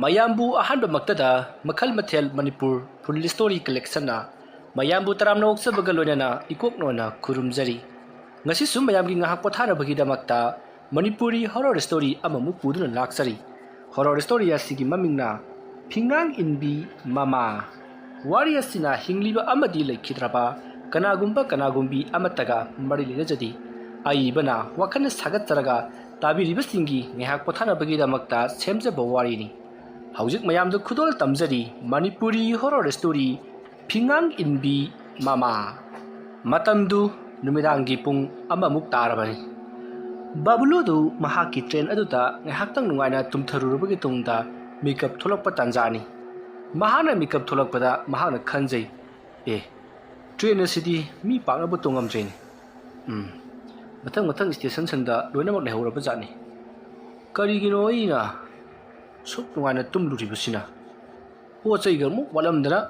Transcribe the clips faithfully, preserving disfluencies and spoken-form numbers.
ꯃꯌꯥꯝꯕꯨ ꯑꯍꯥꯟꯕꯃꯛꯇꯗ ꯃꯈꯜ ꯃꯊꯦꯜ ꯃꯅꯤꯄꯨꯔ ꯐꯨꯜ ꯁ꯭ꯇꯣꯔꯤ ꯀꯂꯦꯛꯁꯟꯅ ꯃꯌꯥꯝꯕꯨ ꯇꯔꯥꯝꯅ ꯑꯣꯛꯆꯕꯒ ꯂꯣꯏꯅꯅ ꯏꯀꯣꯛ ꯅꯣꯟꯅ ꯈꯨꯔꯨꯝꯖꯔꯤ꯫ ꯉꯁꯤꯁꯨ ꯃꯌꯥꯝꯒꯤ ꯉꯥꯏꯍꯥꯛ ꯄꯣꯊꯥꯅꯕꯒꯤꯗꯃꯛꯇ ꯃꯅꯤꯄꯨꯔꯤ ꯍꯣꯔꯣꯔ ꯁ꯭ꯇꯣꯔꯤ ꯑꯃꯃꯨꯛ ꯄꯨꯗꯨꯅ ꯂꯥꯛꯆꯔꯤ꯫ ꯍꯣꯔꯣꯔ ꯁ꯭ꯇꯣꯔꯤ ꯑꯁꯤꯒꯤ ꯃꯃꯤꯡꯅ ꯐꯤꯉꯥꯡ ꯏꯟꯕꯤ ꯃꯃꯥ꯫ ꯋꯥꯔꯤ ꯑꯁꯤꯅ ꯍꯤꯡꯂꯤꯕ ꯑꯃꯗꯤ ꯂꯩꯈꯤꯗ꯭ꯔꯕ ꯀꯅꯥꯒꯨꯝꯕ ꯀꯅꯥꯒꯨꯝꯕꯤ ꯑꯃꯠꯇꯒ ꯃꯔꯤ ꯂꯩꯅꯖꯗꯦ꯫ ꯑꯏꯕꯅ ꯋꯥꯈꯜꯅ ꯁꯥꯒꯠꯆꯔꯒ ꯇꯥꯕꯤꯔꯤꯕꯁꯤꯡꯒꯤ ꯉꯥꯏꯍꯥꯛ ꯄꯣꯊꯥꯅꯕꯒꯤꯗꯃꯛꯇ ꯁꯦꯝꯖꯕ ꯋꯥꯔꯤꯅꯤ꯫ ꯍꯧꯖꯤꯛ ꯃꯌꯥꯝꯗ ꯈꯨꯗꯣꯜ ꯇꯝꯖꯔꯤ ꯃꯅꯤꯄꯨꯔꯤ ꯍꯣꯔꯣꯔ ꯁ꯭ꯇꯣꯔꯤ ꯐꯤꯉꯥꯡ ꯏꯟꯕꯤ ꯃꯃꯥ꯫ ꯃꯇꯝꯗꯨ ꯅꯨꯃꯤꯗꯥꯡꯒꯤ ꯄꯨꯡ ꯑꯃꯃꯨꯛ ꯇꯥꯔꯕꯅꯤ꯫ ꯕꯕꯂꯨꯗꯨ ꯃꯍꯥꯛꯀꯤ ꯇ꯭ꯔꯦꯟ ꯑꯗꯨꯗ ꯉꯥꯏꯍꯥꯛꯇꯪ ꯅꯨꯡꯉꯥꯏꯅ ꯇꯨꯝꯊꯔꯨꯔꯕꯒꯤ ꯇꯨꯡꯗ ꯃꯤꯀꯞ ꯊꯣꯛꯂꯛꯄ ꯇꯥꯟꯖꯥꯅꯤ꯫ ꯃꯍꯥꯛꯅ ꯃꯤꯀꯞ ꯊꯣꯛꯂꯛꯄꯗ ꯃꯍꯥꯛꯅ ꯈꯟꯖꯩ, "ꯑꯦ, ꯇ꯭ꯔꯦꯟ ꯑꯁꯤꯗꯤ ꯃꯤ ꯄꯥꯛꯅꯕꯨ ꯇꯣꯡꯉꯝꯗ꯭ꯔꯦꯅꯦ꯫ ꯎꯝ, ꯃꯊꯪ ꯃꯊꯪ ꯁ꯭ꯇꯦꯁꯟꯁꯤꯡꯗ ꯂꯣꯏꯅꯃꯛ ꯂꯩꯍꯧꯔꯕ ꯖꯥꯠꯅꯤ꯫ ꯀꯔꯤꯒꯤꯅꯣ ꯑꯩꯅ ꯁꯨꯛ ꯅꯨꯡꯉꯥꯏꯅ ꯇꯨꯝꯂꯨꯔꯤꯕꯁꯤꯅ?" ꯄꯣꯠ ꯆꯩꯒ ꯑꯃꯨꯛ ꯋꯥꯠꯂꯝꯗꯅ꯫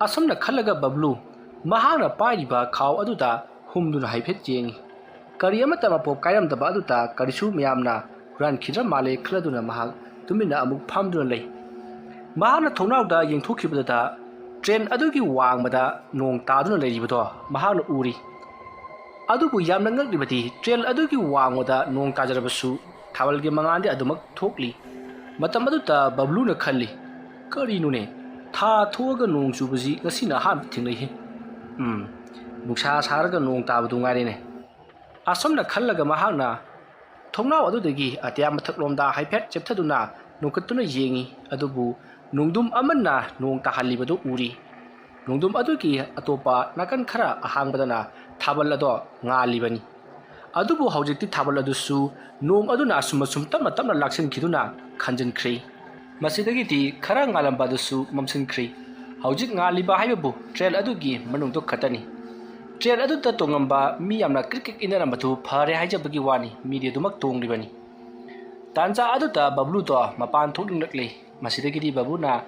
ꯑꯁꯨꯝꯅ ꯈꯜꯂꯒ ꯕꯕ꯭ꯂꯨ ꯃꯍꯥꯛꯅ ꯄꯥꯏꯔꯤꯕ ꯈꯥꯎ ꯑꯗꯨꯗ ꯍꯨꯝꯗꯨꯅ ꯍꯥꯏꯐꯦꯠ ꯌꯦꯡꯉꯤ꯫ ꯀꯔꯤ ꯑꯃꯠꯇ ꯃꯄꯣꯞ ꯀꯥꯏꯔꯝꯗꯕ ꯑꯗꯨꯗ ꯀꯔꯤꯁꯨ ꯃꯌꯥꯝꯅ ꯍꯨꯔꯥꯟꯈꯤꯗ꯭ꯔ ꯃꯥꯜꯂꯦ ꯈꯜꯂꯗꯨꯅ ꯃꯍꯥꯛ ꯇꯨꯃꯤꯟꯅ ꯑꯃꯨꯛ ꯐꯝꯗꯨꯅ ꯂꯩ꯫ ꯃꯍꯥꯛꯅ ꯊꯣꯡꯅꯥꯎꯗ ꯌꯦꯡꯊꯣꯛꯈꯤꯕꯗꯨꯗ ꯇ꯭ꯔꯦꯟ ꯑꯗꯨꯒꯤ ꯋꯥꯡꯃꯗ ꯅꯣꯡ ꯇꯥꯗꯨꯅ ꯂꯩꯔꯤꯕꯗꯣ ꯃꯍꯥꯛꯅ ꯎꯔꯤ꯫ ꯑꯗꯨꯕꯨ ꯌꯥꯝꯅ ꯉꯛꯂꯤꯕꯗꯤ ꯇ꯭ꯔꯦꯟ ꯑꯗꯨꯒꯤ ꯋꯥꯡꯃꯗ ꯅꯣꯡ ꯇꯥꯖꯔꯕꯁꯨ ꯊꯥꯕꯜꯒꯤ ꯃꯉꯥꯜꯗꯤ ꯑꯗꯨꯃꯛ ꯊꯣꯛꯂꯤ꯫ ꯃꯇꯝ ꯑꯗꯨꯗ ꯕꯕ꯭ꯂꯨꯅ ꯈꯜꯂꯤ, "ꯀꯔꯤꯅꯣꯅꯦ? ꯊꯥ ꯊꯣꯛꯑꯒ ꯅꯣꯡ ꯆꯨꯕꯁꯤ ꯉꯁꯤꯅ ꯑꯍꯥꯟꯕ ꯊꯦꯡꯅꯩꯍꯦ꯫ ꯎꯝ, ꯅꯨꯡꯁꯥ ꯁꯥꯔꯒ ꯅꯣꯡ ꯇꯥꯕꯗꯨ ꯉꯥꯏꯔꯦꯅꯦ"꯫ ꯑꯁꯨꯝꯅ ꯈꯜꯂꯒ ꯃꯍꯥꯛꯅ ꯊꯣꯡꯅꯥꯎ ꯑꯗꯨꯗꯒꯤ ꯑꯇꯤꯌꯥ ꯃꯊꯛꯂꯣꯝꯗ ꯍꯥꯏꯐꯦꯠ ꯆꯦꯞꯊꯗꯨꯅ ꯅꯣꯡꯈꯠꯇꯨꯅ ꯌꯦꯡꯉꯤ꯫ ꯑꯗꯨꯕꯨ ꯅꯣꯡꯗꯝ ꯑꯃꯅ ꯅꯣꯡ ꯇꯥꯍꯜꯂꯤꯕꯗꯨ ꯎꯔꯤ꯫ ꯅꯣꯡꯗꯝ ꯑꯗꯨꯒꯤ ꯑꯇꯣꯞꯄ ꯅꯥꯀꯟ ꯈꯔ ꯑꯍꯥꯡꯕꯗꯅ ꯊꯥꯕꯜ ꯑꯗꯣ ꯉꯥꯜꯂꯤꯕꯅꯤ꯫ ꯑꯗꯨꯕꯨ ꯍꯧꯖꯤꯛꯇꯤ ꯊꯥꯕꯜ ꯑꯗꯨꯁꯨ ꯅꯣꯡ ꯑꯗꯨꯅ ꯑꯁꯨꯝ ꯑꯁꯨꯝ ꯇꯞꯅ ꯇꯞꯅ ꯂꯥꯛꯁꯤꯟꯈꯤꯗꯨꯅ ꯈꯟꯖꯤꯟꯈ꯭ꯔꯦ꯫ ꯃꯁꯤꯗꯒꯤꯗꯤ ꯈꯔ ꯉꯥꯜꯂꯝꯕ ꯑꯗꯨꯁꯨ ꯃꯝꯁꯤꯟꯈ꯭ꯔꯦ꯫ ꯍꯧꯖꯤꯛ ꯉꯥꯜꯂꯤꯕ ꯍꯥꯏꯕꯕꯨ ꯇ꯭ꯔꯦꯟ ꯑꯗꯨꯒꯤ ꯃꯅꯨꯡꯗꯨ ꯈꯛꯇꯅꯤ꯫ ꯇ꯭ꯔꯦꯟ ꯑꯗꯨꯗ ꯇꯣꯡꯉꯝꯕ ꯃꯤ ꯌꯥꯝꯅ ꯀ꯭ꯔꯤꯛ ꯀ꯭ꯔꯤꯛ ꯏꯟꯅꯔꯝꯕꯗꯨ ꯐꯔꯦ ꯍꯥꯏꯖꯕꯒꯤ ꯋꯥꯅꯤ, ꯃꯤꯗꯤ ꯑꯗꯨꯃꯛ ꯇꯣꯡꯂꯤꯕꯅꯤ꯫ ꯇꯥꯟꯖꯥ ꯑꯗꯨꯗ ꯕꯕ꯭ꯂꯨꯗꯣ ꯃꯄꯥꯟ ꯊꯣꯛꯅꯤꯡꯂꯛꯂꯦ꯫ ꯃꯁꯤꯗꯒꯤꯗꯤ ꯕꯕ꯭ꯂꯨꯅ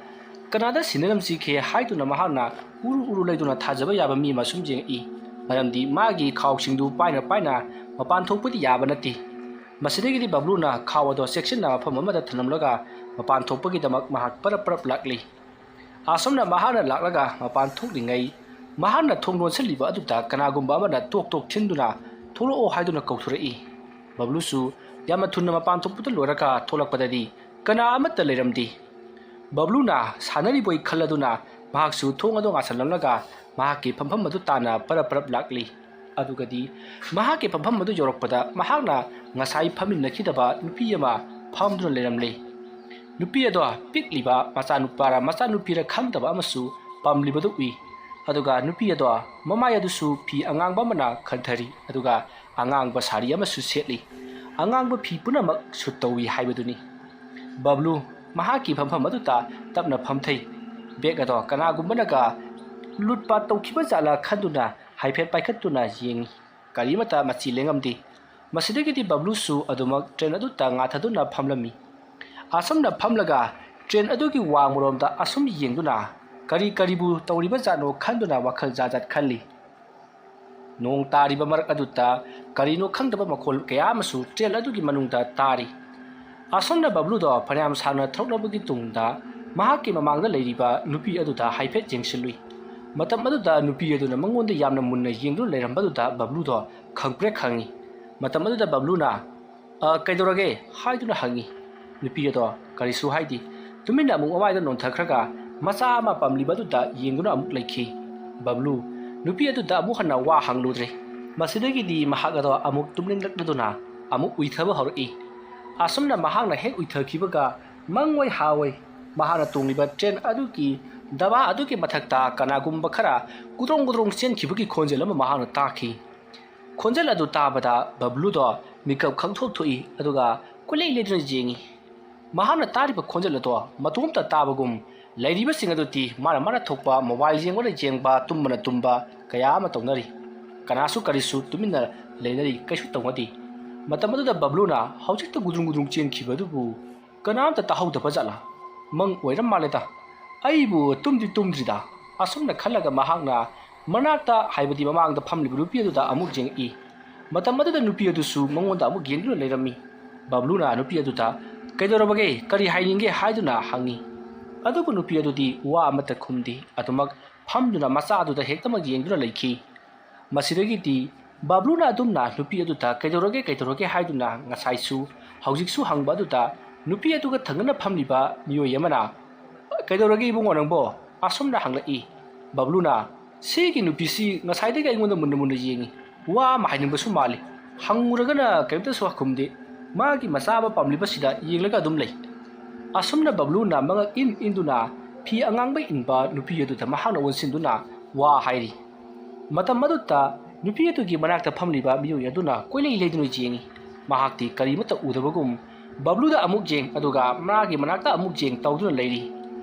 "ꯀꯅꯥꯗ ꯁꯤꯟꯅꯔꯝꯁꯤꯒꯦ?" ꯍꯥꯏꯗꯨꯅ ꯃꯍꯥꯛꯅ ꯎꯔꯨ ꯎꯔꯨ ꯂꯩꯗꯨꯅ ꯊꯥꯖꯕ ꯌꯥꯕ ꯃꯤ ꯑꯃ ꯁꯨꯝ ꯌꯦꯡꯉꯛꯏ꯫ ꯃꯔꯝꯗꯤ ꯃꯥꯒꯤ ꯈꯥꯎꯁꯤꯡꯗꯨ ꯄꯥꯏꯅ ꯄꯥꯏꯅ ꯃꯄꯥꯟ ꯊꯣꯛꯄꯗꯤ ꯌꯥꯕ ꯅꯠꯇꯦ꯫ ꯃꯁꯤꯗꯒꯤꯗꯤ ꯕꯕ꯭ꯂꯨꯅ ꯈꯥꯎ ꯑꯗꯣ ꯆꯦꯛꯁꯤꯟꯅ ꯃꯐꯝ ꯑꯃꯗ ꯊꯝꯂꯝꯂꯒ ꯃꯄꯥꯟ ꯊꯣꯛꯄꯒꯤꯗꯃꯛ ꯃꯍꯥꯛ ꯄꯔꯞ ꯄꯔꯞ ꯂꯥꯛꯂꯤ꯫ ꯑꯁꯨꯝꯅ ꯃꯍꯥꯛꯅ ꯂꯥꯛꯂꯒ ꯃꯄꯥꯟ ꯊꯣꯛꯂꯤꯉꯩ, ꯃꯍꯥꯛꯅ ꯊꯣꯡ ꯂꯣꯟꯁꯤꯜꯂꯤꯕ ꯑꯗꯨꯗ ꯀꯅꯥꯒꯨꯝꯕ ꯑꯃꯅ ꯇꯣꯛ ꯇꯣꯛ ꯊꯤꯟꯗꯨꯅ "ꯊꯣꯛꯂꯛꯑꯣ" ꯍꯥꯏꯗꯨꯅ ꯀꯧꯊꯣꯔꯛꯏ꯫ ꯕꯕ꯭ꯂꯨꯁꯨ ꯌꯥꯝꯅ ꯊꯨꯅ ꯃꯄꯥꯟ ꯊꯣꯛꯄꯗ ꯂꯣꯏꯔꯒ ꯊꯣꯛꯂꯛꯄꯗꯗꯤ ꯀꯅꯥ ꯑꯃꯠꯇ ꯂꯩꯔꯝꯗꯦ꯫ ꯕꯕ꯭ꯂꯨꯅ ꯁꯥꯟꯅꯔꯤꯕꯣꯏ ꯈꯜꯂꯗꯨꯅ ꯃꯍꯥꯛꯁꯨ ꯊꯣꯡ ꯑꯗꯨ ꯉꯥꯁꯜꯂꯝꯂꯒ ꯃꯍꯥꯛꯀꯤ ꯐꯝꯐꯝ ꯑꯗꯨ ꯇꯥꯟꯅ ꯄꯔꯞ ꯄꯔꯞ ꯂꯥꯛꯂꯤ꯫ ꯑꯗꯨꯒꯗꯤ ꯃꯍꯥꯛꯀꯤ ꯐꯝꯐꯝ ꯑꯗꯨ ꯌꯧꯔꯛꯄꯗ ꯃꯍꯥꯛꯅ ꯉꯁꯥꯏ ꯐꯝꯃꯤꯟꯅꯈꯤꯗꯕ ꯅꯨꯄꯤ ꯑꯃ ꯐꯝꯗꯨꯅ ꯂꯩꯔꯝꯂꯦ꯫ ꯅꯨꯄꯤ ꯑꯗꯣ ꯄꯤꯛꯂꯤꯕ ꯃꯆꯥꯅꯨꯄꯥꯔ ꯃꯆꯥꯅꯨꯄꯤꯔ ꯈꯪꯗꯕ ꯑꯃꯁꯨ ꯄꯝꯂꯤꯕꯗꯨ ꯎꯏ꯫ ꯑꯗꯨꯒ ꯅꯨꯄꯤ ꯑꯗꯣ ꯃꯃꯥꯏ ꯑꯗꯨꯁꯨ ꯐꯤ ꯑꯉꯥꯡꯕ ꯑꯃꯅ ꯈꯟꯊꯔꯤ, ꯑꯗꯨꯒ ꯑꯉꯥꯡꯕ ꯁꯥꯔꯤ ꯑꯃꯁꯨ ꯁꯦꯠꯂꯤ꯫ ꯑꯉꯥꯡꯕ ꯐꯤ ꯄꯨꯝꯅꯃꯛ ꯁꯨꯠ ꯇꯧꯏ ꯍꯥꯏꯕꯗꯨꯅꯤ꯫ ꯕꯕ꯭ꯂꯨ ꯃꯍꯥꯛꯀꯤ ꯐꯝꯐꯝ ꯑꯗꯨꯗ ꯇꯞꯅ ꯐꯝꯊꯩ꯫ ꯕꯦꯒ ꯑꯗꯣ ꯀꯅꯥꯒꯨꯝꯕꯅꯒ ꯂꯨꯠꯄ ꯇꯧꯈꯤꯕ ꯖꯥꯠꯂ ꯈꯟꯗꯨꯅ ꯍꯥꯏꯐꯦꯠ ꯄꯥꯏꯈꯠꯇꯨꯅ ꯌꯦꯡꯏ꯫ ꯀꯔꯤꯃꯠꯇ ꯃꯆꯤ ꯂꯦꯡꯉꯝꯗꯦ꯫ ꯃꯁꯤꯗꯒꯤꯗꯤ ꯕꯕ꯭ꯂꯨꯁꯨ ꯑꯗꯨꯃꯛ ꯇ꯭ꯔꯦꯟ ꯑꯗꯨꯗ ꯉꯥꯊꯗꯨꯅ ꯐꯝꯂꯝꯃꯤ꯫ ꯑꯁꯨꯝꯅ ꯐꯝꯂꯒ ꯇ꯭ꯔꯦꯟ ꯑꯗꯨꯒꯤ ꯋꯥꯡꯃꯔꯣꯝꯗ ꯑꯁꯨꯝ ꯌꯦꯡꯗꯨꯅ ꯀꯔꯤ ꯀꯔꯤꯕꯨ ꯇꯧꯔꯤꯕ ꯖꯥꯠꯅꯣ ꯈꯟꯗꯨꯅ ꯋꯥꯈꯜ ꯖꯥꯠ ꯖꯥꯠ ꯈꯜꯂꯤ꯫ ꯅꯣꯡ ꯇꯥꯔꯤꯕ ꯃꯔꯛ ꯑꯗꯨꯗ ꯀꯔꯤꯅꯣ ꯈꯪꯗꯕ ꯃꯈꯣꯜ ꯀꯌꯥ ꯑꯃꯁꯨ ꯇ꯭ꯔꯦꯟ ꯑꯗꯨꯒꯤ ꯃꯅꯨꯡꯗ ꯇꯥꯔꯤ꯫ ꯑꯁꯨꯝꯅ ꯕꯕ꯭ꯂꯨꯗꯣ ꯐꯅꯌꯥꯝ ꯁꯥꯡꯅ ꯊꯧꯔꯛꯂꯕꯒꯤ ꯇꯨꯡꯗ ꯃꯍꯥꯛꯀꯤ ꯃꯃꯥꯡꯗ ꯂꯩꯔꯤꯕ ꯅꯨꯄꯤ ꯑꯗꯨꯗ ꯍꯥꯏꯐꯦꯠ ꯌꯦꯡꯁꯤꯜꯂꯨꯏ꯫ ꯃꯇꯝ ꯑꯗꯨꯗ ꯅꯨꯄꯤ ꯑꯗꯨꯅ ꯃꯉꯣꯟꯗ ꯌꯥꯝꯅ ꯃꯨꯟꯅ ꯌꯦꯡꯗꯨꯅ ꯂꯩꯔꯝꯕꯗꯨꯗ ꯕꯕ꯭ꯂꯨꯗꯣ ꯈꯪꯄ꯭ꯔꯦꯛ ꯈꯪꯏ꯫ ꯃꯇꯝ ꯑꯗꯨꯗ ꯕꯕ꯭ꯂꯨꯅ, "ꯑ, ꯀꯩꯗꯧꯔꯒꯦ?" ꯍꯥꯏꯗꯨꯅ ꯍꯪꯏ꯫ ꯅꯨꯄꯤ ꯑꯗꯣ ꯀꯔꯤꯁꯨ ꯍꯥꯏꯗꯦ꯫ ꯇꯨꯃꯤꯟꯅ ꯑꯃꯨꯛ ꯃꯃꯥꯏꯗ ꯅꯣꯟꯊꯈ꯭ꯔꯒ ꯃꯆꯥ ꯑꯃ ꯄꯝꯂꯤꯕ ꯑꯗꯨꯗ ꯌꯦꯡꯗꯨꯅ ꯑꯃꯨꯛ ꯂꯩꯈꯤ꯫ ꯕꯕ꯭ꯂꯨ ꯅꯨꯄꯤ ꯑꯗꯨꯗ ꯑꯃꯨꯛ ꯍꯟꯅ ꯋꯥ ꯍꯪꯂꯨꯗ꯭ꯔꯦ꯫ ꯃꯁꯤꯗꯒꯤꯗꯤ ꯃꯍꯥꯛ ꯑꯗꯣ ꯑꯃꯨꯛ ꯇꯨꯝꯅꯤꯡꯂꯛꯂꯗꯨꯅ ꯑꯃꯨꯛ ꯎꯏꯊꯕ ꯍꯧꯔꯛꯏ꯫ ꯑꯁꯨꯝꯅ ꯃꯍꯥꯛꯅ ꯍꯦꯛ ꯎꯏꯊꯈꯤꯕꯒ ꯃꯪꯑꯣꯏ ꯍꯥꯑꯣꯏ ꯃꯍꯥꯛꯅ ꯇꯣꯡꯂꯤꯕ ꯇ꯭ꯔꯦꯟ ꯑꯗꯨꯒꯤ ꯗꯕꯥ ꯑꯗꯨꯒꯤ ꯃꯊꯛꯇ ꯀꯅꯥꯒꯨꯝꯕ ꯈꯔ ꯒꯨꯗ꯭ꯔꯣꯡ ꯒꯨꯗ꯭ꯔꯣꯡ ꯆꯦꯟꯈꯤꯕꯒꯤ ꯈꯣꯟꯖꯦꯜ ꯑꯃ ꯃꯍꯥꯛꯅ ꯇꯥꯈꯤ꯫ ꯈꯣꯟꯖꯦꯜ ꯑꯗꯨ ꯇꯥꯕꯗ ꯕꯕ꯭ꯂꯨꯗꯣ ꯃꯤꯀꯞ ꯈꯪꯊꯣꯛ ꯊꯣꯛꯏ, ꯑꯗꯨꯒ ꯀꯣꯏꯂꯩ ꯂꯩꯗꯨꯅ ꯌꯦꯡꯏ꯫ ꯃꯍꯥꯛꯅ ꯇꯥꯔꯤꯕ ꯈꯣꯟꯖꯦꯜ ꯑꯗꯣ ꯃꯇꯣꯝꯇ ꯇꯥꯕꯒꯨꯝ, ꯂꯩꯔꯤꯕꯁꯤꯡ ꯑꯗꯨꯗꯤ ꯃꯥꯅ ꯃꯥꯅ ꯊꯣꯛꯄ ꯃꯣꯕꯥꯏꯜ ꯌꯦꯡꯕꯅ ꯌꯦꯡꯕ, ꯇꯨꯝꯕꯅ ꯇꯨꯝꯕ ꯀꯌꯥ ꯑꯃ ꯇꯧꯅꯔꯤ꯫ ꯀꯅꯥꯁꯨ ꯀꯔꯤꯁꯨ ꯇꯨꯃꯤꯟꯅ ꯂꯩꯅꯔꯤ, ꯀꯩꯁꯨ ꯇꯧꯅꯗꯦ꯫ ꯃꯇꯝ ꯑꯗꯨꯗ ꯕꯕ꯭ꯂꯨꯅ ꯍꯧꯖꯤꯛꯇ ꯒꯨꯗ꯭ꯔꯨꯡ ꯒꯨꯗ꯭ꯔꯨꯡ ꯆꯦꯟꯈꯤꯕ ꯑꯗꯨꯕꯨ ꯀꯅꯥꯝꯇ ꯇꯥꯍꯧꯗꯕ ꯖꯥꯠꯂꯥ? ꯃꯪ ꯑꯣꯏꯔ ꯃꯥꯜꯂꯦꯗ꯫ ꯑꯩꯕꯨ ꯇꯨꯝꯗꯤ ꯇꯨꯝꯗ꯭ꯔꯤꯗ꯫ ꯑꯁꯨꯝꯅ ꯈꯜꯂꯒ ꯃꯍꯥꯛꯅ ꯃꯅꯥꯛꯇ, ꯍꯥꯏꯕꯗꯤ ꯃꯃꯥꯡꯗ ꯐꯝꯂꯤꯕ ꯅꯨꯄꯤ ꯑꯗꯨꯗ ꯑꯃꯨꯛ ꯌꯦꯡꯉꯛꯏ꯫ ꯃꯇꯝ ꯑꯗꯨꯗ ꯅꯨꯄꯤ ꯑꯗꯨꯁꯨ ꯃꯉꯣꯟꯗ ꯑꯃꯨꯛ ꯌꯦꯡꯗꯨꯅ ꯂꯩꯔꯝꯃꯤ꯫ ꯕꯕ꯭ꯂꯨꯅ ꯅꯨꯄꯤ ꯑꯗꯨꯗ "ꯀꯩꯗꯧꯔꯕꯒꯦ? ꯀꯔꯤ ꯍꯥꯏꯅꯤꯡꯒꯦ?" ꯍꯥꯏꯗꯨꯅ ꯍꯪꯉꯤ꯫ ꯑꯗꯨꯕꯨ ꯅꯨꯄꯤ ꯑꯗꯨꯗꯤ ꯋꯥ ꯑꯃꯠꯇ ꯈꯨꯝꯗꯦ꯫ ꯑꯗꯨꯃꯛ ꯐꯝꯗꯨꯅ ꯃꯆꯥ ꯑꯗꯨꯗ ꯍꯦꯛꯇꯃꯛ ꯌꯦꯡꯗꯨꯅ ꯂꯩꯈꯤ꯫ ꯃꯁꯤꯗꯒꯤꯗꯤ ꯕꯕ꯭ꯂꯨꯅ ꯑꯗꯨꯝꯅ ꯅꯨꯄꯤ ꯑꯗꯨꯗ "ꯀꯩꯗꯧꯔꯒꯦ, ꯀꯩꯗꯧꯔꯒꯦ?" ꯍꯥꯏꯗꯨꯅ ꯉꯁꯥꯏꯁꯨ ꯍꯧꯖꯤꯛꯁꯨ ꯍꯪꯕ ꯑꯗꯨꯗ ꯅꯨꯄꯤ ꯑꯗꯨꯒ ꯊꯪꯅꯅ ꯐꯝꯂꯤꯕ ꯃꯤꯑꯣꯏ ꯑꯃꯅ "ꯀꯩꯗꯧꯔꯒꯦ ꯏꯕꯨꯡꯉꯣ ꯅꯪꯕꯣ?" ꯑꯁꯨꯝꯅ ꯍꯪꯂꯛꯏ꯫ ꯕꯕ꯭ꯂꯨꯅ "ꯁꯤꯒꯤ ꯅꯨꯄꯤꯁꯤ ꯉꯁꯥꯏꯗꯒꯤ ꯑꯩꯉꯣꯟꯗ ꯃꯨꯟꯅ ꯃꯨꯟꯅ ꯌꯦꯡꯉꯤ꯫ ꯋꯥ ꯑꯃ ꯍꯥꯏꯅꯤꯡꯕꯁꯨ ꯃꯥꯜꯂꯤ꯫ ꯍꯪꯉꯨꯔꯒꯅ ꯀꯔꯤꯝꯇꯁꯨ ꯈꯨꯝꯗꯦ꯫ ꯃꯥꯒꯤ ꯃꯆꯥ ꯑꯃ ꯄꯥꯝꯂꯤꯕꯁꯤꯗ ꯌꯦꯡꯂꯒ ꯑꯗꯨꯝ ꯂꯩ"꯫ ꯑꯁꯨꯝꯅ ꯕꯕ꯭ꯂꯨꯅ ꯃꯉꯛ ꯏꯟ ꯏꯟꯗꯨꯅ ꯐꯤ ꯑꯉꯥꯡꯕ ꯏꯟꯕ ꯅꯨꯄꯤ ꯑꯗꯨꯗ ꯃꯍꯥꯛꯅ ꯑꯣꯟꯁꯤꯟꯗꯨꯅ ꯋꯥ ꯍꯥꯏꯔꯤ꯫ ꯃꯇꯝ ꯑꯗꯨꯗ ꯅꯨꯄꯤ ꯑꯗꯨꯒꯤ ꯃꯅꯥꯛꯇ ꯐꯝꯂꯤꯕ ꯃꯤꯑꯣꯏ ꯑꯗꯨꯅ ꯀꯣꯏꯂꯩ ꯂꯩꯗꯨꯅ ꯌꯦꯡꯉꯤ꯫ ꯃꯍꯥꯛꯇꯤ ꯀꯔꯤꯃꯠꯇ ꯎꯗꯕꯒꯨꯝ ꯕꯕ꯭ꯂꯨꯗ ꯑꯃꯨꯛ ꯌꯦꯡ, ꯑꯗꯨꯒ ꯃꯥꯒꯤ ꯃꯅꯥꯛꯇ ꯑꯃꯨꯛ ꯌꯦꯡ ꯇꯧꯗꯨꯅ ꯂꯩꯔꯤ꯫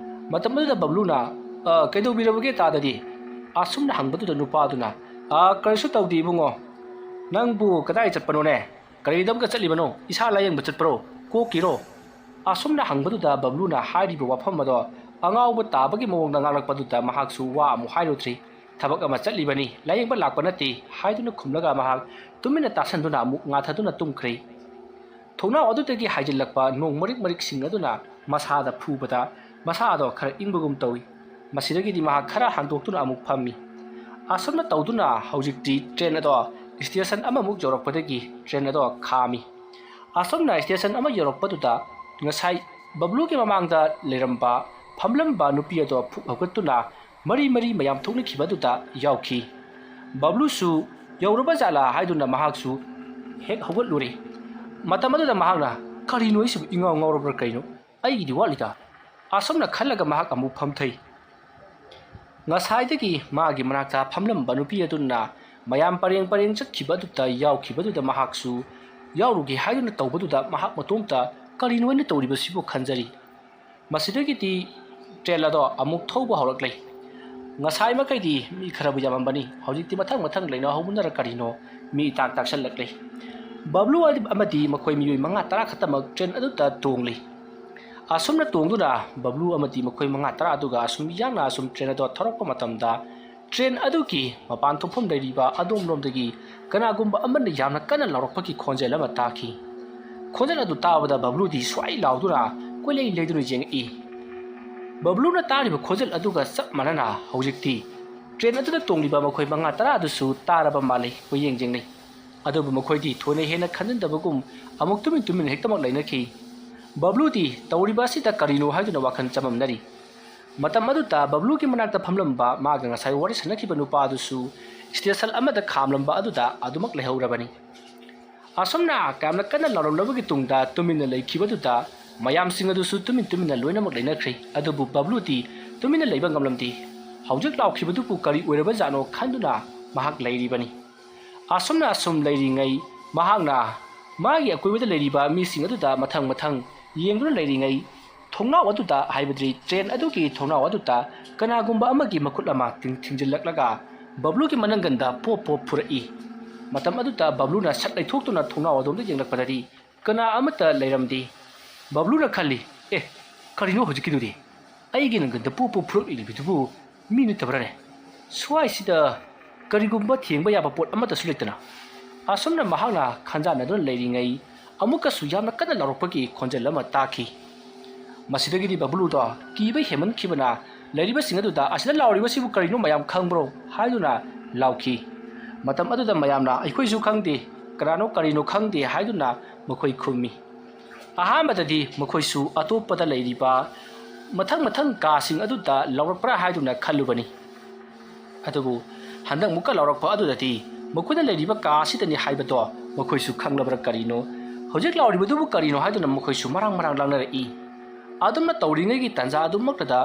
ꯃꯇꯝ ꯑꯗꯨꯗ ꯕꯕ꯭ꯂꯨꯅ "ꯑ, ꯀꯩꯗꯧꯕꯤꯔꯕꯒꯦ ꯇꯥꯗꯗꯤ?" ꯑꯁꯨꯝꯅ ꯍꯪꯕꯗꯨꯗ ꯅꯨꯄꯥꯗꯨꯅ "ꯑ, ꯀꯔꯤꯁꯨ ꯇꯧꯗꯦ ꯏꯕꯨꯡꯉꯣ꯫ ꯅꯪꯕꯨ ꯀꯗꯥꯏ ꯆꯠꯄꯅꯣꯅꯦ? ꯀꯔꯤꯗ ꯑꯃꯨꯛꯀ ꯆꯠꯂꯤꯕꯅꯣ? ꯏꯁꯥ ꯂꯥꯌꯦꯡꯕ ꯆꯠꯄ꯭ꯔꯣ? ꯀꯣꯛꯀꯤꯔꯣ?" ꯑꯁꯨꯝꯅ ꯍꯪꯕꯗꯨꯗ ꯕꯕ꯭ꯂꯨꯅ ꯍꯥꯏꯔꯤꯕ ꯋꯥꯐꯝ ꯑꯗꯣ ꯑꯉꯥꯎꯕ ꯇꯥꯕꯒꯤ ꯃꯑꯣꯡꯗ ꯉꯥꯡꯂꯛꯄꯗꯨꯗ ꯃꯍꯥꯛꯁꯨ ꯋꯥ ꯑꯃꯨꯛ ꯍꯥꯏꯔꯨꯗ꯭ꯔꯤ꯫ "ꯊꯕꯛ ꯑꯃ ꯆꯠꯂꯤꯕꯅꯤ, ꯂꯥꯌꯦꯡꯕ ꯂꯥꯛꯄ ꯅꯠꯇꯦ" ꯍꯥꯏꯗꯨꯅ ꯈꯨꯝꯂꯒ ꯃꯍꯥꯛ ꯇꯨꯃꯤꯟꯅ ꯇꯥꯁꯟꯗꯨꯅ ꯑꯃꯨꯛ ꯉꯥꯊꯗꯨꯅ ꯇꯨꯝꯈ꯭ꯔꯦ꯫ ꯊꯣꯡꯅꯥꯎ ꯑꯗꯨꯗꯒꯤ ꯍꯥꯏꯖꯤꯜꯂꯛꯄ ꯅꯣꯡ ꯃꯔꯤꯛ ꯃꯔꯤꯛꯁꯤꯡ ꯑꯗꯨꯅ ꯃꯁꯥꯗ ꯐꯨꯕꯗ ꯃꯁꯥ ꯑꯗꯣ ꯈꯔ ꯏꯪꯕꯒꯨꯝ ꯇꯧꯏ꯫ ꯃꯁꯤꯗꯒꯤꯗꯤ ꯃꯍꯥꯛ ꯈꯔ ꯍꯥꯡꯗꯣꯛꯇꯨꯅ ꯑꯃꯨꯛ ꯐꯝꯃꯤ꯫ ꯑꯁꯨꯝꯅ ꯇꯧꯗꯨꯅ ꯍꯧꯖꯤꯛꯇꯤ ꯇ꯭ꯔꯦꯟ ꯑꯗꯣ ꯁ꯭ꯇꯦꯁꯟ ꯑꯃꯃꯨꯛ ꯌꯧꯔꯛꯄꯗꯒꯤ ꯇ꯭ꯔꯦꯟ ꯑꯗꯣ ꯈꯥꯝꯃꯤ꯫ ꯑꯁꯨꯝꯅ ꯁ꯭ꯇꯦꯁꯟ ꯑꯃ ꯌꯧꯔꯛꯄꯗꯨꯗ ꯉꯁꯥꯏ ꯕꯕ꯭ꯂꯨꯒꯤ ꯃꯃꯥꯡꯗ ꯂꯩꯔꯝꯕ, ꯐꯝꯂꯝꯕ ꯅꯨꯄꯤ ꯑꯗꯣ ꯐꯨꯛ ꯍꯧꯒꯠꯇꯨꯅ ꯃꯔꯤ ꯃꯔꯤ ꯃꯌꯥꯝ ꯊꯣꯛꯅꯈꯤꯕ ꯑꯗꯨꯗ ꯌꯥꯎꯈꯤ꯫ ꯕꯕ꯭ꯂꯨꯁꯨ ꯌꯧꯔꯕ ꯖꯥꯠꯂꯥ ꯍꯥꯏꯗꯨꯅ ꯃꯍꯥꯛꯁꯨ ꯍꯦꯛ ꯍꯧꯒꯠꯂꯨꯔꯦ꯫ ꯃꯇꯝ ꯑꯗꯨꯗ ꯃꯍꯥꯛꯅ "ꯀꯔꯤꯅꯣ, ꯑꯩꯁꯤꯕꯨ ꯏꯉꯥꯎ ꯉꯥꯎꯔꯕ꯭ꯔꯥ ꯀꯩꯅꯣ? ꯑꯩꯒꯤꯗꯤ ꯋꯥꯠꯂꯤꯗ" ꯑꯁꯨꯝꯅ ꯈꯜꯂꯒ ꯃꯍꯥꯛ ꯑꯃꯨꯛ ꯐꯝꯊꯩ꯫ ꯉꯁꯥꯏꯗꯒꯤ ꯃꯥꯒꯤ ꯃꯅꯥꯛꯇ ꯐꯝꯂꯝꯕ ꯅꯨꯄꯤ ꯑꯗꯨꯅ ꯃꯌꯥꯝ ꯄꯔꯦꯡ ꯄꯔꯦꯡ ꯆꯠꯈꯤꯕ ꯑꯗꯨꯗ ꯌꯥꯎꯈꯤꯕꯗꯨꯗ ꯃꯍꯥꯛꯁꯨ ꯌꯥꯎꯔꯨꯒꯦ ꯍꯥꯏꯗꯨꯅ ꯇꯧꯕꯗꯨꯗ ꯃꯍꯥꯛ ꯃꯇꯣꯝꯇ "ꯀꯔꯤꯅꯣ ꯑꯩꯅ ꯇꯧꯔꯤꯕꯁꯤꯕꯨ?" ꯈꯟꯖꯔꯤ꯫ ꯃꯁꯤꯗꯒꯤꯗꯤ ꯇ꯭ꯔꯦꯟ ꯑꯗꯣ ꯑꯃꯨꯛ ꯊꯧꯕ ꯍꯧꯔꯛꯂꯦ꯫ ꯉꯁꯥꯏ ꯃꯈꯩꯗꯤ ꯃꯤ ꯈꯔꯕꯨ ꯌꯥꯝꯃꯝꯕꯅꯤ, ꯍꯧꯖꯤꯛꯇꯤ ꯃꯊꯪ ꯃꯊꯪ ꯂꯩꯅꯍꯧꯕꯅꯔ ꯀꯔꯤꯅꯣ ꯃꯤ ꯏꯇꯥꯛ ꯇꯥꯛꯁꯜꯂꯛꯂꯦ꯫ ꯕꯕ꯭ꯂꯨ ꯑꯃꯗꯤ ꯃꯈꯣꯏ ꯃꯤꯑꯣꯏ ꯃꯉꯥ ꯇꯔꯥ ꯈꯛꯇꯃꯛ ꯇ꯭ꯔꯦꯟ ꯑꯗꯨꯗ ꯇꯣꯡꯂꯤ꯫ ꯑꯁꯨꯝꯅ ꯇꯣꯡꯗꯨꯅ ꯕꯕ꯭ꯂꯨ ꯑꯃꯗꯤ ꯃꯈꯣꯏ ꯃꯉꯥ ꯇꯔꯥ ꯑꯗꯨꯒ ꯑꯁꯨꯝ ꯌꯥꯡꯅ ꯑꯁꯨꯝ ꯇ꯭ꯔꯦꯟ ꯑꯗꯣ ꯊꯧꯔꯛꯄ ꯃꯇꯝꯗ ꯇ꯭ꯔꯦꯟ ꯑꯗꯨꯒꯤ ꯃꯄꯥꯟ ꯊꯣꯛꯐꯝ ꯂꯩꯔꯤꯕ ꯑꯗꯣꯝꯂꯣꯝꯗꯒꯤ ꯀꯅꯥꯒꯨꯝꯕ ꯑꯃꯅ ꯌꯥꯝꯅ ꯀꯟꯅ ꯂꯥꯎꯔꯛꯄꯒꯤ ꯈꯣꯟꯖꯦꯜ ꯑꯃ ꯇꯥꯈꯤ꯫ ꯈꯣꯟꯖꯦꯜ ꯑꯗꯨ ꯇꯥꯕꯗ ꯕꯕ꯭ꯂꯨꯗꯤ ꯁ꯭ꯋꯥꯏ ꯂꯥꯎꯗꯨꯅ ꯀꯣꯏꯂꯩ ꯂꯩꯗꯨꯅ ꯌꯦꯡꯉꯛꯏ꯫ ꯕꯕ꯭ꯂꯨꯅ ꯇꯥꯔꯤꯕ ꯈꯣꯟꯖꯦꯜ ꯑꯗꯨꯒ ꯆꯞ ꯃꯥꯟꯅꯅ ꯍꯧꯖꯤꯛꯇꯤ ꯇ꯭ꯔꯦꯟ ꯑꯗꯨꯗ ꯇꯣꯡꯂꯤꯕ ꯃꯈꯣꯏ ꯃꯉꯥ ꯇꯔꯥ ꯑꯗꯨꯁꯨ ꯇꯥꯔꯕ ꯃꯥꯜꯂꯤ꯫ ꯀꯣꯏꯌꯦꯡ ꯌꯦꯡꯅꯩ꯫ ꯑꯗꯨꯕꯨ ꯃꯈꯣꯏꯗꯤ ꯊꯣꯏꯅ ꯍꯦꯟꯅ ꯈꯟꯖꯤꯟꯗꯕꯒꯨꯝ ꯑꯃꯨꯛ ꯇꯨꯃꯤꯟ ꯇꯨꯃꯤꯟ ꯍꯦꯛꯇꯃꯛ ꯂꯩꯅꯈꯤ꯫ ꯕꯕ꯭ꯂꯨꯗꯤ ꯇꯧꯔꯤꯕ ꯑꯁꯤꯗ ꯀꯔꯤꯅꯣ ꯍꯥꯏꯗꯨꯅ ꯋꯥꯈꯜ ꯆꯃꯝꯅꯔꯤ꯫ ꯃꯇꯝ ꯑꯗꯨꯗ ꯕꯕ꯭ꯂꯨꯒꯤ ꯃꯅꯥꯛꯇ ꯐꯝꯂꯝꯕ ꯃꯥꯒ ꯉꯁꯥꯏ ꯋꯥꯔꯤ ꯁꯥꯟꯅꯈꯤꯕ ꯅꯨꯄꯥ ꯑꯗꯨꯁꯨ ꯁ꯭ꯇꯦꯁꯟ ꯑꯃꯗ ꯈꯥꯝꯂꯝꯕ ꯑꯗꯨꯗ ꯑꯗꯨꯃꯛ ꯂꯩꯍꯧꯔꯕꯅꯤ꯫ ꯑꯁꯨꯝꯅ ꯌꯥꯝꯅ ꯀꯟꯅ ꯂꯥꯎꯔꯝꯂꯕꯒꯤ ꯇꯨꯡꯗ ꯇꯨꯃꯤꯟꯅ ꯂꯩꯈꯤꯕꯗꯨꯗ ꯃꯌꯥꯝꯁꯤꯡ ꯑꯗꯨꯁꯨ ꯇꯨꯃꯤꯟ ꯇꯨꯃꯤꯟꯅ ꯂꯣꯏꯅꯃꯛ ꯂꯩꯅꯈ꯭ꯔꯦ꯫ ꯑꯗꯨꯕꯨ ꯕꯕ꯭ꯂꯨꯗꯤ ꯇꯨꯃꯤꯟꯅ ꯂꯩꯕ ꯉꯝꯂꯝꯗꯦ꯫ ꯍꯧꯖꯤꯛ ꯂꯥꯎꯈꯤꯕꯗꯨꯕꯨ ꯀꯔꯤ ꯑꯣꯏꯔꯕꯖꯥꯠꯅꯣ ꯈꯟꯗꯨꯅ ꯃꯍꯥꯛ ꯂꯩꯔꯤꯕꯅꯤ꯫ ꯑꯁꯨꯝꯅ ꯑꯁꯨꯝ ꯂꯩꯔꯤꯉꯩ ꯃꯍꯥꯛꯅ ꯃꯥꯒꯤ ꯑꯀꯣꯏꯕꯗ ꯂꯩꯔꯤꯕ ꯃꯤꯁꯤꯡ ꯑꯗꯨꯗ ꯃꯊꯪ ꯃꯊꯪ ꯌꯦꯡꯗꯨꯅ ꯂꯩꯔꯤꯉꯩ ꯊꯣꯡꯅꯥꯎ ꯑꯗꯨꯗ, ꯍꯥꯏꯕꯗꯤ ꯇ꯭ꯔꯦꯟ ꯑꯗꯨꯒꯤ ꯊꯣꯡꯅꯥꯎ ꯑꯗꯨꯗ ꯀꯅꯥꯒꯨꯝꯕ ꯑꯃꯒꯤ ꯃꯈꯨꯠ ꯑꯃ ꯇꯤꯡ-, ꯊꯤꯡꯖꯤꯜꯂꯛꯂꯒ ꯕꯕ꯭ꯂꯨꯒꯤ ꯃꯅꯪꯒꯟꯗ ꯄꯣꯞ ꯄꯣꯞ ꯐꯨꯔꯛꯏ꯫ ꯃꯇꯝ ꯑꯗꯨꯗ ꯕꯕ꯭ꯂꯨꯅ ꯁꯠ ꯂꯩꯊꯣꯛꯇꯨꯅ ꯊꯣꯡꯅꯥꯎ ꯑꯗꯣꯝꯗ ꯌꯦꯡꯂꯛꯄꯗꯗꯤ ꯀꯅꯥ ꯑꯃꯠꯇ ꯂꯩꯔꯝꯗꯦ꯫ ꯕꯕ꯭ꯂꯨꯅ ꯈꯜꯂꯤ, "ꯑꯦ, ꯀꯔꯤꯅꯣ ꯍꯧꯖꯤꯛꯀꯤꯗꯨꯗꯤ? ꯑꯩꯒꯤ ꯅꯪꯒꯟꯗ ꯄꯨ ꯄꯨ ꯐꯨꯔꯛꯂꯤꯕꯗꯨꯕꯨ ꯃꯤ ꯅꯠꯇꯕ꯭ꯔꯥꯅꯦ? ꯁ꯭ꯋꯥꯏꯁꯤꯗ ꯀꯔꯤꯒꯨꯝꯕ ꯊꯦꯡꯕ ꯌꯥꯕ ꯄꯣꯠ ꯑꯃꯠꯇꯁꯨ ꯂꯩꯇꯅ?" ꯑꯁꯨꯝꯅ ꯃꯍꯥꯛꯅ ꯈꯟꯖꯥꯟꯅꯗꯨꯅ ꯂꯩꯔꯤꯉꯩ, ꯑꯃꯨꯛꯀꯁꯨ ꯌꯥꯝꯅ ꯀꯟꯅ ꯂꯥꯎꯔꯛꯄꯒꯤ ꯈꯣꯟꯖꯦꯜ ꯑꯃ ꯇꯥꯈꯤ꯫ ꯃꯁꯤꯗꯒꯤꯗꯤ ꯕꯕ꯭ꯂꯨꯗꯣ ꯀꯤꯕ ꯍꯦꯟꯃꯟꯈꯤꯕꯅ ꯂꯩꯔꯤꯕꯁꯤꯡ ꯑꯗꯨꯗ, "ꯑꯁꯤꯗ ꯂꯥꯎꯔꯤꯕꯁꯤꯕꯨ ꯀꯔꯤꯅꯣ ꯃꯌꯥꯝ ꯈꯪꯕ꯭ꯔꯣ?" ꯍꯥꯏꯗꯨꯅ ꯂꯥꯎꯈꯤ꯫ ꯃꯇꯝ ꯑꯗꯨꯗ ꯃꯌꯥꯝꯅ, "ꯑꯩꯈꯣꯏꯁꯨ ꯈꯪꯗꯦ, ꯀꯅꯥꯅꯣ ꯀꯔꯤꯅꯣ ꯈꯪꯗꯦ" ꯍꯥꯏꯗꯨꯅ ꯃꯈꯣꯏ ꯈꯨꯝꯃꯤ꯫ ꯑꯍꯥꯟꯕꯗꯗꯤ ꯃꯈꯣꯏꯁꯨ ꯑꯇꯣꯞꯄꯗ ꯂꯩꯔꯤꯕ ꯃꯊꯪ ꯃꯊꯪ ꯀꯥꯁꯤꯡ ꯑꯗꯨꯗ ꯂꯥꯎꯔꯛꯄ꯭ꯔꯥ ꯍꯥꯏꯗꯨꯅ ꯈꯜꯂꯨꯕꯅꯤ꯫ ꯑꯗꯨꯕꯨ ꯍꯟꯗꯛ ꯑꯃꯨꯛꯀ ꯂꯥꯎꯔꯛꯄ ꯑꯗꯨꯗꯗꯤ ꯃꯈꯣꯏꯅ ꯂꯩꯔꯤꯕ ꯀꯥ ꯑꯁꯤꯗꯅꯤ ꯍꯥꯏꯕꯗꯣ ꯃꯈꯣꯏꯁꯨ ꯈꯪꯂꯕ꯭ꯔꯥ ꯀꯔꯤꯅꯣ, ꯍꯧꯖꯤꯛ ꯂꯥꯎꯔꯤꯕꯗꯨꯕꯨ ꯀꯔꯤꯅꯣ ꯍꯥꯏꯗꯨꯅ ꯃꯈꯣꯏꯁꯨ ꯃꯔꯥꯡ ꯃꯔꯥꯡ ꯂꯥꯡꯅꯔꯛꯏ꯫ ꯑꯗꯨꯝꯅ ꯇꯧꯔꯤꯉꯩꯒꯤ ꯇꯥꯟꯖꯥ ꯑꯗꯨꯃꯛꯇꯗ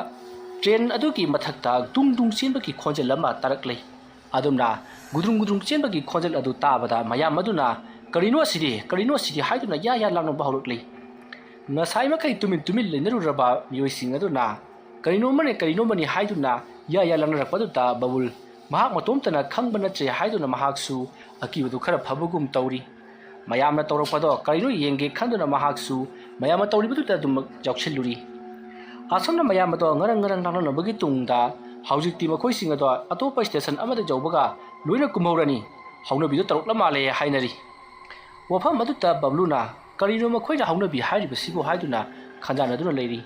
ꯇ꯭ꯔꯦꯟ ꯑꯗꯨꯒꯤ ꯃꯊꯛꯇ ꯗꯨꯡ ꯗꯨꯡ ꯆꯦꯟꯕꯒꯤ ꯈꯣꯟꯖꯦꯜ ꯑꯃ ꯇꯥꯔꯛꯂꯦ꯫ ꯑꯗꯨꯝꯅ ꯒꯨꯗ꯭ꯔꯨꯡ ꯒꯨꯗ꯭ꯔꯨꯡ ꯆꯦꯟꯕꯒꯤ ꯈꯣꯟꯖꯦꯜ ꯑꯗꯨ ꯇꯥꯕꯗ ꯃꯌꯥꯝ ꯑꯗꯨꯅ, "ꯀꯔꯤꯅꯣ ꯑꯁꯤꯗꯤ? ꯀꯔꯤꯅꯣ ꯑꯁꯤꯗꯤ?" ꯍꯥꯏꯗꯨꯅ ꯌꯥ ꯌꯥ ꯂꯥꯡꯅꯕ ꯍꯧꯔꯛꯂꯤ꯫ ꯉꯁꯥꯏ ꯃꯈꯩ ꯇꯨꯃꯤꯟ ꯇꯨꯃꯤꯟ ꯂꯩꯅꯔꯨꯔꯕ ꯃꯤꯑꯣꯏꯁꯤꯡ ꯑꯗꯨꯅ, "ꯀꯔꯤꯅꯣꯃꯅꯦ, ꯀꯔꯤꯅꯣꯃꯅꯤ" ꯍꯥꯏꯗꯨꯅ ꯌꯥ ꯌꯥ ꯂꯥꯡꯅꯔꯛꯄ ꯑꯗꯨꯗ ꯕꯕꯨꯜ ꯃꯍꯥꯛ ꯃꯇꯣꯝꯇꯅ ꯈꯪꯕ ꯅꯠꯇ꯭ꯔꯦ ꯍꯥꯏꯗꯨꯅ ꯃꯍꯥꯛꯁꯨ ꯑꯀꯤꯕꯗꯨ ꯈꯔ ꯐꯕꯒꯨꯝ ꯇꯧꯔꯤ꯫ ꯃꯌꯥꯝꯅ ꯇꯧꯔꯛꯄꯗꯣ ꯀꯔꯤꯅꯣ ꯌꯦꯡꯒꯦ ꯈꯟꯗꯨꯅ ꯃꯍꯥꯛꯁꯨ ꯃꯌꯥꯝꯅ ꯇꯧꯔꯤꯕꯗꯨꯗ ꯑꯗꯨꯃꯛ ꯌꯥꯎꯁꯤꯜꯂꯨꯔꯤ꯫ ꯑꯁꯨꯝꯅ ꯃꯌꯥꯝ ꯑꯗꯣ ꯉꯔꯪ ꯉꯔꯪ ꯂꯥꯡꯅꯅꯕꯒꯤ ꯇꯨꯡꯗ ꯍꯧꯖꯤꯛꯇꯤ ꯃꯈꯣꯏꯁꯤꯡ ꯑꯗꯣ ꯑꯇꯣꯞꯄ ꯁ꯭ꯇꯦꯁꯟ ꯑꯃꯗ ꯌꯧꯕꯒ ꯂꯣꯏꯅ ꯀꯨꯝꯍꯧꯔꯅꯤ꯫ ꯍꯧꯅꯕꯤꯗꯣ ꯇꯧꯔꯛꯂ ꯃꯥꯜꯂꯦ ꯍꯥꯏꯅꯔꯤ꯫ ꯋꯥꯐꯝ ꯑꯗꯨꯗ ꯕꯕ꯭ꯂꯨꯅ "ꯀꯔꯤꯅꯣ ꯃꯈꯣꯏꯅ ꯍꯧꯅꯕꯤ ꯍꯥꯏꯔꯤꯕꯁꯤꯕꯨ?" ꯍꯥꯏꯗꯨꯅ ꯈꯟꯖꯥꯟꯅꯗꯨꯅ ꯂꯩꯔꯤ꯫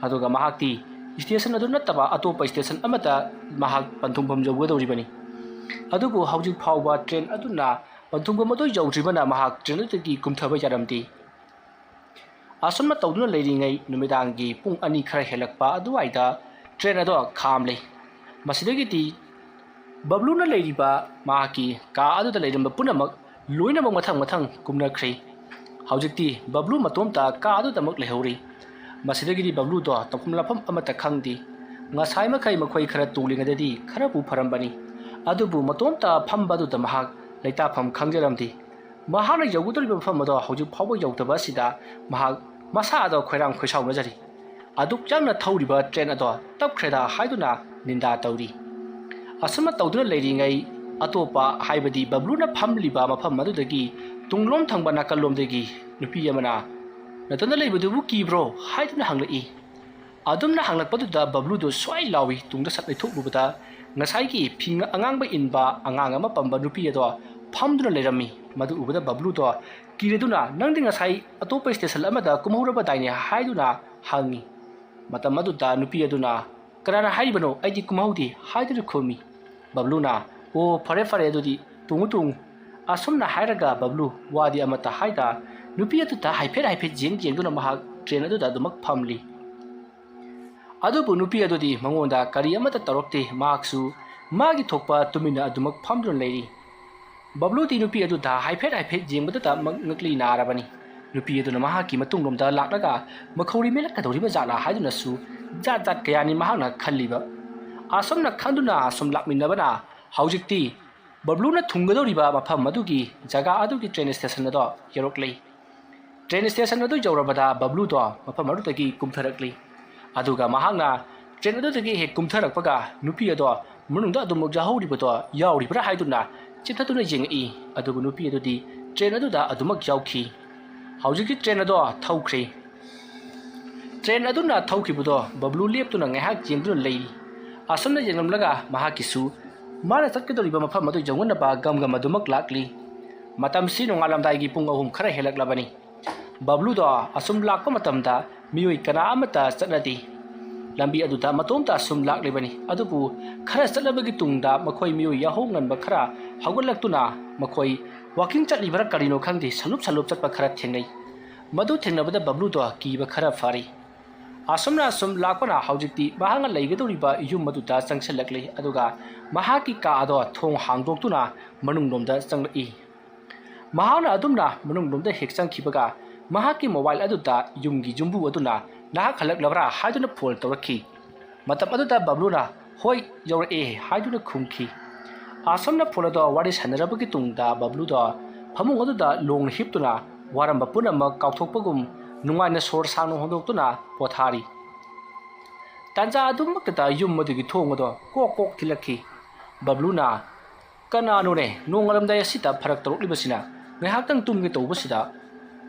ꯑꯗꯨꯒ ꯃꯍꯥꯛꯇꯤ ꯁ꯭ꯇꯦꯁꯟ ꯑꯗꯨ ꯅꯠꯇꯕ ꯑꯇꯣꯞꯄ ꯁ꯭ꯇꯦꯁꯟ ꯑꯃꯗ ꯃꯍꯥꯛ ꯄꯟꯊꯨꯡꯐꯝ ꯌꯧꯒꯗꯧꯔꯤꯕꯅꯤ꯫ ꯑꯗꯨꯕꯨ ꯍꯧꯖꯤꯛ ꯐꯥꯎꯕ ꯇ꯭ꯔꯦꯟ ꯑꯗꯨꯅ ꯄꯟꯊꯨꯡꯐꯝ ꯑꯗꯨ ꯌꯧꯗ꯭ꯔꯤꯕꯅ ꯃꯍꯥꯛ ꯇ꯭ꯔꯦꯟ ꯑꯗꯨꯗꯒꯤ ꯀꯨꯝꯊꯕ ꯌꯥꯔꯝꯗꯦ꯫ ꯑꯁꯨꯝꯅ ꯇꯧꯗꯨꯅ ꯂꯩꯔꯤꯉꯩ ꯅꯨꯃꯤꯗꯥꯡꯒꯤ ꯄꯨꯡ ꯑꯅꯤ ꯈꯔ ꯍꯦꯜꯂꯛꯄ ꯑꯗꯨꯋꯥꯏꯗ ꯇ꯭ꯔꯦꯟ ꯑꯗꯣ ꯈꯥꯝꯂꯦ꯫ ꯃꯁꯤꯗꯒꯤꯗꯤ ꯕꯕ꯭ꯂꯨꯅ ꯂꯩꯔꯤꯕ ꯃꯍꯥꯛꯀꯤ ꯀꯥ ꯑꯗꯨꯗ ꯂꯩꯔꯝꯕ ꯄꯨꯝꯅꯃꯛ ꯂꯣꯏꯅꯃꯛ ꯃꯊꯪ ꯃꯊꯪ ꯀꯨꯝꯅꯈ꯭ꯔꯦ꯫ ꯍꯧꯖꯤꯛꯇꯤ ꯕꯕ꯭ꯂꯨ ꯃꯇꯣꯝꯇ ꯀꯥ ꯑꯗꯨꯗꯃꯛ ꯂꯩꯍꯧꯔꯤ꯫ ꯃꯁꯤꯗꯒꯤꯗꯤ ꯕꯕ꯭ꯂꯨꯗꯣ ꯇꯧꯐꯝ ꯂꯥꯛꯐꯝ ꯑꯃꯠꯇ ꯈꯪꯗꯦ꯫ ꯉꯁꯥꯏ ꯃꯈꯩ ꯃꯈꯣꯏ ꯈꯔ ꯇꯣꯡꯂꯤꯉꯩꯗꯗꯤ ꯈꯔꯕꯨ ꯐꯔꯝꯕꯅꯤ, ꯑꯗꯨꯕꯨ ꯃꯇꯣꯝꯇ ꯐꯝꯕ ꯑꯗꯨꯗ ꯃꯍꯥꯛ ꯂꯩꯇꯥꯐꯝ ꯈꯪꯖꯔꯝꯗꯦ꯫ ꯃꯍꯥꯛꯅ ꯌꯧꯒꯗꯧꯔꯤꯕ ꯃꯐꯝ ꯑꯗꯣ ꯍꯧꯖꯤꯛ ꯐꯥꯎꯕ ꯌꯧꯗꯕ ꯑꯁꯤꯗ ꯃꯍꯥꯛ ꯃꯁꯥ ꯑꯗꯣ ꯈꯣꯏꯔꯥꯡ ꯈꯣꯏꯁꯥꯎꯅꯖꯔꯤ꯫ ꯑꯗꯨꯛ ꯌꯥꯝꯅ ꯊꯧꯔꯤꯕ ꯇ꯭ꯔꯦꯟ ꯑꯗꯣ ꯇꯞꯈ꯭ꯔꯦꯗ ꯍꯥꯏꯗꯨꯅ ꯅꯤꯟꯗꯥ ꯇꯧꯔꯤ꯫ ꯑꯁꯨꯝꯅ ꯇꯧꯗꯨꯅ ꯂꯩꯔꯤꯉꯩ ꯑꯇꯣꯞꯄ, ꯍꯥꯏꯕꯗꯤ ꯕꯕ꯭ꯂꯨꯅ ꯐꯝꯂꯤꯕ ꯃꯐꯝ ꯑꯗꯨꯗꯒꯤ ꯇꯨꯡꯂꯣꯝ ꯊꯪꯕ ꯅꯥꯀꯜꯂꯣꯝꯗꯒꯤ ꯅꯨꯄꯤ ꯑꯃꯅ "ꯅꯇꯣꯟꯗ ꯂꯩꯕꯗꯨꯕꯨ ꯀꯤꯕ꯭ꯔꯣ?" ꯍꯥꯏꯗꯨꯅ ꯍꯪꯂꯛꯏ꯫ ꯑꯗꯨꯝꯅ ꯍꯪꯂꯛꯄꯗꯨꯗ ꯕꯕ꯭ꯂꯨꯗꯨ ꯁ꯭ꯋꯥꯏ ꯂꯥꯎꯏ꯫ ꯇꯨꯡꯗ ꯁꯠ ꯂꯩꯊꯣꯛꯂꯨꯕꯗ ꯉꯁꯥꯏꯒꯤ ꯐꯤ ꯑꯉꯥꯡꯕ ꯏꯟꯕ ꯑꯉꯥꯡ ꯑꯃ ꯄꯝꯕ ꯅꯨꯄꯤ ꯑꯗꯣ ꯐꯝꯗꯨꯅ ꯂꯩꯔꯝꯃꯤ꯫ ꯃꯗꯨ ꯎꯕꯗ ꯕꯕ꯭ꯂꯨꯗꯣ ꯀꯤꯔꯗꯨꯅ "ꯅꯪꯗꯤ ꯉꯁꯥꯏ ꯑꯇꯣꯞꯄ ꯁ꯭ꯇꯦꯁꯟ ꯑꯃꯗ ꯀꯨꯝꯍꯧꯔꯕꯗꯥꯏꯅꯦ?" ꯍꯥꯏꯗꯨꯅ ꯍꯪꯉꯤ꯫ ꯃꯇꯝ ꯑꯗꯨꯗ ꯅꯨꯄꯤ ꯑꯗꯨꯅ "ꯀꯅꯥꯅ ꯍꯥꯏꯔꯤꯕꯅꯣ ꯑꯩꯗꯤ ꯀꯨꯝꯍꯧꯗꯦ?" ꯍꯥꯏꯗꯨꯅ ꯈꯨꯝꯃꯤ꯫ ꯕꯕ꯭ꯂꯨꯅ "ꯑꯣ, ꯐꯔꯦ ꯐꯔꯦ, ꯑꯗꯨꯗꯤ ꯇꯣꯡꯉꯨ ꯇꯣꯡꯉꯨ"꯫ ꯑꯁꯨꯝꯅ ꯍꯥꯏꯔꯒ ꯕꯕ꯭ꯂꯨ ꯋꯥꯗꯤ ꯑꯃꯠꯇ ꯍꯥꯏꯗ ꯅꯨꯄꯤ ꯑꯗꯨꯗ ꯍꯥꯏꯐꯦꯠ ꯍꯥꯏꯐꯦꯠ ꯌꯦꯡ ꯌꯦꯡꯗꯨꯅ ꯃꯍꯥꯛ ꯇ꯭ꯔꯦꯟ ꯑꯗꯨꯗ ꯑꯗꯨꯃꯛ ꯐꯝꯂꯤ꯫ ꯑꯗꯨꯕꯨ ꯅꯨꯄꯤ ꯑꯗꯨꯗꯤ ꯃꯉꯣꯟꯗ ꯀꯔꯤ ꯑꯃꯠꯇ ꯇꯧꯔꯛꯇꯦ꯫ ꯃꯍꯥꯛꯁꯨ ꯃꯥꯒꯤ ꯊꯣꯛꯄ ꯇꯨꯃꯤꯟꯅ ꯑꯗꯨꯃꯛ ꯐꯝꯗꯨꯅ ꯂꯩꯔꯤ꯫ ꯕꯕ꯭ꯂꯨꯗꯤ ꯅꯨꯄꯤ ꯑꯗꯨꯗ ꯍꯥꯏꯐꯦꯠ ꯍꯥꯏꯐꯦꯠ ꯌꯦꯡꯕꯗꯨꯗ ꯃꯛ-, ꯉꯛꯂꯤ ꯅꯥꯔꯕꯅꯤ꯫ ꯅꯨꯄꯤ ꯑꯗꯨꯅ ꯃꯍꯥꯛꯀꯤ ꯃꯇꯨꯡꯂꯣꯝꯗ ꯂꯥꯛꯂꯒ ꯃꯈꯧꯔꯤ ꯃꯦꯜꯂꯛꯀꯗꯧꯔꯤꯕ ꯖꯥꯠꯂꯥ ꯍꯥꯏꯗꯨꯅꯁꯨ ꯖꯥꯠ ꯖꯥꯠ ꯀꯌꯥꯅꯤ ꯃꯍꯥꯛꯅ ꯈꯜꯂꯤꯕ꯫ ꯑꯁꯨꯝꯅ ꯈꯟꯗꯨꯅ ꯑꯁꯨꯝ ꯂꯥꯛꯃꯤꯟꯅꯕꯅ ꯍꯧꯖꯤꯛꯇꯤ ꯕꯕ꯭ꯂꯨꯅ ꯊꯨꯡꯒꯗꯧꯔꯤꯕ ꯃꯐꯝ ꯑꯗꯨꯒꯤ ꯖꯒꯥ ꯑꯗꯨꯒꯤ ꯇ꯭ꯔꯦꯟ ꯁ꯭ꯇꯦꯁꯟ ꯑꯗꯣ ꯌꯧꯔꯛꯂꯦ꯫ ꯇ꯭ꯔꯦꯟ ꯁ꯭ꯇꯦꯁꯟ ꯑꯗꯨ ꯌꯧꯔꯕꯗ ꯕꯕ꯭ꯂꯨꯗꯣ ꯃꯐꯝ ꯑꯗꯨꯗꯒꯤ ꯀꯨꯝꯊꯔꯛꯂꯤ꯫ ꯑꯗꯨꯒ ꯃꯍꯥꯛꯅ ꯇ꯭ꯔꯦꯟ ꯑꯗꯨꯗꯒꯤ ꯍꯦꯛ ꯀꯨꯝꯊꯔꯛꯄꯒ ꯅꯨꯄꯤ ꯑꯗꯣ ꯃꯅꯨꯡꯗ ꯑꯗꯨꯃꯛ ꯌꯥꯎꯍꯧꯔꯤꯕꯗꯣ ꯌꯥꯎꯔꯤꯕ꯭ꯔꯥ ꯍꯥꯏꯗꯨꯅ ꯆꯤꯊꯗꯨꯅ ꯌꯦꯡꯉꯛꯏ꯫ ꯑꯗꯨꯕꯨ ꯅꯨꯄꯤ ꯑꯗꯨꯗꯤ ꯇ꯭ꯔꯦꯟ ꯑꯗꯨꯗ ꯑꯗꯨꯃꯛ ꯌꯥꯎꯈꯤ꯫ ꯍꯧꯖꯤꯛꯇꯤ ꯇ꯭ꯔꯦꯟ ꯑꯗꯣ ꯊꯧꯈ꯭ꯔꯦ꯫ ꯇ꯭ꯔꯦꯟ ꯑꯗꯨꯅ ꯊꯧꯈꯤꯕꯗꯣ ꯕꯕ꯭ꯂꯨ ꯂꯦꯞꯇꯨꯅ ꯉꯥꯏꯍꯥꯛ ꯌꯦꯡꯗꯨꯅ ꯂꯩꯔꯤ꯫ ꯑꯁꯨꯝꯅ ꯌꯦꯡꯂꯝꯂꯒ ꯃꯍꯥꯛꯀꯤꯁꯨ ꯃꯥꯅ ꯆꯠꯀꯗꯧꯔꯤꯕ ꯃꯐꯝ ꯑꯗꯨ ꯌꯧꯅꯅꯕ ꯒꯝ ꯒꯝ ꯑꯗꯨꯃꯛ ꯂꯥꯛꯂꯤ꯫ ꯃꯇꯝꯁꯤ ꯅꯣꯡꯉꯥꯜꯂꯝꯗꯥꯏꯒꯤ ꯄꯨꯡ ꯑꯍꯨꯝ ꯈꯔ ꯍꯦꯜꯂꯛꯂꯕꯅꯤ꯫ ꯕꯕ꯭ꯂꯨꯗꯣ ꯑꯁꯨꯝ ꯂꯥꯛꯄ ꯃꯇꯝꯗ ꯃꯤꯑꯣꯏ ꯀꯅꯥ ꯑꯃꯠꯇ ꯆꯠꯅꯗꯦ꯫ ꯂꯝꯕꯤ ꯑꯗꯨꯗ ꯃꯇꯣꯝꯇ ꯑꯁꯨꯝ ꯂꯥꯛꯂꯤꯕꯅꯤ꯫ ꯑꯗꯨꯕꯨ ꯈꯔ ꯆꯠꯂꯕꯒꯤ ꯇꯨꯡꯗ ꯃꯈꯣꯏ ꯃꯤꯑꯣꯏ ꯌꯥꯍꯧ ꯉꯟꯕ ꯈꯔ ꯍꯧꯒꯠꯂꯛꯇꯨꯅ ꯃꯈꯣꯏ ꯋꯥꯀꯤꯡ ꯆꯠꯂꯤꯕꯔꯥ ꯀꯔꯤꯅꯣ ꯈꯪꯗꯦ, ꯁꯂꯨꯞ ꯁꯂꯨꯞ ꯆꯠꯄ ꯈꯔ ꯊꯦꯡꯅꯩ꯫ ꯃꯗꯨ ꯊꯦꯡꯅꯕꯗ ꯕꯕ꯭ꯂꯨꯗꯣ ꯀꯤꯕ ꯈꯔ ꯐꯔꯤ꯫ ꯑꯁꯨꯝꯅ ꯑꯁꯨꯝ ꯂꯥꯛꯄꯅ ꯍꯧꯖꯤꯛꯇꯤ ꯃꯍꯥꯛꯅ ꯂꯩꯒꯗꯧꯔꯤꯕ ꯌꯨꯝ ꯑꯗꯨꯗ ꯆꯪꯁꯤꯜꯂꯛꯂꯤ꯫ ꯑꯗꯨꯒ ꯃꯍꯥꯛꯀꯤ ꯀꯥ ꯑꯗꯣ ꯊꯣꯡ ꯍꯥꯡꯗꯣꯛꯇꯨꯅ ꯃꯅꯨꯡꯂꯣꯝꯗ ꯆꯪꯂꯛꯏ꯫ ꯃꯍꯥꯛꯅ ꯑꯗꯨꯝꯅ ꯃꯅꯨꯡꯂꯣꯝꯗ ꯍꯦꯛ ꯆꯪꯈꯤꯕꯒ ꯃꯍꯥꯛꯀꯤ ꯃꯣꯕꯥꯏꯜ ꯑꯗꯨꯗ ꯌꯨꯝꯒꯤ ꯌꯨꯝꯕꯨ ꯑꯗꯨꯅ ꯅꯍꯥꯛ ꯍꯜꯂꯛꯂꯕ꯭ꯔꯥ ꯍꯥꯏꯗꯨꯅ ꯐꯣꯟ ꯇꯧꯔꯛꯈꯤ꯫ ꯃꯇꯝ ꯑꯗꯨꯗ ꯕꯕ꯭ꯂꯨꯅ "ꯍꯣꯏ, ꯌꯧꯔꯛꯑꯦ" ꯍꯥꯏꯗꯨꯅ ꯈꯨꯝꯈꯤ꯫ ꯑꯁꯨꯝꯅ ꯐꯣꯟ ꯑꯗꯣ ꯋꯥꯔꯤ ꯁꯥꯟꯅꯔꯕꯒꯤ ꯇꯨꯡꯗ ꯕꯕ꯭ꯂꯨꯗꯣ ꯐꯃꯨꯡ ꯑꯗꯨꯗ ꯂꯣꯡꯅ ꯍꯤꯞꯇꯨꯅ ꯋꯥꯔꯝꯕ ꯄꯨꯝꯅꯃꯛ ꯀꯥꯎꯊꯣꯛꯄꯒꯨꯝ ꯅꯨꯡꯉꯥꯏꯅ ꯁꯣꯔ ꯁꯥꯡꯅ ꯍꯣꯟꯗꯣꯛꯇꯨꯅ ꯄꯣꯊꯥꯔꯤ꯫ ꯇꯥꯟꯖꯥ ꯑꯗꯨꯃꯛꯇꯗ ꯌꯨꯝ ꯑꯗꯨꯒꯤ ꯊꯣꯡ ꯑꯗꯣ ꯀꯣꯛ ꯀꯣꯛ ꯊꯤꯜꯂꯛꯈꯤ꯫ ꯕꯕ꯭ꯂꯨꯅ "ꯀꯅꯥꯅꯣꯅꯦ ꯅꯣꯡꯉꯥꯜꯂꯝꯗꯥꯏ ꯑꯁꯤꯗ ꯐꯔꯛ ꯇꯧꯔꯛꯂꯤꯕꯁꯤꯅ? ꯉꯥꯏꯍꯥꯛꯇꯪ ꯇꯨꯝꯒꯦ ꯇꯧꯕꯁꯤꯗ?"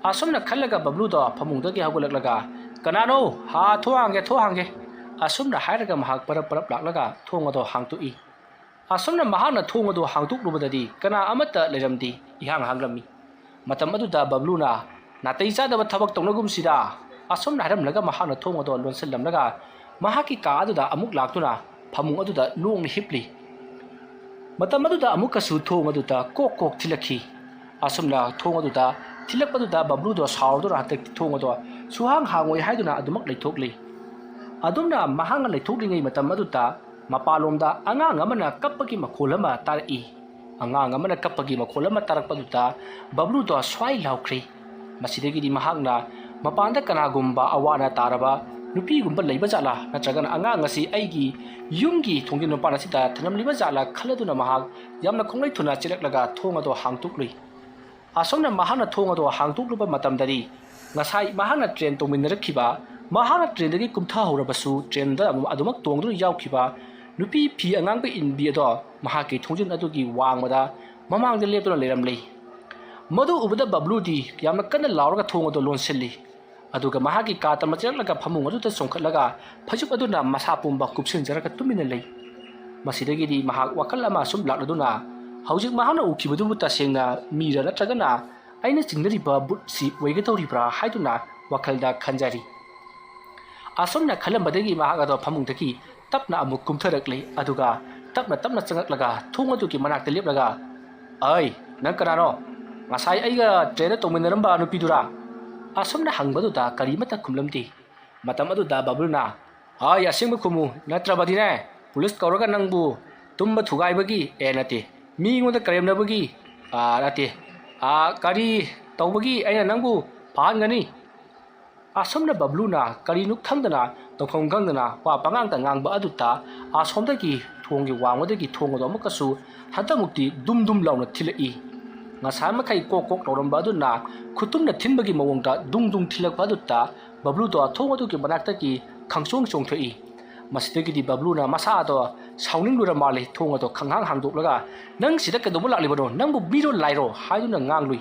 ꯑꯁꯨꯝꯅ ꯈꯜꯂꯒ ꯕꯕ꯭ꯂꯨꯗꯣ ꯐꯃꯨꯡꯗꯒꯤ ꯍꯧꯒꯠꯂꯛꯂꯒ "ꯀꯅꯥꯅꯣ? ꯍꯥ, ꯊꯣꯡ ꯍꯥꯡꯒꯦ, ꯊꯣꯡ ꯍꯥꯡꯒꯦ!" ꯑꯁꯨꯝꯅ ꯍꯥꯏꯔꯒ ꯃꯍꯥꯛ ꯄꯔꯞ ꯄꯔꯞ ꯂꯥꯛꯂꯒ ꯊꯣꯡ ꯑꯗꯣ ꯍꯥꯡꯇꯣꯛꯏ꯫ ꯑꯁꯨꯝꯅ ꯃꯍꯥꯛꯅ ꯊꯣꯡ ꯑꯗꯨ ꯍꯥꯡꯗꯣꯛꯂꯨꯕꯗꯗꯤ ꯀꯅꯥ ꯑꯃꯠꯇ ꯂꯩꯔꯝꯗꯦ, ꯏꯍꯥꯡ ꯍꯥꯡꯂꯝꯃꯤ꯫ ꯃꯇꯝ ꯑꯗꯨꯗ ꯕꯕ꯭ꯂꯨꯅ "ꯅꯥꯇꯩ ꯆꯥꯗꯕ ꯊꯕꯛ ꯇꯧꯅꯒꯨꯝꯁꯤꯗ" ꯑꯁꯨꯝꯅ ꯍꯥꯏꯔꯝꯂꯒ ꯃꯍꯥꯛꯅ ꯊꯣꯡ ꯑꯗꯣ ꯂꯣꯟꯁꯤꯜꯂꯝꯂꯒ ꯃꯍꯥꯛꯀꯤ ꯀꯥ ꯑꯗꯨꯗ ꯑꯃꯨꯛ ꯂꯥꯛꯇꯨꯅ ꯐꯃꯨꯡ ꯑꯗꯨꯗ ꯂꯣꯡꯅ ꯍꯤꯞꯂꯤ꯫ ꯃꯇꯝ ꯑꯗꯨꯗ ꯑꯃꯨꯛꯀꯁꯨ ꯊꯣꯡ ꯑꯗꯨꯗ ꯀꯣꯛ ꯀꯣꯛ ꯊꯤꯜꯂꯛꯈꯤ꯫ ꯑꯁꯨꯝꯅ ꯊꯣꯡ ꯑꯗꯨꯗ ꯊꯤꯜꯂꯛꯄꯗꯨꯗ ꯕꯕ꯭ꯂꯨꯗꯣ ꯁꯥꯎꯔꯗꯨꯅ ꯍꯟꯗꯛꯇꯤ ꯊꯣꯡ ꯑꯗꯣ ꯁꯨꯍꯥꯡ ꯍꯥꯡꯉꯣꯏ ꯍꯥꯏꯗꯨꯅ ꯑꯗꯨꯃꯛ ꯂꯩꯊꯣꯛꯂꯤ꯫ ꯑꯗꯨꯝꯅ ꯃꯍꯥꯛꯅ ꯂꯩꯊꯣꯛꯂꯤꯉꯩ ꯃꯇꯝ ꯑꯗꯨꯗ ꯃꯄꯥꯟꯂꯣꯝꯗ ꯑꯉꯥꯡ ꯑꯃꯅ ꯀꯞꯄꯒꯤ ꯃꯈꯣꯜ ꯑꯃ ꯇꯥꯔꯛꯏ꯫ ꯑꯉꯥꯡ ꯑꯃꯅ ꯀꯞꯄꯒꯤ ꯃꯈꯣꯜ ꯑꯃ ꯇꯥꯔꯛꯄꯗꯨꯗ ꯕꯕ꯭ꯂꯨꯗꯣ ꯁ꯭ꯋꯥꯏ ꯂꯥꯎꯈ꯭ꯔꯦ꯫ ꯃꯁꯤꯗꯒꯤꯗꯤ ꯃꯍꯥꯛꯅ ꯃꯄꯥꯟꯗ ꯀꯅꯥꯒꯨꯝꯕ ꯑꯋꯥ ꯑꯅꯥ ꯇꯥꯔꯕ ꯅꯨꯄꯤꯒꯨꯝꯕ ꯂꯩꯕ ꯖꯥꯠꯂꯥ, ꯅꯠꯇ꯭ꯔꯒꯅ ꯑꯉꯥꯡ ꯑꯁꯤ ꯑꯩꯒꯤ ꯌꯨꯝꯒꯤ ꯊꯣꯡꯖꯤꯟ ꯃꯄꯥꯟ ꯑꯁꯤꯗ ꯊꯅꯝꯂꯤꯕ ꯖꯥꯠꯂꯥ ꯈꯜꯂꯗꯨꯅ ꯃꯍꯥꯛ ꯌꯥꯝꯅ ꯈꯣꯡꯂꯩ ꯊꯨꯅ ꯆꯦꯜꯂꯛꯂꯒ ꯊꯣꯡ ꯑꯗꯣ ꯍꯥꯡꯗꯣꯛꯂꯨꯏ꯫ ꯑꯁꯨꯝꯅ ꯃꯍꯥꯛꯅ ꯊꯣꯡ ꯑꯗꯣ ꯍꯥꯡꯗꯣꯛꯂꯨꯕ ꯃꯇꯝꯗꯗꯤ ꯉꯁꯥꯏ ꯃꯍꯥꯛꯅ ꯇ꯭ꯔꯦꯟ ꯇꯣꯡꯃꯤꯟꯅꯔꯛꯈꯤꯕ, ꯃꯍꯥꯛꯅ ꯇ꯭ꯔꯦꯟꯗꯒꯤ ꯀꯨꯝꯊꯍꯧꯔꯕꯁꯨ ꯇ꯭ꯔꯦꯟꯗ ꯑꯃꯨꯛ ꯑꯗꯨꯃꯛ ꯇꯣꯡꯗꯨꯅ ꯌꯥꯎꯈꯤꯕ ꯅꯨꯄꯤ ꯐꯤ ꯑꯉꯥꯡꯕ ꯏꯟꯕꯤ ꯑꯗꯣ ꯃꯍꯥꯛꯀꯤ ꯊꯣꯡꯖꯤꯟ ꯑꯗꯨꯒꯤ ꯋꯥꯡꯃꯗ ꯃꯃꯥꯡꯗ ꯂꯦꯞꯇꯨꯅ ꯂꯩꯔꯝꯂꯤ꯫ ꯃꯗꯨ ꯎꯕꯗ ꯕꯕ꯭ꯂꯨꯗꯤ ꯌꯥꯝꯅ ꯀꯟꯅ ꯂꯥꯎꯔꯒ ꯊꯣꯡ ꯑꯗꯨ ꯂꯣꯟꯁꯤꯜꯂꯤ꯫ ꯑꯗꯨꯒ ꯃꯍꯥꯛꯀꯤ ꯀꯥ ꯇꯝꯅ ꯆꯦꯜꯂꯛꯂꯒ ꯐꯃꯨꯡ ꯑꯗꯨꯗ ꯆꯣꯡꯈꯠꯂꯒ ꯐꯩꯖꯨꯞ ꯑꯗꯨꯅ ꯃꯁꯥ ꯄꯨꯝꯕ ꯀꯨꯞꯁꯤꯟꯖꯔꯒ ꯇꯨꯃꯤꯟꯅ ꯂꯩ꯫ ꯃꯁꯤꯗꯒꯤꯗꯤ ꯃꯍꯥꯛ ꯋꯥꯈꯜ ꯑꯃ ꯁꯨꯝ ꯂꯥꯛꯂꯗꯨꯅ ꯍꯧꯖꯤꯛ ꯃꯍꯥꯛꯅ ꯎꯈꯤꯕꯗꯨꯕꯨ ꯇꯁꯦꯡꯅ ꯃꯤꯔ ꯅꯠꯇ꯭ꯔꯒꯅ ꯑꯩꯅ ꯆꯤꯡꯅꯔꯤꯕ ꯚꯨꯠꯁꯤ ꯑꯣꯏꯒꯗꯧꯔꯤꯕ꯭ꯔꯥ ꯍꯥꯏꯗꯨꯅ ꯋꯥꯈꯜꯗ ꯈꯟꯖꯔꯤ꯫ ꯑꯁꯨꯝꯅ ꯈꯜꯂꯝꯕꯗꯒꯤ ꯃꯍꯥꯛ ꯑꯗꯣ ꯐꯃꯨꯡꯗꯒꯤ ꯇꯞꯅ ꯑꯃꯨꯛ ꯀꯨꯝꯊꯔꯛꯂꯤ꯫ ꯑꯗꯨꯒ ꯇꯞꯅ ꯇꯞꯅ ꯆꯪꯂꯛꯂꯒ ꯊꯣꯡ ꯑꯗꯨꯒꯤ ꯃꯅꯥꯛꯇ ꯂꯦꯞꯂꯒ, "ꯑꯩ, ꯅꯪ ꯀꯅꯥꯅꯣ? ꯉꯁꯥꯏ ꯑꯩꯒ ꯇ꯭ꯔꯦꯟꯗ ꯇꯧꯃꯤꯟꯅꯔꯝꯕ ꯅꯨꯄꯤꯗꯨꯔꯥ?" ꯑꯁꯨꯝꯅ ꯍꯪꯕꯗꯨꯗ ꯀꯔꯤꯃꯠꯇ ꯈꯨꯝꯂꯝꯗꯦ꯫ ꯃꯇꯝ ꯑꯗꯨꯗ ꯕꯕ꯭ꯂꯨꯅ, "ꯍꯣꯏ, ꯑꯁꯦꯡꯕ ꯈꯨꯝꯃꯨ, ꯅꯠꯇ꯭ꯔꯕꯗꯤꯅꯦ, ꯄꯨꯂꯤꯁ ꯀꯧꯔꯒ ꯅꯪꯕꯨ ꯇꯨꯝꯕ ꯊꯨꯒꯥꯏꯕꯒꯤ, ꯑꯦ, ꯅꯠꯇꯦ, ꯃꯤꯉꯣꯟꯗ ꯀꯔꯦꯝꯅꯕꯒꯤ, ꯑꯥ, ꯅꯠꯇꯦ, ꯑꯥ, ꯀꯔꯤ ꯇꯧꯕꯒꯤ ꯑꯩꯅ ꯅꯪꯕꯨ ꯐꯥꯍꯟꯒꯅꯤ?" ꯑꯁꯨꯝꯅ ꯕꯕ꯭ꯂꯨꯅ ꯀꯔꯤꯅꯣ ꯈꯪꯗꯅ, ꯇꯧꯐꯝ ꯈꯪꯗꯅ ꯋꯥ ꯄꯉꯥꯡꯗ ꯉꯥꯡꯕ ꯑꯗꯨꯗ ꯑꯁꯣꯝꯗꯒꯤ ꯊꯣꯡꯒꯤ ꯋꯥꯡꯃꯗꯒꯤ ꯊꯣꯡ ꯑꯗꯨ ꯑꯃꯨꯛꯀꯁꯨ ꯍꯟꯗꯛꯃꯨꯛꯇꯤ ꯗꯨꯝ ꯗꯨꯝ ꯂꯥꯎꯅ ꯊꯤꯜꯂꯛꯏ꯫ ꯉꯁꯥꯏ ꯃꯈꯩ ꯀꯣꯛ ꯀꯣꯛ ꯂꯥꯎꯔꯝꯕ ꯑꯗꯨꯅ ꯈꯨꯇꯨꯝꯅ ꯊꯤꯟꯕꯒꯤ ꯃꯑꯣꯡꯗ ꯗꯨꯡ ꯗꯨꯡ ꯊꯤꯜꯂꯛꯄ ꯑꯗꯨꯗ ꯕꯕ꯭ꯂꯨꯗꯣ ꯊꯣꯡ ꯑꯗꯨꯒꯤ ꯃꯅꯥꯛꯇꯒꯤ ꯈꯪꯆꯣꯡ ꯆꯣꯡꯊꯣꯛꯏ꯫ ꯃꯁꯤꯗꯒꯤꯗꯤ ꯕꯕ꯭ꯂꯨꯅ ꯃꯁꯥꯗꯣ ꯁꯥꯎꯅꯤꯡꯂꯨꯔ ꯃꯥꯜꯂꯦ꯫ ꯊꯣꯡ ꯑꯗꯣ ꯈꯪꯍꯥꯡ ꯍꯥꯡꯗꯣꯛꯂꯒ, "ꯅꯪ ꯁꯤꯗ ꯀꯩꯗꯧꯕ ꯂꯥꯛꯂꯤꯕꯅꯣ? ꯅꯪꯕꯨ ꯃꯤꯔꯣ ꯂꯥꯏꯔꯣ?" ꯍꯥꯏꯗꯨꯅ ꯉꯥꯡꯂꯨꯏ꯫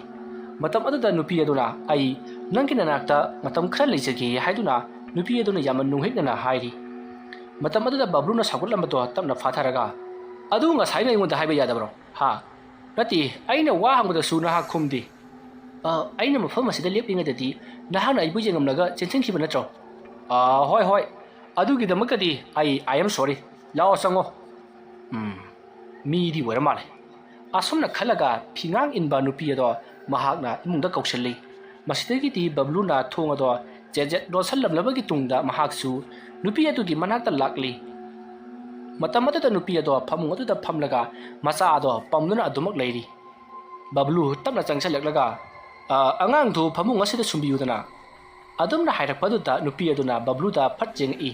ꯃꯇꯝ ꯑꯗꯨꯗ ꯅꯨꯄꯤ ꯑꯗꯨꯅ, "ꯑꯩ ꯅꯪꯒꯤ ꯅꯅꯥꯛꯇ ꯃꯇꯝ ꯈꯔ ꯂꯩꯖꯒꯦ" ꯍꯥꯏꯗꯨꯅ ꯅꯨꯄꯤ ꯑꯗꯨꯅ ꯌꯥꯝꯅ ꯅꯨꯡꯍꯤꯛꯅꯅ ꯍꯥꯏꯔꯤ꯫ ꯃꯇꯝ ꯑꯗꯨꯗ ꯕꯕ꯭ꯂꯨꯅ ꯁꯥꯎꯒꯠꯂꯝꯕꯗꯣ ꯇꯞꯅ ꯐꯥꯊꯔꯒ, "ꯑꯗꯨ ꯉꯁꯥꯏꯅ ꯑꯩꯉꯣꯟꯗ ꯍꯥꯏꯕ ꯌꯥꯗꯕ꯭ꯔꯣ? ꯍꯥ? ꯅꯠꯇꯦ, ꯑꯩꯅ ꯋꯥ ꯍꯪꯕꯗꯁꯨ ꯅꯍꯥꯛ ꯈꯨꯝꯗꯦ꯫ ꯑ, ꯑꯩꯅ ꯃꯐꯝ ꯑꯁꯤꯗ ꯂꯦꯞꯂꯤꯉꯩꯗꯗꯤ ꯅꯍꯥꯛꯅ ꯑꯩꯕꯨ ꯌꯦꯡꯂꯝꯂꯒ ꯆꯦꯟꯁꯤꯟꯈꯤꯕ ꯅꯠꯇ꯭ꯔꯣ? ꯑ, ꯍꯣꯏ, ꯍꯣꯏ꯫ ꯑꯗꯨꯒꯤꯗꯃꯛꯇꯗꯤ ꯑꯩ, I am sorry꯫ ꯂꯥꯛꯑꯣ, ꯆꯪꯉꯣ꯫ ꯎꯝ, ꯃꯤꯗꯤ ꯑꯣꯏꯔ ꯃꯥꯜꯂꯦ꯫" ꯑꯁꯨꯝꯅ ꯈꯜꯂꯒ ꯐꯤꯉꯥꯡ ꯏꯟꯕ ꯅꯨꯄꯤ ꯑꯗꯣ ꯃꯍꯥꯛꯅ ꯏꯃꯨꯡꯗ ꯀꯧꯁꯤꯜꯂꯤ꯫ ꯃꯁꯤꯗꯒꯤꯗꯤ ꯕꯕ꯭ꯂꯨꯅ ꯊꯣꯡ ꯑꯗꯣ ꯖꯦꯠ ꯖꯦꯠ ꯂꯣꯟꯁꯤꯜꯂꯝꯂꯕꯒꯤ ꯇꯨꯡꯗ ꯃꯍꯥꯛꯁꯨ ꯅꯨꯄꯤ ꯑꯗꯨꯒꯤ ꯃꯅꯥꯛꯇ ꯂꯥꯛꯂꯤ꯫ ꯃꯇꯝ ꯑꯗꯨꯗ ꯅꯨꯄꯤ ꯑꯗꯣ ꯐꯃꯨꯡ ꯑꯗꯨꯗ ꯐꯝꯂꯒ ꯃꯆꯥ ꯑꯗꯣ ꯄꯝꯗꯨꯅ ꯑꯗꯨꯃꯛ ꯂꯩꯔꯤ꯫ ꯕꯕ꯭ꯂꯨ ꯇꯞꯅ ꯆꯪꯁꯤꯜꯂꯛꯂꯒ, "ꯑ, ꯑꯉꯥꯡꯗꯨ ꯐꯃꯨꯡ ꯑꯁꯤꯗ ꯁꯨꯝꯕꯤꯌꯨꯗꯅ꯫" ꯑꯗꯨꯝꯅ ꯍꯥꯏꯔꯛꯄꯗꯨꯗ ꯅꯨꯄꯤ ꯑꯗꯨꯅ ꯕꯕ꯭ꯂꯨꯗ ꯐꯠ ꯌꯦꯡꯉꯛꯏ꯫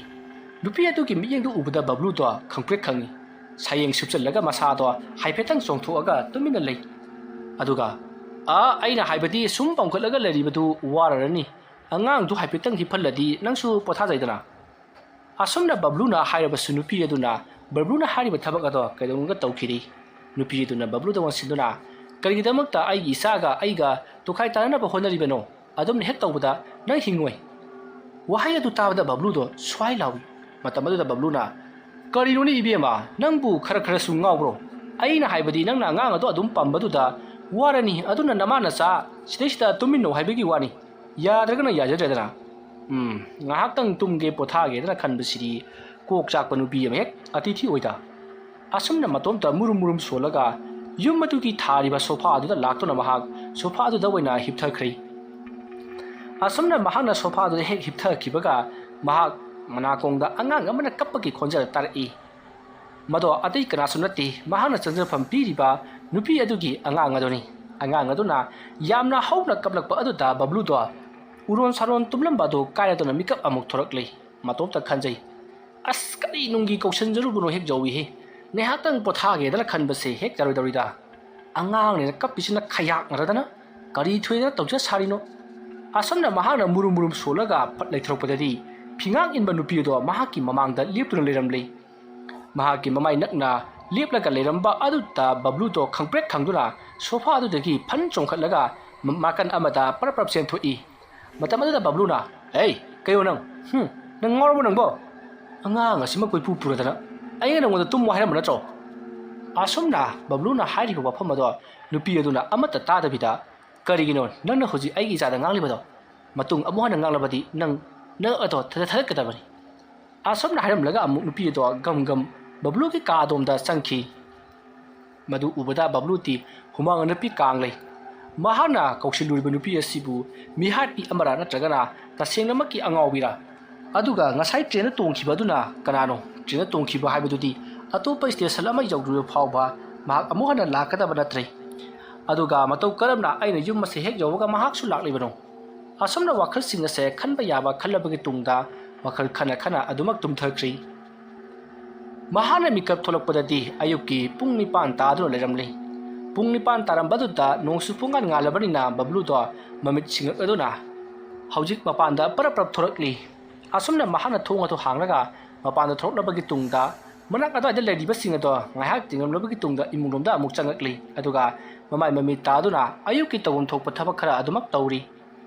ꯅꯨꯄꯤ ꯑꯗꯨꯒꯤ ꯃꯤꯠꯌꯦꯡꯗꯨ ꯎꯕꯗ ꯕꯕ꯭ꯂꯨꯗꯣ ꯈꯪꯄ꯭ꯔꯦꯛ ꯈꯪꯉꯤ꯫ ꯁꯥꯌꯦꯡ ꯁꯨꯞꯆꯜꯂꯒ ꯃꯁꯥꯗꯣ ꯍꯥꯏꯐꯦꯠꯇꯪ ꯆꯣꯡꯊꯣꯛꯑꯒ ꯇꯨꯃꯤꯟꯅ ꯂꯩ꯫ ꯑꯗꯨꯒ, "ꯑ, ꯑꯩꯅ ꯍꯥꯏꯕꯗꯤ ꯁꯨꯝ ꯄꯥꯝꯈꯠꯂꯒ ꯂꯩꯔꯤꯕꯗꯨ ꯋꯥꯔꯔꯅꯤ꯫ ꯑꯉꯥꯡꯗꯨ ꯍꯥꯏꯐꯦꯠꯇꯪ ꯍꯤꯞꯍꯜꯂꯗꯤ ꯅꯪꯁꯨ ꯄꯣꯊꯥꯖꯩꯗꯅ꯫" ꯑꯁꯨꯝꯅ ꯕꯕ꯭ꯂꯨꯅ ꯍꯥꯏꯔꯕꯁꯨ ꯅꯨꯄꯤ ꯑꯗꯨꯅ ꯕꯕ꯭ꯂꯨꯅ ꯍꯥꯏꯔꯤꯕ ꯊꯕꯛ ꯑꯗꯣ ꯀꯩꯗꯧꯅꯨꯡꯗ ꯇꯧꯈꯤꯗꯦ꯫ ꯅꯨꯄꯤ ꯑꯗꯨꯅ ꯕꯕ꯭ꯂꯨꯗ ꯋꯥꯁꯤꯟꯗꯨꯅ, "ꯀꯔꯤꯒꯤꯗꯃꯛꯇ ꯑꯩꯒꯤ ꯏꯆꯥꯒ ꯑꯩꯒ ꯇꯣꯈꯥꯏ ꯇꯥꯅꯅꯕ ꯍꯣꯠꯅꯔꯤꯕꯅꯣ? ꯑꯗꯨꯝꯅ ꯍꯦꯛ ꯇꯧꯕꯗ ꯅꯪ ꯍꯤꯡꯉꯣꯏ꯫ ꯋꯥꯍꯩ ꯑꯗꯨ ꯇꯥꯕꯗ ꯕꯕ꯭ꯂꯨꯗꯣ ꯁ꯭ꯋꯥꯏ ꯂꯥꯎꯏ꯫ ꯃꯇꯝ ꯑꯗꯨꯗ ꯕꯕ꯭ꯂꯨꯅ, "ꯀꯔꯤꯅꯣꯅꯦ ꯏꯕꯦꯝꯃ, ꯅꯪꯕꯨ ꯈꯔ ꯈꯔꯁꯨ ꯉꯥꯎꯕ꯭ꯔꯣ? ꯑꯩꯅ ꯍꯥꯏꯕꯗꯤ ꯅꯪꯅ ꯑꯉꯥꯡ ꯑꯗꯣ ꯑꯗꯨꯝ ꯄꯝꯕꯗꯨꯗ ꯋꯥꯔꯅꯤ, ꯑꯗꯨꯅ ꯅꯃꯥ ꯅꯆꯥ ꯁꯤꯗꯩꯁꯤꯗ ꯇꯨꯃꯤꯟꯅꯧ ꯍꯥꯏꯕꯒꯤ ꯋꯥꯅꯤ꯫ ꯌꯥꯗ꯭ꯔꯒꯅ ꯌꯥꯖꯗ꯭ꯔꯦꯗꯅ꯫ ꯎꯝ, ꯉꯥꯏꯍꯥꯛꯇꯪ ꯇꯨꯝꯒꯦ ꯄꯣꯊꯥꯒꯦꯗꯅ ꯈꯟꯕꯁꯤꯗꯤ ꯀꯣꯛ ꯆꯥꯛꯄ ꯅꯨꯄꯤ ꯑꯃ ꯍꯦꯛ ꯑꯇꯤꯊꯤ ꯑꯣꯏꯗ"꯫ ꯑꯁꯨꯝꯅ ꯃꯇꯣꯝꯇ ꯃꯨꯔꯨꯝ ꯃꯨꯔꯨꯝ ꯁꯣꯜꯂꯒ ꯌꯨꯝ ꯑꯗꯨꯒꯤ ꯊꯥꯔꯤꯕ ꯁꯣꯐꯥ ꯑꯗꯨꯗ ꯂꯥꯛꯇꯨꯅ ꯃꯍꯥꯛ ꯁꯣꯐꯥ ꯑꯗꯨꯗ ꯑꯣꯏꯅ ꯍꯤꯞꯊꯈ꯭ꯔꯦ꯫ ꯑꯁꯨꯝꯅ ꯃꯍꯥꯛꯅ ꯁꯣꯐꯥ ꯑꯗꯨꯗ ꯍꯦꯛ ꯍꯤꯞꯊꯈꯤꯕꯒ ꯃꯍꯥꯛ ꯃꯅꯥꯀꯣꯡꯗ ꯑꯉꯥꯡ ꯑꯃꯅ ꯀꯞꯄꯒꯤ ꯈꯣꯟꯖꯦꯜ ꯇꯥꯔꯛꯏ꯫ ꯃꯗꯣ ꯑꯇꯩ ꯀꯅꯥꯁꯨ ꯅꯠꯇꯦ, ꯃꯍꯥꯛꯅ ꯆꯪꯖꯐꯝ ꯄꯤꯔꯤꯕ ꯅꯨꯄꯤ ꯑꯗꯨꯒꯤ ꯑꯉꯥꯡ ꯑꯗꯨꯅꯤ꯫ ꯑꯉꯥꯡ ꯑꯗꯨꯅ ꯌꯥꯝꯅ ꯍꯧꯅ ꯀꯞꯂꯛꯄ ꯑꯗꯨꯗ ꯕꯕ꯭ꯂꯨꯗꯣ ꯎꯔꯣꯟ ꯁꯥꯔꯣꯟ ꯇꯨꯝꯂꯝꯕ ꯑꯗꯨ ꯀꯥꯏꯔꯗꯨꯅ ꯃꯤꯀꯞ ꯑꯃꯨꯛ ꯊꯣꯔꯛꯂꯤ꯫ ꯃꯇꯣꯝꯇ ꯈꯟꯖꯩ, "ꯑꯁ, ꯀꯔꯤ ꯅꯨꯡꯒꯤ ꯀꯧꯁꯟꯖꯔꯨꯕꯅꯣ ꯍꯦꯛ ꯌꯧꯏꯍꯦ꯫ ꯉꯥꯏꯍꯥꯛꯇꯪ ꯄꯣꯊꯥꯒꯦꯗꯅ ꯈꯟꯕꯁꯦ ꯍꯦꯛ ꯌꯥꯔꯣꯏꯗꯧꯔꯤꯗ꯫ ꯑꯉꯥꯡꯅꯦꯅ ꯀꯞꯄꯤꯁꯤꯅ ꯈꯌꯥꯛꯅꯔꯗꯅ ꯀꯔꯤ ꯊꯣꯏꯗꯅ ꯇꯧꯖ ꯁꯥꯔꯤꯅꯣ?" ꯑꯁꯨꯝꯅ ꯃꯍꯥꯛꯅ ꯃꯨꯔꯨꯝ ꯃꯨꯔꯨꯝ ꯁꯣꯜꯂꯒ ꯐꯠ ꯂꯩꯊꯣꯔꯛꯄꯗꯗꯤ ꯐꯤꯉꯥꯡ ꯏꯟꯕ ꯅꯨꯄꯤ ꯑꯗꯣ ꯃꯍꯥꯛꯀꯤ ꯃꯃꯥꯡꯗ ꯂꯦꯞꯇꯨꯅ ꯂꯩꯔꯝꯂꯦ꯫ ꯃꯍꯥꯛꯀꯤ ꯃꯃꯥꯏ ꯅꯛꯅ ꯂꯦꯞꯂꯒ ꯂꯩꯔꯝꯕ ꯑꯗꯨꯗ ꯕꯕ꯭ꯂꯨꯗꯣ ꯈꯪꯄ꯭ꯔꯦꯛ ꯈꯪꯗꯨꯅ ꯁꯣꯐꯥ ꯑꯗꯨꯗꯒꯤ ꯐꯟ ꯆꯣꯡꯈꯠꯂꯒ ꯃ-, ꯅꯥꯀꯟ ꯑꯃꯗ ꯄꯔꯞ ꯄꯔꯞ ꯆꯦꯟꯊꯣꯛꯏ꯫ ꯃꯇꯝ ꯑꯗꯨꯗ ꯕꯕ꯭ꯂꯨꯅ, "ꯍꯦ, ꯀꯩꯅꯣ ꯅꯪ? ꯍꯨꯝ, ꯅꯪ ꯉꯥꯎꯔꯕꯣ ꯅꯪꯕꯣ? ꯑꯉꯥꯡ ꯑꯁꯤꯃ ꯀꯣꯏꯄꯨ ꯄꯨꯔꯗꯅ꯫ ꯑꯩꯅ ꯅꯪꯉꯣꯟꯗ ꯇꯨꯝꯃꯣ ꯍꯥꯏꯔꯝꯕ ꯅꯠꯇ꯭ꯔꯣ?" ꯑꯁꯨꯝꯅ ꯕꯕ꯭ꯂꯨꯅ ꯍꯥꯏꯔꯤꯕ ꯋꯥꯐꯝ ꯑꯗꯣ ꯅꯨꯄꯤ ꯑꯗꯨꯅ ꯑꯃꯠꯇ ꯇꯥꯗꯕꯤꯗ, "ꯀꯔꯤꯒꯤꯅꯣ ꯅꯪꯅ ꯍꯧꯖꯤꯛ ꯑꯩꯒꯤ ꯏꯆꯥꯗ ꯉꯥꯡꯂꯤꯕꯗꯣ? ꯃꯇꯨꯡ ꯑꯃꯨꯛ ꯍꯟꯅ ꯉꯥꯡꯂꯕꯗꯤ ꯅꯪ, ꯅꯪ ꯑꯗꯣ ꯊꯥꯗ-, ꯊꯥꯗꯠꯀꯗꯕꯅꯤ"꯫ ꯑꯁꯨꯝꯅ ꯍꯥꯏꯔꯝꯂꯒ ꯑꯃꯨꯛ ꯅꯨꯄꯤ ꯑꯗꯣ ꯒꯝ ꯒꯝ ꯕꯕ꯭ꯂꯨꯒꯤ ꯀꯥ ꯑꯗꯣꯝꯗ ꯆꯪꯈꯤ꯫ ꯃꯗꯨ ꯎꯕꯗ ꯕꯕ꯭ꯂꯨꯗꯤ ꯍꯨꯃꯥꯡ ꯑꯅꯞꯄꯤ ꯀꯥꯡꯂꯩ꯫ ꯃꯍꯥꯛꯅ ꯀꯧꯁꯤꯜꯂꯨꯔꯤꯕ ꯅꯨꯄꯤ ꯑꯁꯤꯕꯨ ꯃꯤꯍꯥꯠꯄꯤ ꯑꯃꯔꯥ ꯅꯠꯇ꯭ꯔꯒꯅ ꯇꯁꯦꯡꯅꯃꯛꯀꯤ ꯑꯉꯥꯎꯕꯤꯔꯥ? ꯑꯗꯨꯒ ꯉꯁꯥꯏ ꯇ꯭ꯔꯦꯟꯗ ꯇꯣꯡꯈꯤꯕ ꯑꯗꯨꯅ ꯀꯅꯥꯅꯣ? ꯇ꯭ꯔꯦꯟꯗ ꯇꯣꯡꯈꯤꯕ ꯍꯥꯏꯕꯗꯨꯗꯤ ꯑꯇꯣꯞꯄ ꯁ꯭ꯇꯦꯁꯟ ꯑꯃ ꯌꯧꯗ꯭ꯔꯤꯕ ꯐꯥꯎꯕ ꯃꯍꯥꯛ ꯑꯃꯨꯛ ꯍꯟꯅ ꯂꯥꯛꯀꯗꯕ ꯅꯠꯇ꯭ꯔꯦ꯫ ꯑꯗꯨꯒ ꯃꯇꯧ ꯀꯔꯝꯅ ꯑꯩꯅ ꯌꯨꯝ ꯑꯁꯤ ꯍꯦꯛ ꯌꯧꯕꯒ ꯃꯍꯥꯛꯁꯨ ꯂꯥꯛꯂꯤꯕꯅꯣ? ꯑꯁꯨꯝꯅ ꯋꯥꯈꯜꯁꯤꯡ ꯑꯁꯦ ꯈꯟꯕ ꯌꯥꯕ ꯈꯜꯂꯕꯒꯤ ꯇꯨꯡꯗ ꯋꯥꯈꯜ ꯈꯟꯅ ꯈꯟꯅ ꯑꯗꯨꯃꯛ ꯇꯨꯝꯊꯈ꯭ꯔꯤ꯫ ꯃꯍꯥꯛꯅ ꯃꯤꯀꯞ ꯊꯣꯛꯂꯛꯄꯗꯗꯤ ꯑꯌꯨꯛꯀꯤ ꯄꯨꯡ ꯅꯤꯄꯥꯟ ꯇꯥꯗꯨꯅ ꯂꯩꯔꯝꯂꯤ꯫ ꯄꯨꯡ ꯅꯤꯄꯥꯟ ꯇꯥꯔꯝꯕꯗꯨꯗ ꯅꯣꯡꯁꯨ ꯄꯨꯡꯉꯥꯟ ꯉꯥꯜꯂꯕꯅꯤꯅ ꯕꯕ꯭ꯂꯨꯗꯣ ꯃꯃꯤꯠ ꯁꯤꯡꯉꯛꯂꯗꯨꯅ ꯍꯧꯖꯤꯛ ꯃꯄꯥꯟꯗ ꯄꯔꯞ ꯄꯔꯞ ꯊꯣꯔꯛꯂꯤ꯫ ꯑꯁꯨꯝꯅ ꯃꯍꯥꯛꯅ ꯊꯣꯡ ꯑꯗꯨ ꯍꯥꯡꯂꯒ ꯃꯄꯥꯟꯗ ꯊꯣꯔꯛꯂꯕꯒꯤ ꯇꯨꯡꯗ ꯃꯅꯥꯛ ꯑꯗꯨꯋꯥꯏꯗ ꯂꯩꯔꯤꯕꯁꯤꯡ ꯑꯗꯣ ꯉꯥꯏꯍꯥꯛ ꯇꯤꯡꯂꯝꯂꯕꯒꯤ ꯇꯨꯡꯗ ꯏꯃꯨꯡꯂꯣꯝꯗ ꯑꯃꯨꯛ ꯆꯪꯉꯛꯂꯤ꯫ ꯑꯗꯨꯒ ꯃꯃꯥꯏ ꯃꯃꯤꯠ ꯇꯥꯗꯨꯅ ꯑꯌꯨꯛꯀꯤ ꯇꯧꯐꯝ ꯊꯣꯛꯄ ꯊꯕꯛ ꯈꯔ ꯑꯗꯨꯃꯛ ꯇꯧꯔꯤ꯫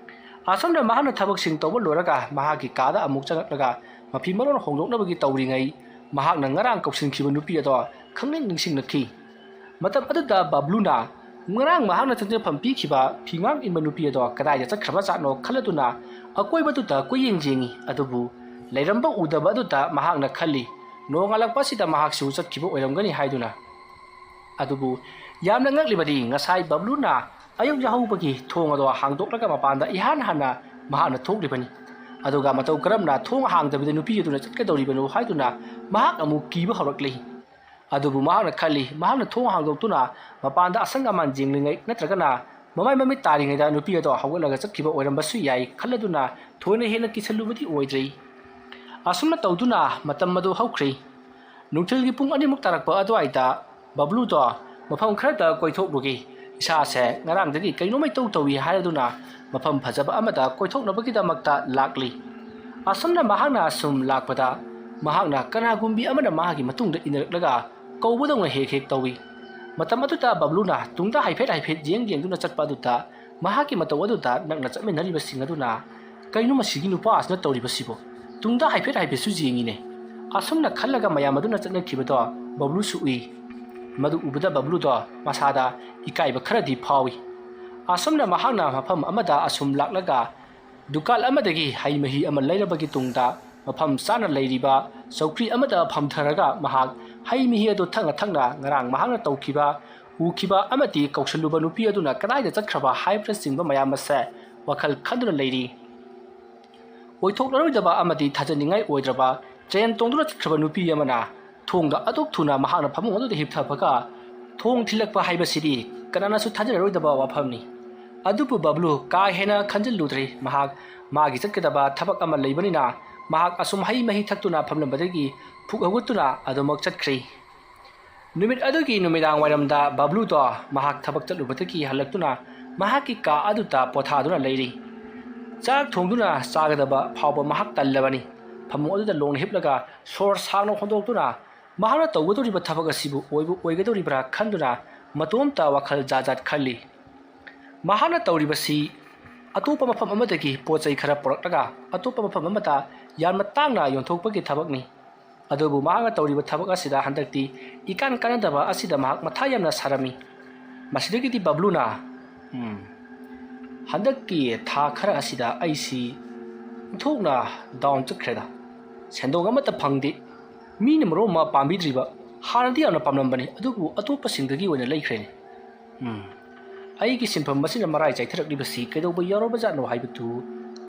ꯑꯁꯨꯝꯅ ꯃꯍꯥꯛꯅ ꯊꯕꯛꯁꯤꯡ ꯇꯧꯕ ꯂꯣꯏꯔꯒ ꯃꯍꯥꯛꯀꯤ ꯀꯥꯗ ꯑꯃꯨꯛ ꯆꯪꯂꯛꯂꯒ ꯃꯐꯤ ꯃꯔꯣꯟ ꯍꯣꯡꯗꯣꯛꯅꯕꯒꯤ ꯇꯧꯔꯤꯉꯩ, ꯃꯍꯥꯛꯅ ꯉꯔꯥꯡ ꯀꯧꯁꯤꯟꯈꯤꯕ ꯅꯨꯄꯤ ꯑꯗꯣ ꯈꯪꯅꯤꯡ ꯅꯤꯡꯁꯤꯡꯂꯛꯈꯤ꯫ ꯃꯇꯝ ꯑꯗꯨꯗ ꯕꯕ꯭ꯂꯨꯅ ꯉꯔꯥꯡ ꯃꯍꯥꯛꯅ ꯆꯪꯖꯐꯝ ꯄꯤꯈꯤꯕ ꯐꯤꯉꯥꯡ ꯏꯟꯕ ꯅꯨꯄꯤ ꯑꯗꯣ ꯀꯗꯥꯏꯗ ꯆꯠꯈ꯭ꯔꯕ ꯖꯥꯠꯅꯣ ꯈꯜꯂꯗꯨꯅ ꯑꯀꯣꯏꯕꯗꯨꯗ ꯀꯣꯏꯌꯦꯡ ꯌꯦꯡꯉꯤ꯫ ꯑꯗꯨꯕꯨ ꯂꯩꯔꯝꯕ ꯎꯗꯕ ꯑꯗꯨꯗ ꯃꯍꯥꯛꯅ ꯈꯜꯂꯤ, ꯅꯣꯡꯉꯥꯜꯂꯛꯄ ꯑꯁꯤꯗ ꯃꯍꯥꯛꯁꯨ ꯆꯠꯈꯤꯕ ꯑꯣꯏꯔꯝꯒꯅꯤ ꯍꯥꯏꯗꯨꯅ꯫ ꯑꯗꯨꯕꯨ ꯌꯥꯝꯅ ꯉꯛꯂꯤꯕꯗꯤ, ꯉꯁꯥꯏ ꯕꯕ꯭ꯂꯨꯅ ꯑꯌꯨꯛ ꯌꯥꯍꯧꯕꯒꯤ ꯊꯣꯡ ꯑꯗꯣ ꯍꯥꯡꯗꯣꯛꯂꯒ ꯃꯄꯥꯟꯗ ꯏꯍꯥꯟ ꯍꯥꯟꯅ ꯃꯍꯥꯛꯅ ꯊꯣꯛꯂꯤꯕꯅꯤ꯫ ꯑꯗꯨꯒ ꯃꯇꯧ ꯀꯔꯝꯅ ꯊꯣꯡ ꯍꯥꯡꯗꯕꯤꯗ ꯅꯨꯄꯤ ꯑꯗꯨꯅ ꯆꯠꯀꯗꯧꯔꯤꯕꯅꯣ ꯍꯥꯏꯗꯨꯅ ꯃꯍꯥꯛ ꯑꯃꯨꯛ ꯀꯤꯕ ꯍꯧꯔꯛꯂꯤ꯫ ꯑꯗꯨꯕꯨ ꯃꯍꯥꯛꯅ ꯈꯜꯂꯤ, ꯃꯍꯥꯛꯅ ꯊꯣꯡ ꯍꯥꯡꯗꯣꯛꯇꯨꯅ ꯃꯄꯥꯟꯗ ꯑꯁꯪ ꯑꯃꯥꯟ ꯌꯦꯡꯂꯤꯉꯩ ꯅꯠꯇ꯭ꯔꯒꯅ ꯃꯃꯥꯏ ꯃꯃꯤꯠ ꯇꯥꯔꯤꯉꯩꯗ ꯅꯨꯄꯤ ꯑꯗꯣ ꯍꯧꯒꯠꯂꯒ ꯆꯠꯈꯤꯕ ꯑꯣꯏꯔꯝꯕꯁꯨ ꯌꯥꯏ ꯈꯜꯂꯗꯨꯅ ꯊꯣꯏꯅ ꯍꯦꯟꯅ ꯀꯤꯁꯜꯂꯨꯕꯗꯤ ꯑꯣꯏꯗ꯭ꯔꯤ꯫ ꯑꯁꯨꯝꯅ ꯇꯧꯗꯨꯅ ꯃꯇꯝ ꯑꯗꯨ ꯍꯧꯈ꯭ꯔꯦ꯫ ꯅꯨꯡꯊꯤꯜꯒꯤ ꯄꯨꯡ ꯑꯅꯤꯃꯨꯛ ꯇꯥꯔꯛꯄ ꯑꯗꯨꯋꯥꯏꯗ ꯕꯕ꯭ꯂꯨꯗꯣ ꯃꯐꯝ ꯈꯔꯗ ꯀꯣꯏꯊꯣꯛꯂꯨꯒꯦ, ꯏꯁꯥꯁꯦ ꯉꯔꯥꯡꯗꯒꯤ ꯀꯩꯅꯣꯝꯃ ꯏꯇꯧ ꯇꯧꯏ ꯍꯥꯏꯔꯗꯨꯅ ꯃꯐꯝ ꯐꯖꯕ ꯑꯃꯗ ꯀꯣꯏꯊꯣꯛꯅꯕꯒꯤꯗꯃꯛꯇ ꯂꯥꯛꯂꯤ꯫ ꯑꯁꯨꯝꯅ ꯃꯍꯥꯛꯅ ꯑꯁꯨꯝ ꯂꯥꯛꯄꯗ ꯃꯍꯥꯛꯅ ꯀꯅꯥꯒꯨꯝꯕꯤ ꯑꯃꯅ ꯃꯍꯥꯛꯀꯤ ꯃꯇꯨꯡꯗ ꯏꯟꯅꯔꯛꯂꯒ ꯀꯧꯕꯗꯧꯅ ꯍꯦꯛ ꯍꯦꯛ ꯇꯧꯏ꯫ ꯃꯇꯝ ꯑꯗꯨꯗ ꯕꯕ꯭ꯂꯨꯅ ꯇꯨꯡꯗ ꯍꯥꯏꯐꯦꯠ ꯍꯥꯏꯐꯦꯠ ꯌꯦꯡ ꯌꯦꯡꯗꯨꯅ ꯆꯠꯄ ꯑꯗꯨꯗ ꯃꯍꯥꯛꯀꯤ ꯃꯇꯧ ꯑꯗꯨꯗ ꯅꯛꯅ ꯆꯠꯃꯤꯟꯅꯔꯤꯕꯁꯤꯡ ꯑꯗꯨꯅ, "ꯀꯩꯅꯣ ꯃꯁꯤꯒꯤ ꯅꯨꯄꯥ ꯑꯁꯤꯅ ꯇꯧꯔꯤꯕꯁꯤꯕꯨ? ꯇꯨꯡꯗ ꯍꯥꯏꯐꯦꯠ ꯍꯥꯏꯐꯦꯠꯁꯨ ꯌꯦꯡꯉꯤꯅꯦ꯫" ꯑꯁꯨꯝꯅ ꯈꯜꯂꯒ ꯃꯌꯥꯝ ꯑꯗꯨꯅ ꯆꯠꯅꯈꯤꯕꯗꯣ ꯕꯕ꯭ꯂꯨꯁꯨ ꯎꯏ꯫ ꯃꯗꯨ ꯎꯕꯗ ꯕꯕ꯭ꯂꯨꯗꯣ ꯃꯁꯥꯗ ꯏꯀꯥꯏꯕ ꯈꯔꯗꯤ ꯐꯥꯎꯏ꯫ ꯑꯁꯨꯝꯅ ꯃꯍꯥꯛꯅ ꯃꯐꯝ ꯑꯃꯗ ꯑꯁꯨꯝ ꯂꯥꯛꯂꯒ ꯗꯨꯀꯥꯟ ꯑꯃꯗꯒꯤ ꯍꯩ ꯃꯍꯤ ꯑꯃ ꯂꯩꯔꯕꯒꯤ ꯇꯨꯡꯗ ꯃꯐꯝ ꯆꯥꯅ ꯂꯩꯔꯤꯕ ꯆꯧꯀ꯭ꯔꯤ ꯑꯃꯗ ꯐꯝꯊꯔꯒ ꯃꯍꯥꯛ ꯍꯩ ꯃꯍꯤ ꯑꯗꯨ ꯊꯛꯅ ꯊꯛꯅ ꯉꯔꯥꯡ ꯃꯍꯥꯛꯅ ꯇꯧꯈꯤꯕ, ꯎꯈꯤꯕ ꯑꯃꯗꯤ ꯀꯧꯁꯜꯂꯨꯕ ꯅꯨꯄꯤ ꯑꯗꯨꯅ ꯀꯗꯥꯏꯗ ꯆꯠꯈ꯭ꯔꯕ ꯍꯥꯏꯕꯅꯆꯤꯡꯕ ꯃꯌꯥꯝ ꯑꯁꯦ ꯋꯥꯈꯜ ꯈꯟꯗꯨꯅ ꯂꯩꯔꯤ꯫ ꯑꯣꯏꯊꯣꯛꯂꯔꯣꯏꯗꯕ ꯑꯃꯗꯤ ꯊꯥꯖꯅꯤꯡꯉꯥꯏ ꯑꯣꯏꯗ꯭ꯔꯕ ꯇ꯭ꯔꯦꯟ ꯇꯣꯡꯗꯨꯅ ꯆꯠꯈ꯭ꯔꯕ ꯅꯨꯄꯤ ꯑꯃꯅ ꯊꯣꯡꯗ ꯑꯗꯨꯛ ꯊꯨꯅ ꯃꯍꯥꯛꯅ ꯐꯃꯨꯡ ꯑꯗꯨꯗ ꯍꯤꯞꯊꯕꯒ ꯊꯣꯡ ꯊꯤꯜꯂꯛꯄ ꯍꯥꯏꯕꯁꯤꯗꯤ ꯀꯅꯥꯅꯁꯨ ꯊꯥꯖꯔꯔꯣꯏꯗꯕ ꯋꯥꯐꯝꯅꯤ꯫ ꯑꯗꯨꯕꯨ ꯕꯕ꯭ꯂꯨ ꯀꯥ ꯍꯦꯟꯅ ꯈꯟꯖꯤꯜꯂꯨꯗ꯭ꯔꯦ꯫ ꯃꯍꯥꯛ ꯃꯥꯒꯤ ꯆꯠꯀꯗꯕ ꯊꯕꯛ ꯑꯃ ꯂꯩꯕꯅꯤꯅ ꯃꯍꯥꯛ ꯑꯁꯨꯝ ꯍꯩ ꯃꯍꯤ ꯊꯛꯇꯨꯅ ꯐꯝꯂꯝꯕꯗꯒꯤ ꯐꯨꯛ ꯍꯧꯒꯠꯇꯨꯅ ꯑꯗꯨꯃꯛ ꯆꯠꯈ꯭ꯔꯦ꯫ ꯅꯨꯃꯤꯠ ꯑꯗꯨꯒꯤ ꯅꯨꯃꯤꯗꯥꯡ ꯋꯥꯏꯔꯝꯗ ꯕꯕ꯭ꯂꯨꯗꯣ ꯃꯍꯥꯛ ꯊꯕꯛ ꯆꯠꯂꯨꯕꯗꯒꯤ ꯍꯜꯂꯛꯇꯨꯅ ꯃꯍꯥꯛꯀꯤ ꯀꯥ ꯑꯗꯨꯗ ꯄꯣꯊꯥꯗꯨꯅ ꯂꯩꯔꯤ꯫ ꯆꯥꯛ ꯊꯣꯡꯗꯨꯅ ꯆꯥꯒꯗꯕ ꯐꯥꯎꯕ ꯃꯍꯥꯛ ꯇꯜꯂꯕꯅꯤ꯫ ꯐꯃꯨꯡ ꯑꯗꯨꯗ ꯂꯣꯡꯅ ꯍꯤꯞꯂꯒ ꯁꯣꯔ ꯁꯥꯡꯅ ꯍꯣꯟꯗꯣꯛꯇꯨꯅ ꯃꯍꯥꯛꯅ ꯇꯧꯒꯗꯧꯔꯤꯕ ꯊꯕꯛ ꯑꯁꯤꯕꯨ ꯑꯣꯏꯕꯨ ꯑꯣꯏꯒꯗꯧꯔꯤꯕ꯭ꯔꯥ ꯈꯟꯗꯨꯅ ꯃꯇꯣꯝꯇ ꯋꯥꯈꯜ ꯖꯥꯠ ꯖꯥꯠ ꯈꯜꯂꯤ꯫ ꯃꯍꯥꯛꯅ ꯇꯧꯔꯤꯕꯁꯤ ꯑꯇꯣꯞꯄ ꯃꯐꯝ ꯑꯃꯗꯒꯤ ꯄꯣꯠ ꯆꯩ ꯈꯔ ꯄꯨꯔꯛꯂꯒ ꯑꯇꯣꯞꯄ ꯃꯐꯝ ꯑꯃꯗ ꯌꯥꯝꯅ ꯇꯥꯡꯅ ꯌꯣꯟꯊꯣꯛꯄꯒꯤ ꯊꯕꯛꯅꯤ꯫ ꯑꯗꯨꯕꯨ ꯃꯍꯥꯛꯅ ꯇꯧꯔꯤꯕ ꯊꯕꯛ ꯑꯁꯤꯗ ꯍꯟꯗꯛꯇꯤ ꯏꯀꯥꯟ ꯀꯥꯟꯅꯗꯕ ꯑꯁꯤꯗ ꯃꯍꯥꯛ ꯃꯊꯥ ꯌꯥꯝꯅ ꯁꯥꯔꯝꯃꯤ꯫ ꯃꯁꯤꯗꯒꯤꯗꯤ ꯕꯕ꯭ꯂꯨꯅ, "ꯎꯝ, ꯍꯟꯗꯛꯀꯤ ꯊꯥ ꯈꯔ ꯑꯁꯤꯗ ꯑꯩꯁꯤ ꯑꯣꯟꯊꯣꯛꯅ ꯗꯥꯎꯟ ꯆꯠꯈ꯭ꯔꯦꯗ꯫ ꯁꯦꯟꯗꯣꯡ ꯑꯃꯠꯇ ꯐꯪꯗꯦ꯫ ꯃꯤꯅ ꯃꯔꯣꯜ ꯑꯃ ꯄꯥꯝꯕꯤꯗ꯭ꯔꯤꯕ꯫ ꯍꯥꯟꯅꯗꯤ ꯌꯥꯝꯅ ꯄꯥꯝꯂꯝꯕꯅꯤ, ꯑꯗꯨꯕꯨ ꯑꯇꯣꯞꯄꯁꯤꯡꯗꯒꯤ ꯑꯣꯏꯅ ꯂꯩꯈ꯭ꯔꯦꯅꯦ꯫ ꯎꯝ, ꯑꯩꯒꯤ ꯁꯤꯟꯐꯝ ꯑꯁꯤꯅ ꯃꯔꯥꯏ ꯆꯥꯏꯊꯔꯛꯂꯤꯕꯁꯤ ꯀꯩꯗꯧꯕ ꯌꯥꯎꯔꯕꯖꯥꯠꯅꯣ ꯍꯥꯏꯕꯗꯨ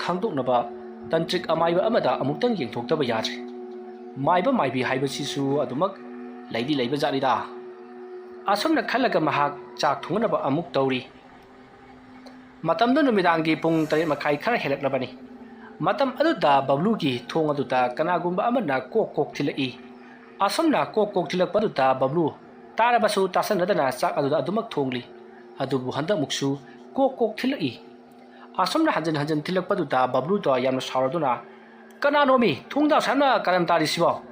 ꯈꯪꯗꯣꯛꯅꯕ ꯇꯟꯇ꯭ꯔꯤꯛ ꯑꯃꯥꯏꯕ ꯑꯃꯗ ꯑꯃꯨꯛꯇꯪ ꯌꯦꯡꯊꯣꯛꯇꯕ ꯌꯥꯗ꯭ꯔꯦ꯫ ꯃꯥꯏꯕ ꯃꯥꯏꯕꯤ ꯍꯥꯏꯕꯁꯤꯁꯨ ꯑꯗꯨꯃꯛ ꯂꯩꯗꯤ ꯂꯩꯕꯖꯥꯠꯅꯤꯗ꯫" ꯑꯁꯨꯝꯅ ꯈꯜꯂꯒ ꯃꯍꯥꯛ ꯆꯥꯛ ꯊꯣꯡꯅꯕ ꯑꯃꯨꯛ ꯇꯧꯔꯤ꯫ ꯃꯇꯝꯗꯨ ꯅꯨꯃꯤꯗꯥꯡꯒꯤ ꯄꯨꯡ ꯇꯔꯦꯠ ꯃꯈꯥꯏ ꯈꯔ ꯍꯦꯜꯂꯛꯂꯕꯅꯤ꯫ ꯃꯇꯝ ꯑꯗꯨꯗ ꯕꯕ꯭ꯂꯨꯒꯤ ꯊꯣꯡ ꯑꯗꯨꯗ ꯀꯅꯥꯒꯨꯝꯕ ꯑꯃꯅ ꯀꯣꯛ ꯀꯣꯛ ꯊꯤꯜꯂꯛꯏ꯫ ꯑꯁꯨꯝꯅ ꯀꯣꯛ ꯀꯣꯛ ꯊꯤꯜꯂꯛꯄ ꯑꯗꯨꯗ ꯕꯕ꯭ꯂꯨ ꯇꯥꯔꯕꯁꯨ ꯇꯥꯁꯟꯅꯗꯅ ꯆꯥꯛ ꯑꯗꯨꯗ ꯑꯗꯨꯃꯛ ꯊꯣꯡꯂꯤ꯫ ꯑꯗꯨꯕꯨ ꯍꯟꯗꯛꯃꯨꯛꯁꯨ ꯀꯣꯛ ꯀꯣꯛ ꯊꯤꯜꯂꯛꯏ꯫ ꯑꯁꯨꯝꯅ ꯍꯟꯖꯤꯟ ꯍꯟꯖꯤꯟ ꯊꯤꯜꯂꯛꯄꯗꯨꯗ ꯕꯕ꯭ꯂꯨꯗꯣ ꯌꯥꯝꯅ ꯁꯥꯎꯔꯗꯨꯅ, "ꯀꯅꯥꯅꯣꯃꯤ ꯊꯣꯡꯗ ꯑꯁꯨꯛ ꯌꯥꯝꯅ ꯀꯔꯟ ꯇꯥꯔꯤꯁꯤꯕꯣ?"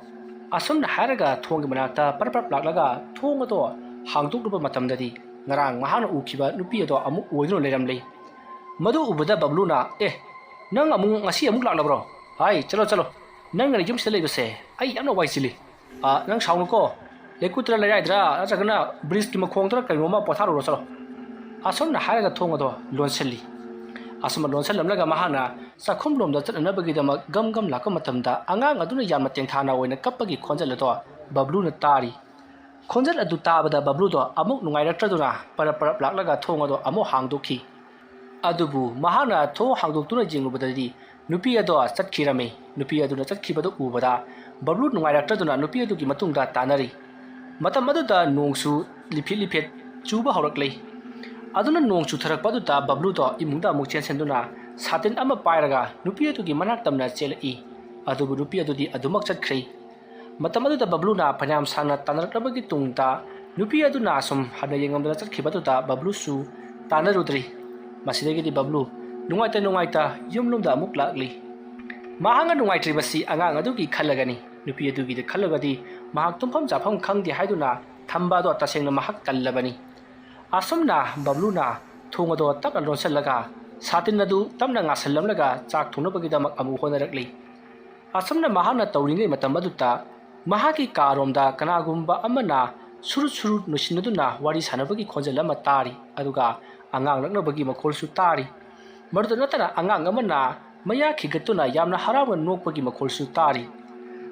ꯑꯁꯨꯝꯅ ꯍꯥꯏꯔꯒ ꯊꯣꯡꯒꯤ ꯃꯅꯥꯛꯇ ꯄꯔꯞ ꯄꯔꯞ ꯂꯥꯛꯂꯒ ꯊꯣꯡ ꯑꯗꯣ ꯍꯥꯡꯗꯣꯛꯂꯨꯕ ꯃꯇꯝꯗꯗꯤ ꯉꯔꯥꯡ ꯃꯍꯥꯛꯅ ꯎꯈꯤꯕ ꯅꯨꯄꯤ ꯑꯗꯣ ꯑꯃꯨꯛ ꯑꯣꯏꯗꯨꯅ ꯂꯩꯔꯝꯂꯦ꯫ ꯃꯗꯨ ꯎꯕꯗ ꯕꯕ꯭ꯂꯨꯅ, "ꯑꯦ, ꯅꯪ ꯑꯃꯨꯛ ꯉꯁꯤ ꯑꯃꯨꯛ ꯂꯥꯛꯂꯕ꯭ꯔꯣ? ꯍꯥꯏ, ꯆꯠꯂꯣ, ꯆꯠꯂꯣ꯫ ꯅꯪꯅ ꯌꯨꯝꯁꯤꯗ ꯂꯩꯕꯁꯦ ꯑꯩ ꯌꯥꯝꯅ ꯋꯥꯏ ꯆꯤꯜꯂꯤ꯫ ꯑ, ꯅꯪ ꯁꯥꯎꯅꯨꯀꯣ꯫ ꯂꯩꯀꯨꯠꯇ꯭ꯔ ꯂꯩꯔꯥꯏꯗ꯭ꯔ ꯅꯠꯇ꯭ꯔꯒꯅ ꯕ꯭ꯔꯤꯖꯀꯤ ꯃꯈꯣꯡꯗꯔ ꯀꯩꯅꯣꯝꯃ ꯄꯣꯊꯥꯔꯨꯔꯣ, ꯆꯠꯂꯣ꯫" ꯑꯁꯨꯝꯅ ꯍꯥꯏꯔꯒ ꯊꯣꯡ ꯑꯗꯣ ꯂꯣꯟꯁꯤꯜꯂꯤ꯫ ꯑꯁꯨꯝꯅ ꯂꯣꯟꯁꯤꯜꯂꯝꯂꯒ ꯃꯍꯥꯛꯅ ꯆꯥꯛꯈꯨꯝꯂꯣꯝꯗ ꯆꯠꯅꯅꯕꯒꯤꯗꯃꯛ ꯒꯝ ꯒꯝ ꯂꯥꯛꯄ ꯃꯇꯝꯗ ꯑꯉꯥꯡ ꯑꯗꯨꯅ ꯌꯥꯝꯅ ꯇꯦꯡꯊꯥꯅ ꯑꯣꯏꯅ ꯀꯞꯄꯒꯤ ꯈꯣꯟꯖꯦꯜ ꯑꯗꯣ ꯕꯕ꯭ꯂꯨꯅ ꯇꯥꯔꯤ꯫ ꯈꯣꯟꯖꯦꯜ ꯑꯗꯨ ꯇꯥꯕꯗ ꯕꯕ꯭ꯂꯨꯗꯣ ꯑꯃꯨꯛ ꯅꯨꯡꯉꯥꯏꯔꯛꯇ꯭ꯔꯗꯨꯅ ꯄꯔꯞ ꯄꯔꯞ ꯂꯥꯛꯂꯒ ꯊꯣꯡ ꯑꯗꯣ ꯑꯃꯨꯛ ꯍꯥꯡꯗꯣꯛꯈꯤ꯫ ꯑꯗꯨꯕꯨ ꯃꯍꯥꯛꯅ ꯊꯣꯡ ꯍꯥꯡꯗꯣꯛꯇꯨꯅ ꯌꯦꯡꯂꯨꯕꯗꯗꯤ ꯅꯨꯄꯤ ꯑꯗꯣ ꯆꯠꯈꯤꯔꯝꯃꯤ꯫ ꯅꯨꯄꯤ ꯑꯗꯨꯅ ꯆꯠꯈꯤꯕꯗꯨ ꯎꯕꯗ ꯕꯕ꯭ꯂꯨ ꯅꯨꯡꯉꯥꯏꯔꯛꯇ꯭ꯔꯗꯨꯅ ꯅꯨꯄꯤ ꯑꯗꯨꯒꯤ ꯃꯇꯨꯡꯗ ꯇꯥꯟꯅꯔꯤ꯫ ꯃꯇꯝ ꯑꯗꯨꯗ ꯅꯣꯡꯁꯨ ꯂꯤꯐꯦꯠ ꯂꯤꯐꯦꯠ ꯆꯨꯕ ꯍꯧꯔꯛꯂꯤ꯫ ꯑꯗꯨꯅ ꯅꯣꯡ ꯆꯨꯊꯔꯛꯄ ꯑꯗꯨꯗ ꯕꯕ꯭ꯂꯨꯗꯣ ꯏꯃꯨꯡꯗ ꯑꯃꯨꯛ ꯆꯦꯟꯁꯤꯟꯗꯨꯅ ꯁꯥꯇꯤꯟ ꯑꯃ ꯄꯥꯏꯔꯒ ꯅꯨꯄꯤ ꯑꯗꯨꯒꯤ ꯃꯅꯥꯛ ꯇꯝꯅ ꯆꯦꯜꯂꯛꯏ꯫ ꯑꯗꯨꯕꯨ ꯅꯨꯄꯤ ꯑꯗꯨꯗꯤ ꯑꯗꯨꯃꯛ ꯆꯠꯈ꯭ꯔꯦ꯫ ꯃꯇꯝ ꯑꯗꯨꯗ ꯕꯕ꯭ꯂꯨꯅ ꯐꯅꯌꯥꯝ ꯁꯥꯡꯅ ꯇꯥꯟꯅꯔꯛꯂꯕꯒꯤ ꯇꯨꯡꯗ ꯅꯨꯄꯤ ꯑꯗꯨꯅ ꯑꯁꯨꯝ ꯍꯟꯅ ꯌꯦꯡꯉꯝꯗꯅ ꯆꯠꯈꯤꯕꯗꯨꯗ ꯕꯕ꯭ꯂꯨꯁꯨ ꯇꯥꯟꯅꯔꯨꯗ꯭ꯔꯤ꯫ ꯃꯁꯤꯗꯒꯤꯗꯤ ꯕꯕ꯭ꯂꯨ ꯅꯨꯡꯉꯥꯏꯇ ꯅꯨꯡꯉꯥꯏꯇ ꯌꯨꯝꯂꯣꯝꯗ ꯑꯃꯨꯛ ꯂꯥꯛꯂꯤ꯫ ꯃꯍꯥꯛꯅ ꯅꯨꯡꯉꯥꯏꯇ꯭ꯔꯤꯕꯁꯤ ꯑꯉꯥꯡ ꯑꯗꯨꯒꯤ ꯈꯜꯂꯒꯅꯤ꯫ ꯅꯨꯄꯤ ꯑꯗꯨꯒꯤꯗ ꯈꯜꯂꯒꯗꯤ ꯃꯍꯥꯛ ꯇꯨꯝꯐꯝ ꯆꯥꯐꯝ ꯈꯪꯗꯦ ꯍꯥꯏꯗꯨꯅ ꯊꯝꯕ ꯑꯗꯣ ꯇꯁꯦꯡꯅ ꯃꯍꯥꯛ ꯇꯜꯂꯕꯅꯤ꯫ ꯑꯁꯨꯝꯅ ꯕꯕ꯭ꯂꯨꯅ ꯊꯣꯡ ꯑꯗꯣ ꯇꯞꯅ ꯂꯣꯟꯁꯤꯜꯂꯒ ꯁꯥꯇꯤꯟ ꯑꯗꯨ ꯇꯞꯅ ꯉꯥꯁꯤꯜꯂꯝꯂꯒ ꯆꯥꯛ ꯊꯣꯡꯅꯕꯒꯤꯗꯃꯛ ꯑꯃꯨꯛ ꯍꯣꯠꯅꯔꯛꯂꯤ꯫ ꯑꯁꯨꯝꯅ ꯃꯍꯥꯛꯅ ꯇꯧꯔꯤꯉꯩ ꯃꯇꯝ ꯑꯗꯨꯗ ꯃꯍꯥꯛꯀꯤ ꯀꯥꯔꯣꯝꯗ ꯀꯅꯥꯒꯨꯝꯕ ꯑꯃꯅ ꯁꯨꯔꯨꯠ ꯁꯨꯔꯨꯠ ꯅꯣꯏꯁꯤꯟꯅꯗꯨꯅ ꯋꯥꯔꯤ ꯁꯥꯟꯅꯕꯒꯤ ꯈꯣꯟꯖꯦꯜ ꯑꯃ ꯇꯥꯔꯤ, ꯑꯗꯨꯒ ꯑꯉꯥꯡ ꯂꯛꯅꯕꯒꯤ ꯃꯈꯣꯜꯁꯨ ꯇꯥꯔꯤ꯫ ꯃꯗꯨꯇ ꯅꯠꯇꯅ ꯑꯉꯥꯡ ꯑꯃꯅ ꯃꯌꯥ ꯈꯤꯒꯠꯇꯨꯅ ꯌꯥꯝꯅ ꯍꯔꯥꯎꯅ ꯅꯣꯛꯄꯒꯤ ꯃꯈꯣꯜꯁꯨ ꯇꯥꯔꯤ꯫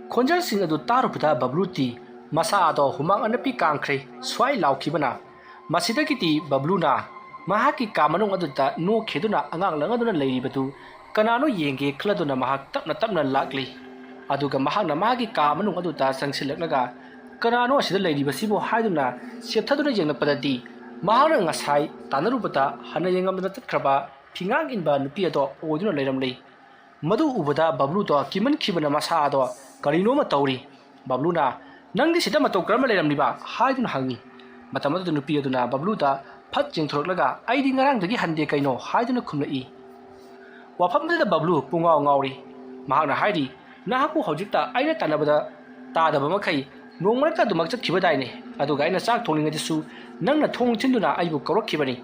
ꯈꯣꯟꯖꯦꯜꯁꯤꯡ ꯑꯗꯨ ꯇꯥꯔꯨꯕꯗ ꯕꯕ꯭ꯂꯨꯗꯤ ꯃꯁꯥ ꯑꯗꯣ ꯍꯨꯃꯥꯡ ꯑꯅꯞꯄꯤ ꯀꯥꯡꯈ꯭ꯔꯦ, ꯁ꯭ꯋꯥꯏ ꯂꯥꯎꯈꯤꯕꯅ꯫ ꯃꯁꯤꯗꯒꯤꯗꯤ ꯕꯕ꯭ꯂꯨꯅ ꯃꯍꯥꯛꯀꯤ ꯀꯥ ꯃꯅꯨꯡ ꯑꯗꯨꯗ ꯅꯣꯛꯈꯤꯗꯨꯅ ꯑꯉꯥꯡ ꯂꯛꯅꯗꯨꯅ ꯂꯩꯔꯤꯕꯗꯨ ꯀꯅꯥꯅꯣ ꯌꯦꯡꯒꯦ ꯈꯜꯂꯗꯨꯅ ꯃꯍꯥꯛ ꯇꯞꯅ ꯇꯞꯅ ꯂꯥꯛꯂꯤ꯫ ꯑꯗꯨꯒ ꯃꯍꯥꯛꯅ ꯃꯍꯥꯛꯀꯤ ꯀꯥ ꯃꯅꯨꯡ ꯑꯗꯨꯗ ꯆꯪꯁꯤꯜꯂꯛꯂꯒ "ꯀꯅꯥꯅꯣ ꯑꯁꯤꯗ ꯂꯩꯔꯤꯕꯁꯤꯕꯨ?" ꯍꯥꯏꯗꯨꯅ ꯆꯦꯞꯊꯗꯨꯅ ꯌꯦꯡꯂꯛꯄꯗꯗꯤ ꯃꯍꯥꯛꯅ ꯉꯁꯥꯏ ꯇꯥꯟꯅꯔꯨꯕꯗ ꯍꯟꯅ ꯌꯦꯡꯉꯝꯗꯅ ꯆꯠꯈ꯭ꯔꯕ ꯐꯤꯉꯥꯡ ꯏꯟꯕ ꯅꯨꯄꯤ ꯑꯗꯣ ꯑꯣꯏꯗꯨꯅ ꯂꯩꯔꯝꯂꯤ꯫ ꯃꯗꯨ ꯎꯕꯗ ꯕꯕ꯭ꯂꯨꯗꯣ ꯀꯤꯃꯟꯈꯤꯕꯅ ꯃꯁꯥ ꯑꯗꯣ ꯀꯔꯤꯅꯣꯃ ꯇꯧꯔꯤ꯫ ꯕꯕ꯭ꯂꯨꯅ "ꯅꯪꯗꯤ ꯁꯤꯗ ꯃꯇꯧ ꯀꯔꯝꯅ ꯂꯩꯔꯝꯂꯤꯕ?" ꯍꯥꯏꯗꯨꯅ ꯍꯪꯉꯤ꯫ ꯃꯇꯝ ꯑꯗꯨꯗ ꯅꯨꯄꯤ ꯑꯗꯨꯅ ꯕꯕ꯭ꯂꯨꯗ ꯐꯠ ꯆꯦꯡꯊꯣꯔꯛꯂꯒ "ꯑꯩꯗꯤ ꯉꯔꯥꯡꯗꯒꯤ ꯍꯟꯗꯦ ꯀꯩꯅꯣ?" ꯍꯥꯏꯗꯨꯅ ꯈꯨꯝꯂꯛꯏ꯫ ꯋꯥꯐꯝ ꯑꯗꯨꯗ ꯕꯕ꯭ꯂꯨ ꯄꯨꯡꯉꯥꯎ ꯉꯥꯎꯔꯤ꯫ ꯃꯍꯥꯛꯅ ꯍꯥꯏꯔꯤ, "ꯅꯍꯥꯛꯄꯨ ꯍꯧꯖꯤꯛꯇ ꯑꯩꯅ ꯇꯥꯟꯅꯕꯗ ꯇꯥꯗꯕ ꯃꯈꯩ ꯅꯣꯡ ꯃꯔꯛꯇ ꯑꯗꯨꯃꯛ ꯆꯠꯈꯤꯕꯗꯥꯏꯅꯦ? ꯑꯗꯨꯒ ꯑꯩꯅ ꯆꯥꯛ ꯊꯣꯡꯂꯤꯉꯩꯗꯁꯨ ꯅꯪꯅ ꯊꯣꯡ ꯊꯤꯟꯗꯨꯅ ꯑꯩꯕꯨ ꯀꯧꯔꯛꯈꯤꯕꯅꯤ꯫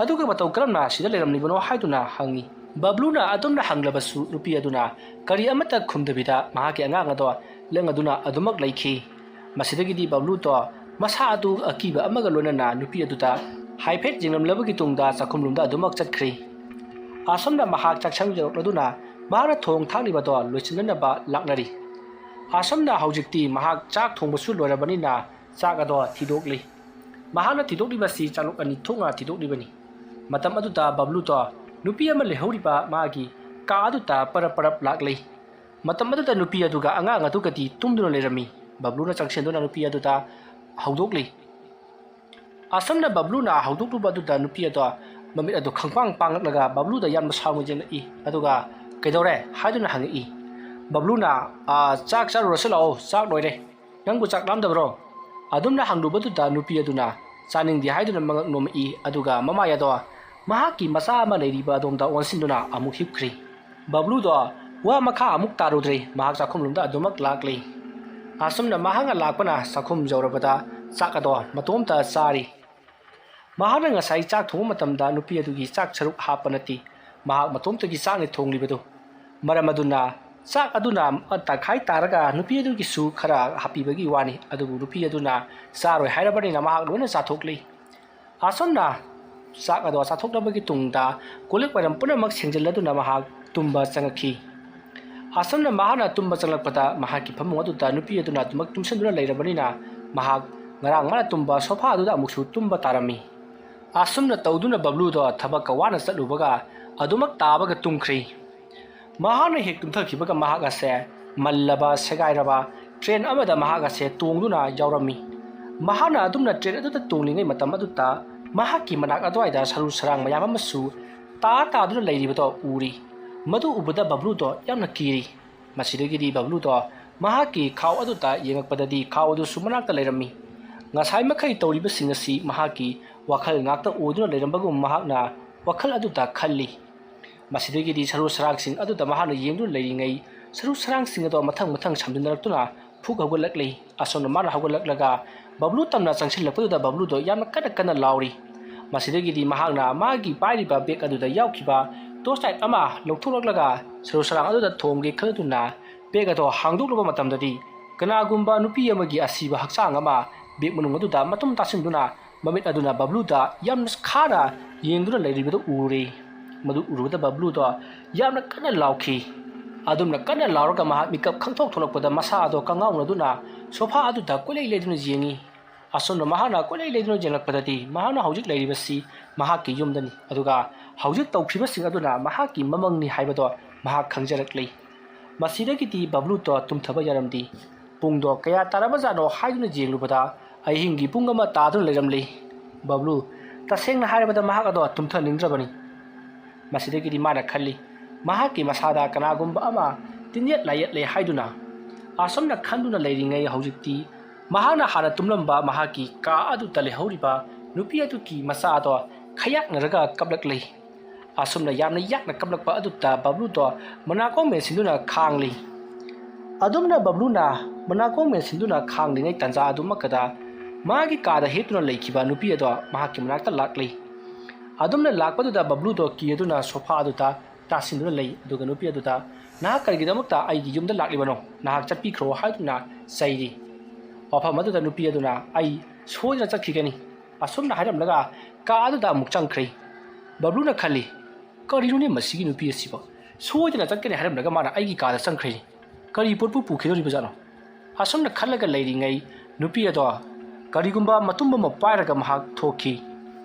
ꯑꯗꯨꯒ ꯃꯇꯧ ꯀꯔꯝꯅ ꯁꯤꯗ ꯂꯩꯔꯝꯂꯤꯕꯅꯣ?" ꯍꯥꯏꯗꯨꯅ ꯍꯪꯉꯤ꯫ ꯕꯕ꯭ꯂꯨꯅ ꯑꯗꯨꯝꯅ ꯍꯪꯂꯕꯁꯨ ꯅꯨꯄꯤ ꯑꯗꯨꯅ ꯀꯔꯤ ꯑꯃꯠꯇ ꯈꯨꯝꯗꯕꯤꯗ ꯃꯍꯥꯛꯀꯤ ꯑꯉꯥꯡ ꯑꯗꯣ ꯂꯪ ꯑꯗꯨꯅ ꯑꯗꯨꯃꯛ ꯂꯩꯈꯤ꯫ ꯃꯁꯤꯗꯒꯤꯗꯤ ꯕꯕ꯭ꯂꯨꯗꯣ ꯃꯁꯥ ꯑꯗꯨ ꯑꯀꯤꯕ ꯑꯃꯒ ꯂꯣꯏꯅꯅ ꯅꯨꯄꯤ ꯑꯗꯨꯗ ꯍꯥꯏꯐꯦꯠ ꯌꯦꯡꯂꯝꯂꯕꯒꯤ ꯇꯨꯡꯗ ꯆꯥꯛꯈꯨꯝꯂꯣꯝꯗ ꯑꯗꯨꯃꯛ ꯆꯠꯈ꯭ꯔꯤ꯫ ꯑꯁꯨꯝꯅ ꯃꯍꯥꯛ ꯆꯥꯛꯁꯪ ꯌꯧꯔꯛꯂꯗꯨꯅ ꯃꯍꯥꯛꯅ ꯊꯣꯡ ꯊꯥꯛꯂꯤꯕꯗꯣ ꯂꯣꯏꯁꯤꯟꯅꯅꯕ ꯂꯥꯛꯅꯔꯤ꯫ ꯑꯁꯨꯝꯅ ꯍꯧꯖꯤꯛꯇꯤ ꯃꯍꯥꯛ ꯆꯥꯛ ꯊꯣꯡꯕꯁꯨ ꯂꯣꯏꯔꯕꯅꯤꯅ ꯆꯥꯛ ꯑꯗꯣ ꯊꯤꯗꯣꯛꯂꯤ꯫ ꯃꯍꯥꯛꯅ ꯊꯤꯗꯣꯛꯂꯤꯕꯁꯤ ꯆꯥꯂꯨꯛ ꯑꯅꯤ ꯊꯣꯛꯅ ꯊꯤꯗꯣꯛꯂꯤꯕꯅꯤ꯫ ꯃꯇꯝ ꯑꯗꯨꯗ ꯕꯕ꯭ꯂꯨꯗꯣ ꯅꯨꯄꯤ ꯑꯃ ꯂꯩꯍꯧꯔꯤꯕ ꯃꯥꯒꯤ ꯀꯥ ꯑꯗꯨꯗ ꯄꯔꯞ ꯄꯔꯞ ꯂꯥꯛꯂꯤ꯫ ꯃꯇꯝ ꯑꯗꯨꯗ ꯅꯨꯄꯤ ꯑꯗꯨꯒ ꯑꯉꯥꯡ ꯑꯗꯨꯒꯗꯤ ꯇꯨꯝꯗꯨꯅ ꯂꯩꯔꯝꯃꯤ꯫ ꯕꯕ꯭ꯂꯨꯅ ꯆꯪꯁꯤꯟꯗꯨꯅ ꯅꯨꯄꯤ ꯑꯗꯨꯗ ꯍꯧꯗꯣꯛꯂꯤ꯫ ꯑꯁꯨꯝꯅ ꯕꯕ꯭ꯂꯨꯅ ꯍꯧꯗꯣꯛꯂꯨꯕ ꯑꯗꯨꯗ ꯅꯨꯄꯤ ꯑꯗꯣ ꯃꯃꯤꯠ ꯑꯗꯨ ꯈꯪꯄꯥꯡ ꯄꯥꯡꯂꯛꯂꯒ ꯕꯕ꯭ꯂꯨꯗ ꯌꯥꯝꯅ ꯁꯥꯎꯅ ꯌꯦꯡꯂꯛꯏ꯫ ꯑꯗꯨꯒ "ꯀꯩꯗꯧꯔꯦ?" ꯍꯥꯏꯗꯨꯅ ꯍꯪꯉꯛꯏ꯫ ꯕꯕ꯭ꯂꯨꯅ, "ꯑꯥ, ꯆꯥꯛ ꯆꯥꯔꯨꯔꯁꯤ ꯂꯥꯛꯑꯣ, ꯆꯥꯛ ꯂꯣꯏꯔꯦ꯫ ꯅꯪꯕꯨ ꯆꯥꯛ ꯂꯥꯝꯗꯕ꯭ꯔꯣ?" ꯑꯗꯨꯝꯅ ꯍꯪꯂꯨꯕꯗꯨꯗ ꯅꯨꯄꯤ ꯑꯗꯨꯅ ꯆꯥꯅꯤꯡꯗꯦ ꯍꯥꯏꯗꯨꯅ ꯃꯉꯛ ꯅꯣꯝꯃꯛꯏ꯫ ꯑꯗꯨꯒ ꯃꯃꯥꯏ ꯑꯗꯣ ꯃꯍꯥꯛꯀꯤ ꯃꯆꯥ ꯑꯃ ꯂꯩꯔꯤꯕ ꯑꯗꯣꯝꯗ ꯑꯣꯟꯁꯤꯟꯗꯨꯅ ꯑꯃꯨꯛ ꯍꯤꯞꯈ꯭ꯔꯤ꯫ ꯕꯕ꯭ꯂꯨꯗꯣ ꯋꯥ ꯃꯈꯥ ꯑꯃꯨꯛ ꯇꯥꯔꯨꯗ꯭ꯔꯦ꯫ ꯃꯍꯥꯛ ꯆꯥꯛꯈꯨꯝꯂꯣꯝꯗ ꯑꯗꯨꯃꯛ ꯂꯥꯛꯂꯤ꯫ ꯑꯁꯨꯝꯅ ꯃꯍꯥꯛꯅ ꯂꯥꯛꯄꯅ ꯆꯥꯛꯈꯨꯝ ꯌꯧꯔꯕꯗ ꯆꯥꯛ ꯑꯗꯣ ꯃꯇꯣꯝꯇ ꯆꯥꯔꯤ꯫ ꯃꯍꯥꯛꯅ ꯉꯁꯥꯏ ꯆꯥꯛ ꯊꯣꯡꯕ ꯃꯇꯝꯗ ꯅꯨꯄꯤ ꯑꯗꯨꯒꯤ ꯆꯥꯛ ꯁꯔꯨꯛ ꯍꯥꯞꯄ ꯅꯠꯇꯦ꯫ ꯃꯍꯥꯛ ꯃꯇꯣꯝꯇꯒꯤ ꯆꯥꯛꯅꯤ ꯊꯣꯡꯂꯤꯕꯗꯨ꯫ ꯃꯔꯝ ꯑꯗꯨꯅ ꯆꯥꯛ ꯑꯗꯨꯅ ꯇꯪꯈꯥꯏ ꯇꯥꯔꯒ ꯅꯨꯄꯤ ꯑꯗꯨꯒꯤꯁꯨ ꯈꯔ ꯍꯥꯞꯄꯤꯕꯒꯤ ꯋꯥꯅꯤ꯫ ꯑꯗꯨꯕꯨ ꯅꯨꯄꯤ ꯑꯗꯨꯅ ꯆꯥꯔꯣꯏ ꯍꯥꯏꯔꯕꯅꯤꯅ ꯃꯍꯥꯛ ꯂꯣꯏꯅ ꯆꯥꯊꯣꯛꯂꯤ꯫ ꯑꯁꯨꯝꯅ ꯆꯥꯛ ꯑꯗꯣ ꯆꯥꯊꯣꯛꯂꯕꯒꯤ ꯇꯨꯡꯗ ꯀꯣꯜꯂꯤꯛ ꯋꯥꯏꯔꯝ ꯄꯨꯝꯅꯃꯛ ꯁꯦꯡꯖꯤꯜꯂꯗꯨꯅ ꯃꯍꯥꯛ ꯇꯨꯝꯕ ꯆꯪꯉꯛꯈꯤ꯫ ꯑꯁꯨꯝꯅ ꯃꯍꯥꯛꯅ ꯇꯨꯝꯕ ꯆꯪꯂꯛꯄꯗ ꯃꯍꯥꯛꯀꯤ ꯐꯃꯨꯡ ꯑꯗꯨꯗ ꯅꯨꯄꯤ ꯑꯗꯨꯅ ꯑꯗꯨꯃꯛ ꯇꯨꯝꯁꯤꯟꯗꯨꯅ ꯂꯩꯔꯕꯅꯤꯅ ꯃꯍꯥꯛ ꯉꯔꯥꯡ ꯃꯥꯅ ꯇꯨꯝꯕ ꯁꯣꯐꯥ ꯑꯗꯨꯗ ꯑꯃꯨꯛꯁꯨ ꯇꯨꯝꯕ ꯇꯥꯔꯝꯃꯤ꯫ ꯑꯁꯨꯝꯅ ꯇꯧꯗꯨꯅ ꯕꯕ꯭ꯂꯨꯗꯣ ꯊꯕꯛꯀ ꯋꯥꯅ ꯆꯠꯂꯨꯕꯒ ꯑꯗꯨꯃꯛ ꯇꯥꯕꯒ ꯇꯨꯝꯈ꯭ꯔꯤ꯫ ꯃꯍꯥꯛꯅ ꯍꯦꯛ ꯇꯨꯝꯊꯈꯤꯕꯒ ꯃꯍꯥꯛ ꯑꯁꯦ ꯃꯜꯂꯕ ꯁꯦꯒꯥꯏꯔꯕ ꯇ꯭ꯔꯦꯟ ꯑꯃꯗ ꯃꯍꯥꯛ ꯑꯁꯦ ꯇꯣꯡꯗꯨꯅ ꯌꯥꯎꯔꯝꯃꯤ꯫ ꯃꯍꯥꯛꯅ ꯑꯗꯨꯝꯅ ꯇ꯭ꯔꯦꯟ ꯑꯗꯨꯗ ꯇꯣꯡꯂꯤꯉꯩ ꯃꯇꯝ ꯑꯗꯨꯗ ꯃꯍꯥꯛꯀꯤ ꯃꯅꯥꯛ ꯑꯗꯨꯋꯥꯏꯗ ꯁꯔꯨ ꯁꯔꯥꯡ ꯃꯌꯥꯝ ꯑꯃꯁꯨ ꯇꯥ ꯇꯥꯗꯨꯅ ꯂꯩꯔꯤꯕꯗꯣ ꯎꯔꯤ꯫ ꯃꯗꯨ ꯎꯕꯗ ꯕꯕ꯭ꯂꯨꯗꯣ ꯌꯥꯝꯅ ꯀꯤꯔꯤ꯫ ꯃꯁꯤꯗꯒꯤꯗꯤ ꯕꯕ꯭ꯂꯨꯗꯣ ꯃꯍꯥꯛꯀꯤ ꯈꯥꯎ ꯑꯗꯨꯗ ꯌꯦꯡꯉꯛꯄꯗꯗꯤ ꯈꯥꯎ ꯑꯗꯨꯁꯨ ꯃꯅꯥꯛꯇ ꯂꯩꯔꯝꯃꯤ꯫ ꯉꯁꯥꯏ ꯃꯈꯩ ꯇꯧꯔꯤꯕꯁꯤꯡ ꯑꯁꯤ ꯃꯍꯥꯛꯀꯤ ꯋꯥꯈꯜ ꯉꯥꯛꯇ ꯑꯣꯏꯗꯨꯅ ꯂꯩꯔꯝꯕꯒꯨꯝ ꯃꯍꯥꯛꯅ ꯋꯥꯈꯜ ꯑꯗꯨꯗ ꯈꯜꯂꯤ꯫ ꯃꯁꯤꯗꯒꯤꯗꯤ ꯁꯔꯨ ꯁꯔꯥꯡꯁꯤꯡ ꯑꯗꯨꯗ ꯃꯍꯥꯛꯅ ꯌꯦꯡꯗꯨꯅ ꯂꯩꯔꯤꯉꯩ ꯁꯔꯨ ꯁꯔꯥꯡꯁꯤꯡ ꯑꯗꯣ ꯃꯊꯪ ꯃꯊꯪ ꯁꯝꯖꯤꯟꯅꯔꯛꯇꯨꯅ ꯐꯨꯛ ꯍꯧꯒꯠꯂꯛꯂꯤ꯫ ꯑꯁꯣꯝꯗ ꯃꯥꯅ ꯍꯧꯒꯠꯂꯛꯂꯒ ꯕꯕ꯭ꯂꯨ ꯇꯝꯅ ꯆꯪꯁꯤꯜꯂꯛꯄꯗꯨꯗ ꯕꯕ꯭ꯂꯨꯗꯣ ꯌꯥꯝꯅ ꯀꯟꯅ ꯀꯟꯅ ꯂꯥꯎꯔꯤ꯫ ꯃꯁꯤꯗꯒꯤꯗꯤ ꯃꯍꯥꯛꯅ ꯃꯥꯒꯤ ꯄꯥꯏꯔꯤꯕ ꯕꯦꯒ ꯑꯗꯨꯗ ꯌꯥꯎꯈꯤꯕ ꯇꯣꯔꯆ ꯂꯥꯏꯠ ꯑꯃ ꯂꯧꯊꯣꯛꯂꯛꯂꯒ ꯁꯔꯨ ꯁꯔꯥꯡ ꯑꯗꯨꯗ ꯊꯣꯝꯒꯦ ꯈꯟꯗꯨꯅ ꯕꯦꯒ ꯑꯗꯣ ꯍꯥꯡꯗꯣꯛꯂꯨꯕ ꯃꯇꯝꯗꯗꯤ ꯀꯅꯥꯒꯨꯝꯕ ꯅꯨꯄꯤ ꯑꯃꯒꯤ ꯑꯁꯤꯕ ꯍꯛꯆꯥꯡ ꯑꯃ ꯕꯦꯒ ꯃꯅꯨꯡ ꯑꯗꯨꯗ ꯃꯇꯨꯝ ꯇꯥꯁꯤꯟꯗꯨꯅ ꯃꯃꯤꯠ ꯑꯗꯨꯅ ꯕꯕ꯭ꯂꯨꯗ ꯌꯥꯝꯅ ꯈꯥꯅ ꯌꯦꯡꯗꯨꯅ ꯂꯩꯔꯤꯕꯗꯨ ꯎꯔꯦ꯫ ꯃꯗꯨ ꯎꯔꯨꯕꯗ ꯕꯕ꯭ꯂꯨꯗꯣ ꯌꯥꯝꯅ ꯀꯟꯅ ꯂꯥꯎꯈꯤ꯫ ꯑꯗꯨꯝꯅ ꯀꯟꯅ ꯂꯥꯎꯔꯒ ꯃꯍꯥꯛ ꯃꯤꯀꯞ ꯈꯪꯊꯣꯛ ꯊꯣꯛꯂꯛꯄꯗ ꯃꯁꯥ ꯑꯗꯣ ꯀꯉꯥꯎꯅꯗꯨꯅ ꯁꯣꯐꯥ ꯑꯗꯨꯗ ꯀꯣꯏꯂꯩ ꯂꯩꯗꯨꯅ ꯌꯦꯡꯉꯤ꯫ ꯑꯁꯣꯝꯗ ꯃꯍꯥꯛꯅ ꯀꯣꯏꯂꯩ ꯂꯩꯗꯨꯅ ꯌꯦꯡꯂꯛꯄꯗꯗꯤ ꯃꯍꯥꯛꯅ ꯍꯧꯖꯤꯛ ꯂꯩꯔꯤꯕꯁꯤ ꯃꯍꯥꯛꯀꯤ ꯌꯨꯝꯗꯅꯤ, ꯑꯗꯨꯒ ꯍꯧꯖꯤꯛ ꯇꯧꯈꯤꯕꯁꯤꯡ ꯑꯗꯨꯅ ꯃꯍꯥꯛꯀꯤ ꯃꯃꯪꯅꯤ ꯍꯥꯏꯕꯗꯣ ꯃꯍꯥꯛ ꯈꯪꯖꯔꯛꯂꯤ꯫ ꯃꯁꯤꯗꯒꯤꯗꯤ ꯕꯕ꯭ꯂꯨꯗꯣ ꯇꯨꯝꯊꯕ ꯌꯥꯔꯝꯗꯦ꯫ ꯄꯨꯡꯗꯣ ꯀꯌꯥ ꯇꯥꯔꯕꯖꯥꯠꯅꯣ ꯍꯥꯏꯗꯨꯅ ꯌꯦꯡꯂꯨꯕꯗ ꯑꯍꯤꯡꯒꯤ ꯄꯨꯡ ꯑꯃ ꯇꯥꯗꯨꯅ ꯂꯩꯔꯝꯂꯤ꯫ ꯕꯕ꯭ꯂꯨ, ꯇꯁꯦꯡꯅ ꯍꯥꯏꯔꯕꯗ ꯃꯍꯥꯛ ꯑꯗꯣ ꯇꯨꯝꯊꯅꯤꯡꯗ꯭ꯔꯕꯅꯤ꯫ ꯃꯁꯤꯗꯒꯤꯗꯤ ꯃꯥꯅ ꯈꯜꯂꯤ, ꯃꯍꯥꯛꯀꯤ ꯃꯁꯥꯗ ꯀꯅꯥꯒꯨꯝꯕ ꯑꯃ ꯇꯤꯟꯌꯦꯠ ꯂꯥꯏꯌꯦꯠꯂꯦ ꯍꯥꯏꯗꯨꯅ꯫ ꯑꯁꯨꯝꯅ ꯈꯟꯗꯨꯅ ꯂꯩꯔꯤꯉꯩ ꯍꯧꯖꯤꯛꯇꯤ ꯃꯍꯥꯛꯅ ꯍꯥꯟꯅ ꯇꯨꯝꯂꯝꯕ ꯃꯍꯥꯛꯀꯤ ꯀꯥ ꯑꯗꯨꯗ ꯂꯩꯍꯧꯔꯤꯕ ꯅꯨꯄꯤ ꯑꯗꯨꯒꯤ ꯃꯆꯥ ꯑꯗꯣ ꯈꯌꯥꯛꯅꯔꯒ ꯀꯞꯂꯛꯂꯤ꯫ ꯑꯁꯨꯝꯅ ꯌꯥꯝꯅ ꯌꯥꯛꯅ ꯀꯞꯂꯛꯄ ꯑꯗꯨꯗ ꯕꯕ꯭ꯂꯨꯗꯣ ꯃꯅꯥꯀꯣꯡ ꯃꯦꯟꯁꯤꯟꯗꯨꯅ ꯈꯥꯡꯂꯤ꯫ ꯑꯗꯨꯝꯅ ꯕꯕ꯭ꯂꯨꯅ ꯃꯅꯥꯀꯣꯡ ꯃꯦꯟꯁꯤꯟꯗꯨꯅ ꯈꯥꯡꯂꯤꯉꯩ ꯇꯥꯟꯖꯥ ꯑꯗꯨꯃꯛꯀꯗ ꯃꯥꯒꯤ ꯀꯥꯗ ꯍꯤꯞꯇꯨꯅ ꯂꯩꯈꯤꯕ ꯅꯨꯄꯤ ꯑꯗꯣ ꯃꯍꯥꯛꯀꯤ ꯃꯅꯥꯛꯇ ꯂꯥꯛꯂꯤ꯫ ꯑꯗꯨꯝꯅ ꯂꯥꯛꯄꯗꯨꯗ ꯕꯕ꯭ꯂꯨꯗꯣ ꯀꯤ ꯑꯗꯨꯅ ꯁꯣꯐꯥ ꯑꯗꯨꯗ ꯇꯥꯁꯤꯟꯗꯨꯅ ꯂꯩ꯫ ꯑꯗꯨꯒ ꯅꯨꯄꯤ ꯑꯗꯨꯗ, "ꯅꯍꯥꯛ ꯀꯔꯤꯒꯤꯗꯃꯛꯇ ꯑꯩꯒꯤ ꯌꯨꯝꯗ ꯂꯥꯛꯂꯤꯕꯅꯣ? ꯅꯍꯥꯛ ꯆꯠꯄꯤꯈ꯭ꯔꯣ" ꯍꯥꯏꯗꯨꯅ ꯆꯩꯔꯤ꯫ ꯋꯥꯐꯝ ꯑꯗꯨꯗ ꯅꯨꯄꯤ ꯑꯗꯨꯅ, "ꯑꯩ ꯁꯣꯏꯗꯅ ꯆꯠꯈꯤꯒꯅꯤ" ꯑꯁꯨꯝꯅ ꯍꯥꯏꯔꯝꯂꯒ ꯀꯥ ꯑꯗꯨꯗ ꯑꯃꯨꯛ ꯆꯪꯈ꯭ꯔꯦ꯫ ꯕꯕ꯭ꯂꯨꯅ ꯈꯜꯂꯤ, "ꯀꯔꯤꯅꯣꯅꯦ ꯃꯁꯤꯒꯤ ꯅꯨꯄꯤ ꯑꯁꯤꯕꯣ? ꯁꯣꯏꯗꯅ ꯆꯠꯀꯅꯤ ꯍꯥꯏꯔꯝꯂꯒ ꯃꯥꯅ ꯑꯩꯒꯤ ꯀꯥꯗ ꯆꯪꯈ꯭ꯔꯦ꯫ ꯀꯔꯤ ꯄꯣꯠꯄꯨ ꯄꯨꯈꯤꯗꯣꯔꯤꯕꯖꯥꯠꯅꯣ?" ꯑꯁꯨꯝꯅ ꯈꯜꯂꯒ ꯂꯩꯔꯤꯉꯩ ꯅꯨꯄꯤ ꯑꯗꯣ ꯀꯔꯤꯒꯨꯝꯕ ꯃꯇꯨꯝ ꯑꯃ ꯄꯥꯏꯔꯒ ꯃꯍꯥꯛ ꯊꯣꯛꯈꯤ꯫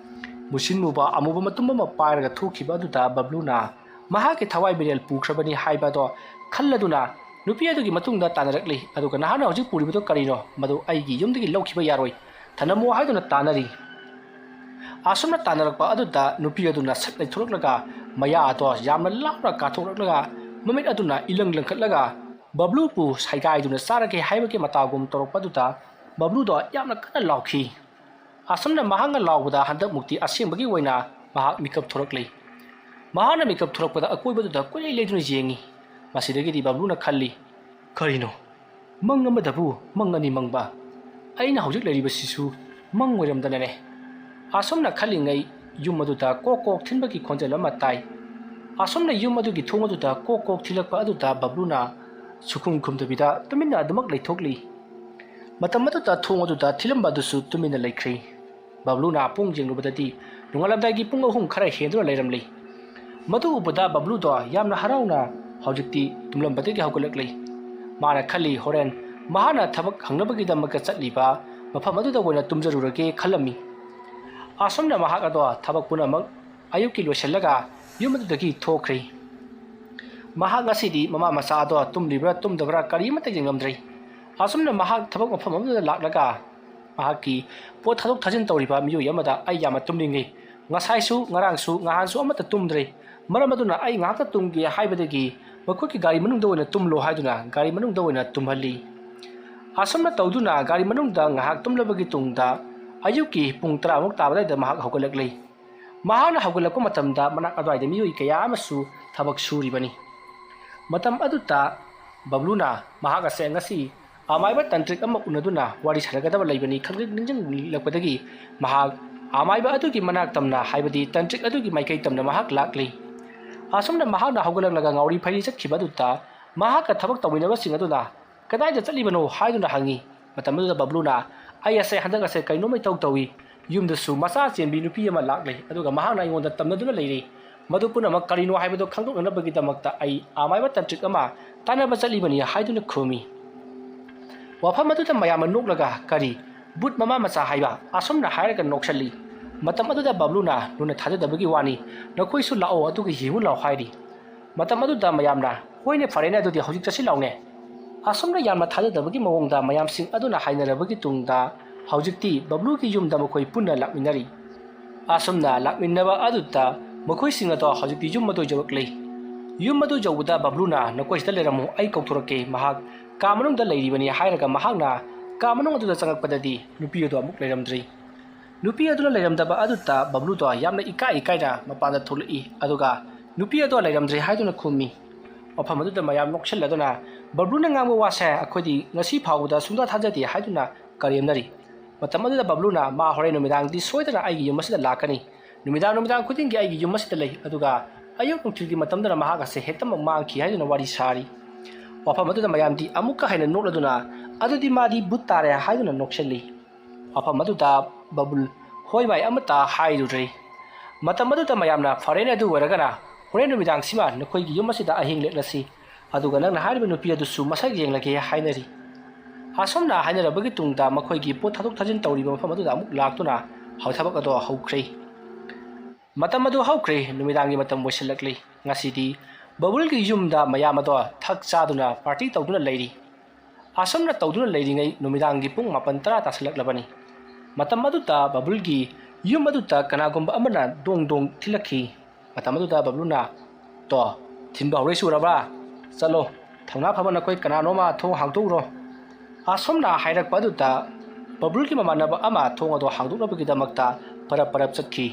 ꯃꯨꯁꯤꯟ ꯃꯨꯕ ꯑꯃꯨꯕ ꯃꯇꯨꯝ ꯑꯃ ꯄꯥꯏꯔꯒ ꯊꯣꯛꯈꯤꯕ ꯑꯗꯨꯗ ꯕꯕ꯭ꯂꯨꯅ ꯃꯍꯥꯛꯀꯤ ꯊꯋꯥꯏ ꯃꯤꯔꯦꯜ ꯄꯨꯈ꯭ꯔꯕꯅꯤ ꯍꯥꯏꯕ ꯑꯗꯣ ꯈꯜꯂꯗꯨꯅ ꯅꯨꯄꯤ ꯑꯗꯨꯒꯤ ꯃꯇꯨꯡꯗ ꯇꯥꯟꯅꯔꯛꯂꯤ꯫ ꯑꯗꯨꯒ "ꯅꯍꯥꯛꯅ ꯍꯧꯖꯤꯛ ꯄꯨꯔꯤꯕꯗꯨ ꯀꯔꯤꯅꯣ? ꯃꯗꯨ ꯑꯩꯒꯤ ꯌꯨꯝꯗꯒꯤ ꯂꯧꯈꯤꯕ ꯌꯥꯔꯣꯏ꯫ ꯊꯅꯝꯃꯣ" ꯍꯥꯏꯗꯨꯅ ꯇꯥꯟꯅꯔꯤ꯫ ꯑꯁꯨꯝꯅ ꯇꯥꯟꯅꯔꯛꯄ ꯑꯗꯨꯗ ꯅꯨꯄꯤ ꯑꯗꯨꯅ ꯁꯠ ꯂꯩꯊꯣꯔꯛꯂꯒ ꯃꯌꯥ ꯑꯗꯣ ꯌꯥꯝꯅ ꯂꯥꯎꯅ ꯀꯥꯊꯣꯛꯂꯛꯂꯒ ꯃꯃꯤꯠ ꯑꯗꯨꯅ ꯏꯂꯪ ꯂꯪꯈꯠꯂꯒ ꯕꯕ꯭ꯂꯨꯕꯨ ꯁꯥꯏꯒꯥꯏꯗꯨꯅ ꯆꯥꯔꯒꯦ ꯍꯥꯏꯕꯒꯤ ꯃꯇꯥꯒꯨꯝ ꯇꯧꯔꯛꯄ ꯑꯗꯨꯗ ꯕꯕ꯭ꯂꯨꯗꯣ ꯌꯥꯝꯅ ꯀꯟꯅ ꯂꯥꯎꯈꯤ꯫ ꯑꯁꯨꯝꯅ ꯃꯍꯥꯛꯅ ꯂꯥꯎꯕꯗ ꯍꯟꯗꯛꯃꯨꯛꯇꯤ ꯑꯁꯦꯡꯕꯒꯤ ꯑꯣꯏꯅ ꯃꯍꯥꯛ ꯃꯤꯀꯞ ꯊꯣꯔꯛꯂꯤ꯫ ꯃꯍꯥꯛꯅ ꯃꯤꯀꯞ ꯊꯣꯔꯛꯄꯗ ꯑꯀꯣꯏꯕꯗꯨꯗ ꯀꯣꯏꯂꯩ ꯂꯩꯗꯨꯅ ꯌꯦꯡꯉꯤ꯫ ꯃꯁꯤꯗꯒꯤꯗꯤ ꯕꯕ꯭ꯂꯨꯅ ꯈꯜꯂꯤ, "ꯀꯔꯤꯅꯣ? ꯃꯪ ꯑꯃꯗꯕꯨ ꯃꯪ ꯑꯅꯤ ꯃꯪꯕ? ꯑꯩꯅ ꯍꯧꯖꯤꯛ ꯂꯩꯔꯤꯕꯁꯤꯁꯨ ꯃꯪ ꯑꯣꯏꯔꯝꯗꯅꯅꯦ?" ꯑꯁꯨꯝꯅ ꯈꯜꯂꯤꯉꯩ ꯌꯨꯝ ꯑꯗꯨꯗ ꯀꯣꯛ ꯀꯣꯛ ꯊꯤꯟꯕꯒꯤ ꯈꯣꯟꯖꯦꯜ ꯑꯃ ꯇꯥꯏ꯫ ꯑꯁꯨꯝꯅ ꯌꯨꯝ ꯑꯗꯨꯒꯤ ꯊꯣꯡ ꯑꯗꯨꯗ ꯀꯣꯛ ꯀꯣꯛ ꯊꯤꯜꯂꯛꯄ ꯑꯗꯨꯗ ꯕꯕ꯭ꯂꯨꯅ ꯁꯨꯈꯨꯝ ꯈꯨꯝꯗꯕꯤꯗ ꯇꯨꯃꯤꯟꯅ ꯑꯗꯨꯃꯛ ꯂꯩꯊꯣꯛꯂꯤ꯫ ꯃꯇꯝ ꯑꯗꯨꯗ ꯊꯣꯡ ꯑꯗꯨꯗ ꯊꯤꯜꯂꯝꯕ ꯑꯗꯨꯁꯨ ꯇꯨꯃꯤꯟꯅ ꯂꯩꯈ꯭ꯔꯦ꯫ ꯕꯕ꯭ꯂꯨꯅ ꯄꯨꯡ ꯌꯦꯡꯂꯨꯕꯗꯗꯤ ꯅꯣꯡꯉꯥꯜꯂꯝꯗꯥꯏꯒꯤ ꯄꯨꯡ ꯑꯍꯨꯝ ꯈꯔ ꯍꯦꯟꯗꯨꯅ ꯂꯩꯔꯝꯂꯤ꯫ ꯃꯗꯨ ꯎꯕꯗ ꯕꯕ꯭ꯂꯨꯗꯣ ꯌꯥꯝꯅ ꯍꯔꯥꯎꯅ ꯍꯧꯖꯤꯛꯇꯤ ꯇꯨꯝꯂꯝꯕꯗꯒꯤ ꯍꯧꯒꯠꯂꯛꯂꯤ꯫ ꯃꯥꯅ ꯈꯜꯂꯤ, ꯍꯣꯔꯦꯟ ꯃꯍꯥꯛꯅ ꯊꯕꯛ ꯍꯪꯅꯕꯒꯤꯗꯃꯛꯇ ꯆꯠꯂꯤꯕ ꯃꯐꯝ ꯑꯗꯨꯗ ꯑꯣꯏꯅ ꯇꯨꯝꯖꯔꯨꯔꯒꯦ ꯈꯜꯂꯝꯃꯤ꯫ ꯑꯁꯨꯝꯅ ꯃꯍꯥꯛ ꯑꯗꯣ ꯊꯕꯛ ꯄꯨꯝꯅꯃꯛ ꯑꯌꯨꯛꯀꯤ ꯂꯣꯏꯁꯤꯜꯂꯒ ꯌꯨꯝ ꯑꯗꯨꯗꯒꯤ ꯊꯣꯛꯈ꯭ꯔꯦ꯫ ꯃꯍꯥꯛ ꯉꯁꯤꯗꯤ ꯃꯃꯥ ꯃꯆꯥ ꯑꯗꯣ ꯇꯨꯝꯂꯤꯕ꯭ꯔꯥ ꯇꯨꯝꯗꯕ꯭ꯔꯥ ꯀꯔꯤꯃꯠꯇ ꯌꯦꯡꯂꯝꯗ꯭ꯔꯦ꯫ ꯑꯁꯨꯝꯅ ꯃꯍꯥꯛ ꯊꯕꯛ ꯃꯐꯝ ꯑꯗꯨꯗ ꯂꯥꯛꯂꯒ ꯃꯍꯥꯛꯀꯤ ꯄꯣꯠ ꯊꯥꯗꯣꯛ ꯊꯥꯖꯤꯟ ꯇꯧꯔꯤꯕ ꯃꯤꯑꯣꯏ ꯑꯃꯗ, "ꯑꯩ ꯌꯥꯝꯅ ꯇꯨꯝꯅꯤꯡꯉꯤ꯫ ꯉꯁꯥꯏꯁꯨ, ꯉꯔꯥꯡꯁꯨ, ꯅꯍꯥꯟꯁꯨ ꯑꯃꯠꯇ ꯇꯨꯝꯗ꯭ꯔꯦ꯫ ꯃꯔꯝ ꯑꯗꯨꯅ ꯑꯩ ꯉꯥꯏꯍꯥꯛꯇ ꯇꯨꯝꯒꯦ" ꯍꯥꯏꯕꯗꯒꯤ ꯃꯈꯣꯏꯒꯤ ꯒꯥꯔꯤ ꯃꯅꯨꯡꯗ ꯑꯣꯏꯅ ꯇꯨꯝꯂꯣ ꯍꯥꯏꯗꯨꯅ ꯒꯥꯔꯤ ꯃꯅꯨꯡꯗ ꯑꯣꯏꯅ ꯇꯨꯝꯍꯜꯂꯤ꯫ ꯑꯁꯨꯝꯅ ꯇꯧꯗꯨꯅ ꯒꯥꯔꯤ ꯃꯅꯨꯡꯗ ꯉꯥꯏꯍꯥꯛ ꯇꯨꯝꯂꯕꯒꯤ ꯇꯨꯡꯗ ꯑꯌꯨꯛꯀꯤ ꯄꯨꯡ ꯇꯔꯥꯃꯨꯛ ꯇꯥꯕ ꯑꯗꯨꯋꯥꯏꯗ ꯃꯍꯥꯛ ꯍꯧꯒꯠꯂꯛꯂꯤ꯫ ꯃꯍꯥꯛꯅ ꯍꯧꯒꯠꯂꯛꯄ ꯃꯇꯝꯗ ꯃꯅꯥꯛ ꯑꯗꯨꯋꯥꯏꯗ ꯃꯤꯑꯣꯏ ꯀꯌꯥ ꯑꯃꯁꯨ ꯊꯕꯛ ꯁꯨꯔꯤꯕꯅꯤ꯫ ꯃꯇꯝ ꯑꯗꯨꯗ ꯕꯕ꯭ꯂꯨꯅ ꯃꯍꯥꯛ ꯑꯁꯦ ꯉꯁꯤ ꯑꯃꯥꯏꯕ ꯇꯟꯇ꯭ꯔꯤꯛ ꯑꯃ ꯎꯅꯗꯨꯅ ꯋꯥꯔꯤ ꯁꯥꯟꯅꯒꯗꯕ ꯂꯩꯕꯅꯤ ꯈꯪꯅꯤꯡ ꯅꯤꯡꯁꯤꯡꯂꯛꯄꯗꯒꯤ ꯃꯍꯥꯛ ꯑꯃꯥꯏꯕ ꯑꯗꯨꯒꯤ ꯃꯅꯥꯛ ꯇꯝꯅ, ꯍꯥꯏꯕꯗꯤ ꯇꯟꯇ꯭ꯔꯤꯛ ꯑꯗꯨꯒꯤ ꯃꯥꯏꯀꯩ ꯇꯝꯅ ꯃꯍꯥꯛ ꯂꯥꯛꯂꯤ꯫ ꯑꯁꯨꯝꯅ ꯃꯍꯥꯛꯅ ꯍꯧꯒꯠꯂꯛꯂꯒ ꯉꯥꯎꯔꯤ ꯐꯩꯔꯤ ꯆꯠꯈꯤꯕ ꯑꯗꯨꯗ ꯃꯍꯥꯛꯀ ꯊꯕꯛ ꯇꯧꯃꯤꯟꯅꯕꯁꯤꯡ ꯑꯗꯨꯅ "ꯀꯗꯥꯏꯗ ꯆꯠꯂꯤꯕꯅꯣ?" ꯍꯥꯏꯗꯨꯅ ꯍꯪꯉꯤ꯫ ꯃꯇꯝ ꯑꯗꯨꯗ ꯕꯕ꯭ꯂꯨꯅ, "ꯑꯩ ꯑꯁꯦ ꯍꯟꯗꯛ ꯑꯁꯦ ꯀꯩꯅꯣꯝꯃ ꯏꯇꯧ ꯇꯧꯏ꯫ ꯌꯨꯝꯗꯁꯨ ꯃꯆꯥ ꯆꯦꯟꯕꯤ ꯅꯨꯄꯤ ꯑꯃ ꯂꯥꯛꯂꯦ, ꯑꯗꯨꯒ ꯃꯍꯥꯛꯅ ꯑꯩꯉꯣꯟꯗ ꯇꯝꯅꯗꯨꯅ ꯂꯩꯔꯤ꯫ ꯃꯗꯨ ꯄꯨꯝꯅꯃꯛ ꯀꯔꯤꯅꯣ ꯍꯥꯏꯕꯗꯨ ꯈꯪꯗꯣꯛꯅꯅꯕꯒꯤꯗꯃꯛꯇ ꯑꯩ ꯑꯃꯥꯏꯕ ꯇꯟꯇ꯭ꯔꯤꯛ ꯑꯃ ꯇꯥꯟꯅꯕ ꯆꯠꯂꯤꯕꯅꯤ" ꯍꯥꯏꯗꯨꯅ ꯈꯨꯝꯃꯤ꯫ ꯋꯥꯐꯝ ꯑꯗꯨꯗ ꯃꯌꯥꯝꯅ ꯅꯣꯛꯂꯒ, "ꯀꯔꯤ? ꯕꯨꯠ ꯃꯃꯥ ꯃꯆꯥ ꯍꯥꯏꯕ?" ꯑꯁꯨꯝꯅ ꯍꯥꯏꯔꯒ ꯅꯣꯛꯁꯜꯂꯤ꯫ ꯃꯇꯝ ꯑꯗꯨꯗ ꯕꯕ꯭ꯂꯨꯅ, "ꯅꯣꯏꯅ ꯊꯥꯖꯗꯕꯒꯤ ꯋꯥꯅꯤ, ꯅꯈꯣꯏꯁꯨ ꯂꯥꯛꯑꯣ ꯑꯗꯨꯒ ꯌꯦꯡꯉꯨ ꯂꯥꯎ" ꯍꯥꯏꯔꯤ꯫ ꯃꯇꯝ ꯑꯗꯨꯗ ꯃꯌꯥꯝꯅ, "ꯍꯣꯏꯅꯦ, ꯐꯔꯦꯅꯦ, ꯑꯗꯨꯗꯤ ꯍꯧꯖꯤꯛ ꯆꯠꯁꯤ ꯂꯥꯎꯅꯦ"꯫ ꯑꯁꯨꯝꯅ ꯌꯥꯝꯅ ꯊꯥꯖꯗꯕꯒꯤ ꯃꯑꯣꯡꯗ ꯃꯌꯥꯝꯁꯤꯡ ꯑꯗꯨꯅ ꯍꯥꯏꯅꯔꯕꯒꯤ ꯇꯨꯡꯗ ꯍꯧꯖꯤꯛꯇꯤ ꯕꯕ꯭ꯂꯨꯒꯤ ꯌꯨꯝꯗ ꯃꯈꯣꯏ ꯄꯨꯟꯅ ꯂꯥꯛꯃꯤꯟꯅꯔꯤ꯫ ꯑꯁꯨꯝꯅ ꯂꯥꯛꯃꯤꯟꯅꯕ ꯑꯗꯨꯗ ꯃꯈꯣꯏꯁꯤꯡ ꯑꯗꯣ ꯍꯧꯖꯤꯛꯇꯤ ꯌꯨꯝ ꯑꯗꯨ ꯌꯧꯔꯛꯂꯦ꯫ ꯌꯨꯝ ꯑꯗꯨ ꯌꯧꯕꯗ ꯕꯕ꯭ꯂꯨꯅ, "ꯅꯈꯣꯏ ꯁꯤꯗ ꯂꯩꯔꯝꯃꯨ, ꯑꯩ ꯀꯧꯊꯣꯔꯛꯀꯦ, ꯃꯍꯥꯛ ꯀꯥ ꯃꯅꯨꯡꯗ ꯂꯩꯔꯤꯕꯅꯤ" ꯍꯥꯏꯔꯒ ꯃꯍꯥꯛꯅ ꯀꯥ ꯃꯅꯨꯡ ꯑꯗꯨꯗ ꯆꯪꯉꯛꯄꯗꯗꯤ ꯅꯨꯄꯤ ꯑꯗꯨ ꯑꯃꯨꯛ ꯂꯩꯔꯝꯗ꯭ꯔꯤ꯫ ꯅꯨꯄꯤ ꯑꯗꯨꯅ ꯂꯩꯔꯝꯗꯕ ꯑꯗꯨꯗ ꯕꯕ꯭ꯂꯨꯗꯣ ꯌꯥꯝꯅ ꯏꯀꯥꯏ ꯏꯀꯥꯏꯅ ꯃꯄꯥꯟꯗ ꯊꯣꯛꯂꯛꯏ, ꯑꯗꯨꯒ ꯅꯨꯄꯤ ꯑꯗꯣ ꯂꯩꯔꯝꯗ꯭ꯔꯦ ꯍꯥꯏꯗꯨꯅ ꯈꯨꯝꯃꯤ꯫ ꯃꯐꯝ ꯑꯗꯨꯗ ꯃꯌꯥꯝ ꯅꯣꯛꯁꯤꯜꯂꯗꯨꯅ, "ꯕꯕ꯭ꯂꯨꯅ ꯉꯥꯡꯕ ꯋꯥꯁꯦ ꯑꯩꯈꯣꯏꯗꯤ ꯉꯁꯤ ꯐꯥꯎꯕꯗ ꯁꯨꯡꯊꯥ ꯊꯥꯖꯗꯦ" ꯍꯥꯏꯗꯨꯅ ꯀꯔꯦꯝꯅꯔꯤ꯫ ꯃꯇꯝ ꯑꯗꯨꯗ ꯕꯕ꯭ꯂꯨꯅ, "ꯃꯥ ꯍꯣꯔꯦꯟ ꯅꯨꯃꯤꯗꯥꯡꯗꯤ ꯁꯣꯏꯗꯅ ꯑꯩꯒꯤ ꯌꯨꯝ ꯑꯁꯤꯗ ꯂꯥꯛꯀꯅꯤ꯫ ꯅꯨꯃꯤꯗꯥꯡ ꯅꯨꯃꯤꯗꯥꯡ ꯈꯨꯗꯤꯡꯒꯤ ꯑꯩꯒꯤ ꯌꯨꯝ ꯑꯁꯤꯗ ꯂꯩ, ꯑꯗꯨꯒ ꯑꯌꯨꯛ ꯅꯨꯡꯊꯤꯜꯒꯤ ꯃꯇꯝꯗꯅ ꯃꯍꯥꯛ ꯑꯁꯦ ꯍꯦꯛꯇꯃꯛ ꯃꯥꯡꯈꯤ" ꯍꯥꯏꯗꯨꯅ ꯋꯥꯔꯤ ꯁꯥꯔꯤ꯫ ꯋꯥꯐꯝ ꯑꯗꯨꯗ ꯃꯌꯥꯝꯗꯤ ꯑꯃꯨꯛꯀ ꯍꯦꯟꯅ ꯅꯣꯛꯂꯗꯨꯅ, "ꯑꯗꯨꯗꯤ ꯃꯥꯗꯤ ꯕꯨꯠ ꯇꯥꯔꯦ" ꯍꯥꯏꯗꯨꯅ ꯅꯣꯛꯁꯤꯜꯂꯤ꯫ ꯃꯐꯝ ꯑꯗꯨꯗ ꯕꯕꯨꯜ ꯍꯣꯏ ꯃꯥꯏ ꯑꯃꯠꯇ ꯍꯥꯏꯔꯨꯗ꯭ꯔꯦ꯫ ꯃꯇꯝ ꯑꯗꯨꯗ ꯃꯌꯥꯝꯅ, "ꯐꯔꯦꯅꯦ, ꯑꯗꯨ ꯑꯣꯏꯔꯒꯅ ꯍꯣꯔꯦꯟ ꯅꯨꯃꯤꯗꯥꯡꯁꯤꯃ ꯅꯈꯣꯏꯒꯤ ꯌꯨꯝ ꯑꯁꯤꯗ ꯑꯍꯤꯡ ꯂꯦꯛꯂꯁꯤ, ꯑꯗꯨꯒ ꯅꯪꯅ ꯍꯥꯏꯔꯤꯕ ꯅꯨꯄꯤ ꯑꯗꯨꯁꯨ ꯃꯁꯛ ꯌꯦꯡꯂꯒꯦ" ꯍꯥꯏꯅꯔꯤ꯫ ꯑꯁꯨꯝꯅ ꯍꯥꯏꯅꯔꯕꯒꯤ ꯇꯨꯡꯗ ꯃꯈꯣꯏꯒꯤ ꯄꯣꯠ ꯊꯥꯗꯣꯛ ꯊꯥꯖꯤꯟ ꯇꯧꯔꯤꯕ ꯃꯐꯝ ꯑꯗꯨꯗ ꯑꯃꯨꯛ ꯂꯥꯛꯇꯨꯅ ꯊꯕꯛ ꯑꯗꯣ ꯍꯧꯈ꯭ꯔꯦ꯫ ꯃꯇꯝ ꯑꯗꯨ ꯍꯧꯈ꯭ꯔꯦ, ꯅꯨꯃꯤꯗꯥꯡꯒꯤ ꯃꯇꯝ ꯑꯣꯏꯁꯤꯜꯂꯛꯂꯤ꯫ ꯉꯁꯤꯗꯤ ꯕꯕꯨꯜꯒꯤ ꯌꯨꯝꯗ ꯃꯌꯥꯝ ꯑꯗꯣ ꯊꯛ ꯆꯥꯗꯨꯅ ꯄꯥꯔꯇꯤ ꯇꯧꯗꯨꯅ ꯂꯩꯔꯤ꯫ ꯑꯁꯨꯝꯅ ꯇꯧꯗꯨꯅ ꯂꯩꯔꯤꯉꯩ ꯅꯨꯃꯤꯗꯥꯡꯒꯤ ꯄꯨꯡ ꯃꯥꯄꯟ ꯇꯔꯥ ꯇꯥꯁꯤꯜꯂꯛꯂꯕꯅꯤ꯫ ꯃꯇꯝ ꯑꯗꯨꯗ ꯕꯕꯨꯜꯒꯤ ꯌꯨꯝ ꯑꯗꯨꯗ ꯀꯅꯥꯒꯨꯝꯕ ꯑꯃꯅ ꯗꯣꯡ ꯗꯣꯡ ꯊꯤꯜꯂꯛꯈꯤ꯫ ꯃꯇꯝ ꯑꯗꯨꯗ ꯕꯕ꯭ꯂꯨꯅ, "ꯇꯣ, ꯊꯤꯟꯕ ꯍꯧꯔꯛꯏꯁꯤ ꯎꯔꯕ꯭ꯔꯥ? ꯆꯠꯂꯣ, ꯊꯧꯅꯥ ꯐꯕ ꯅꯈꯣꯏ ꯀꯅꯥꯅꯣꯃ ꯊꯣꯡ ꯍꯥꯡꯗꯣꯛꯎꯔꯣ"꯫ ꯑꯁꯨꯝꯅ ꯍꯥꯏꯔꯛꯄ ꯑꯗꯨꯗ ꯕꯕ꯭ꯂꯨꯒꯤ ꯃꯃꯥꯟꯅꯕ ꯑꯃ ꯊꯣꯡ ꯑꯗꯨ ꯍꯥꯡꯗꯣꯛꯅꯕꯒꯤꯗꯃꯛꯇ ꯄꯔꯞ ꯄꯔꯞ ꯆꯠꯈꯤ꯫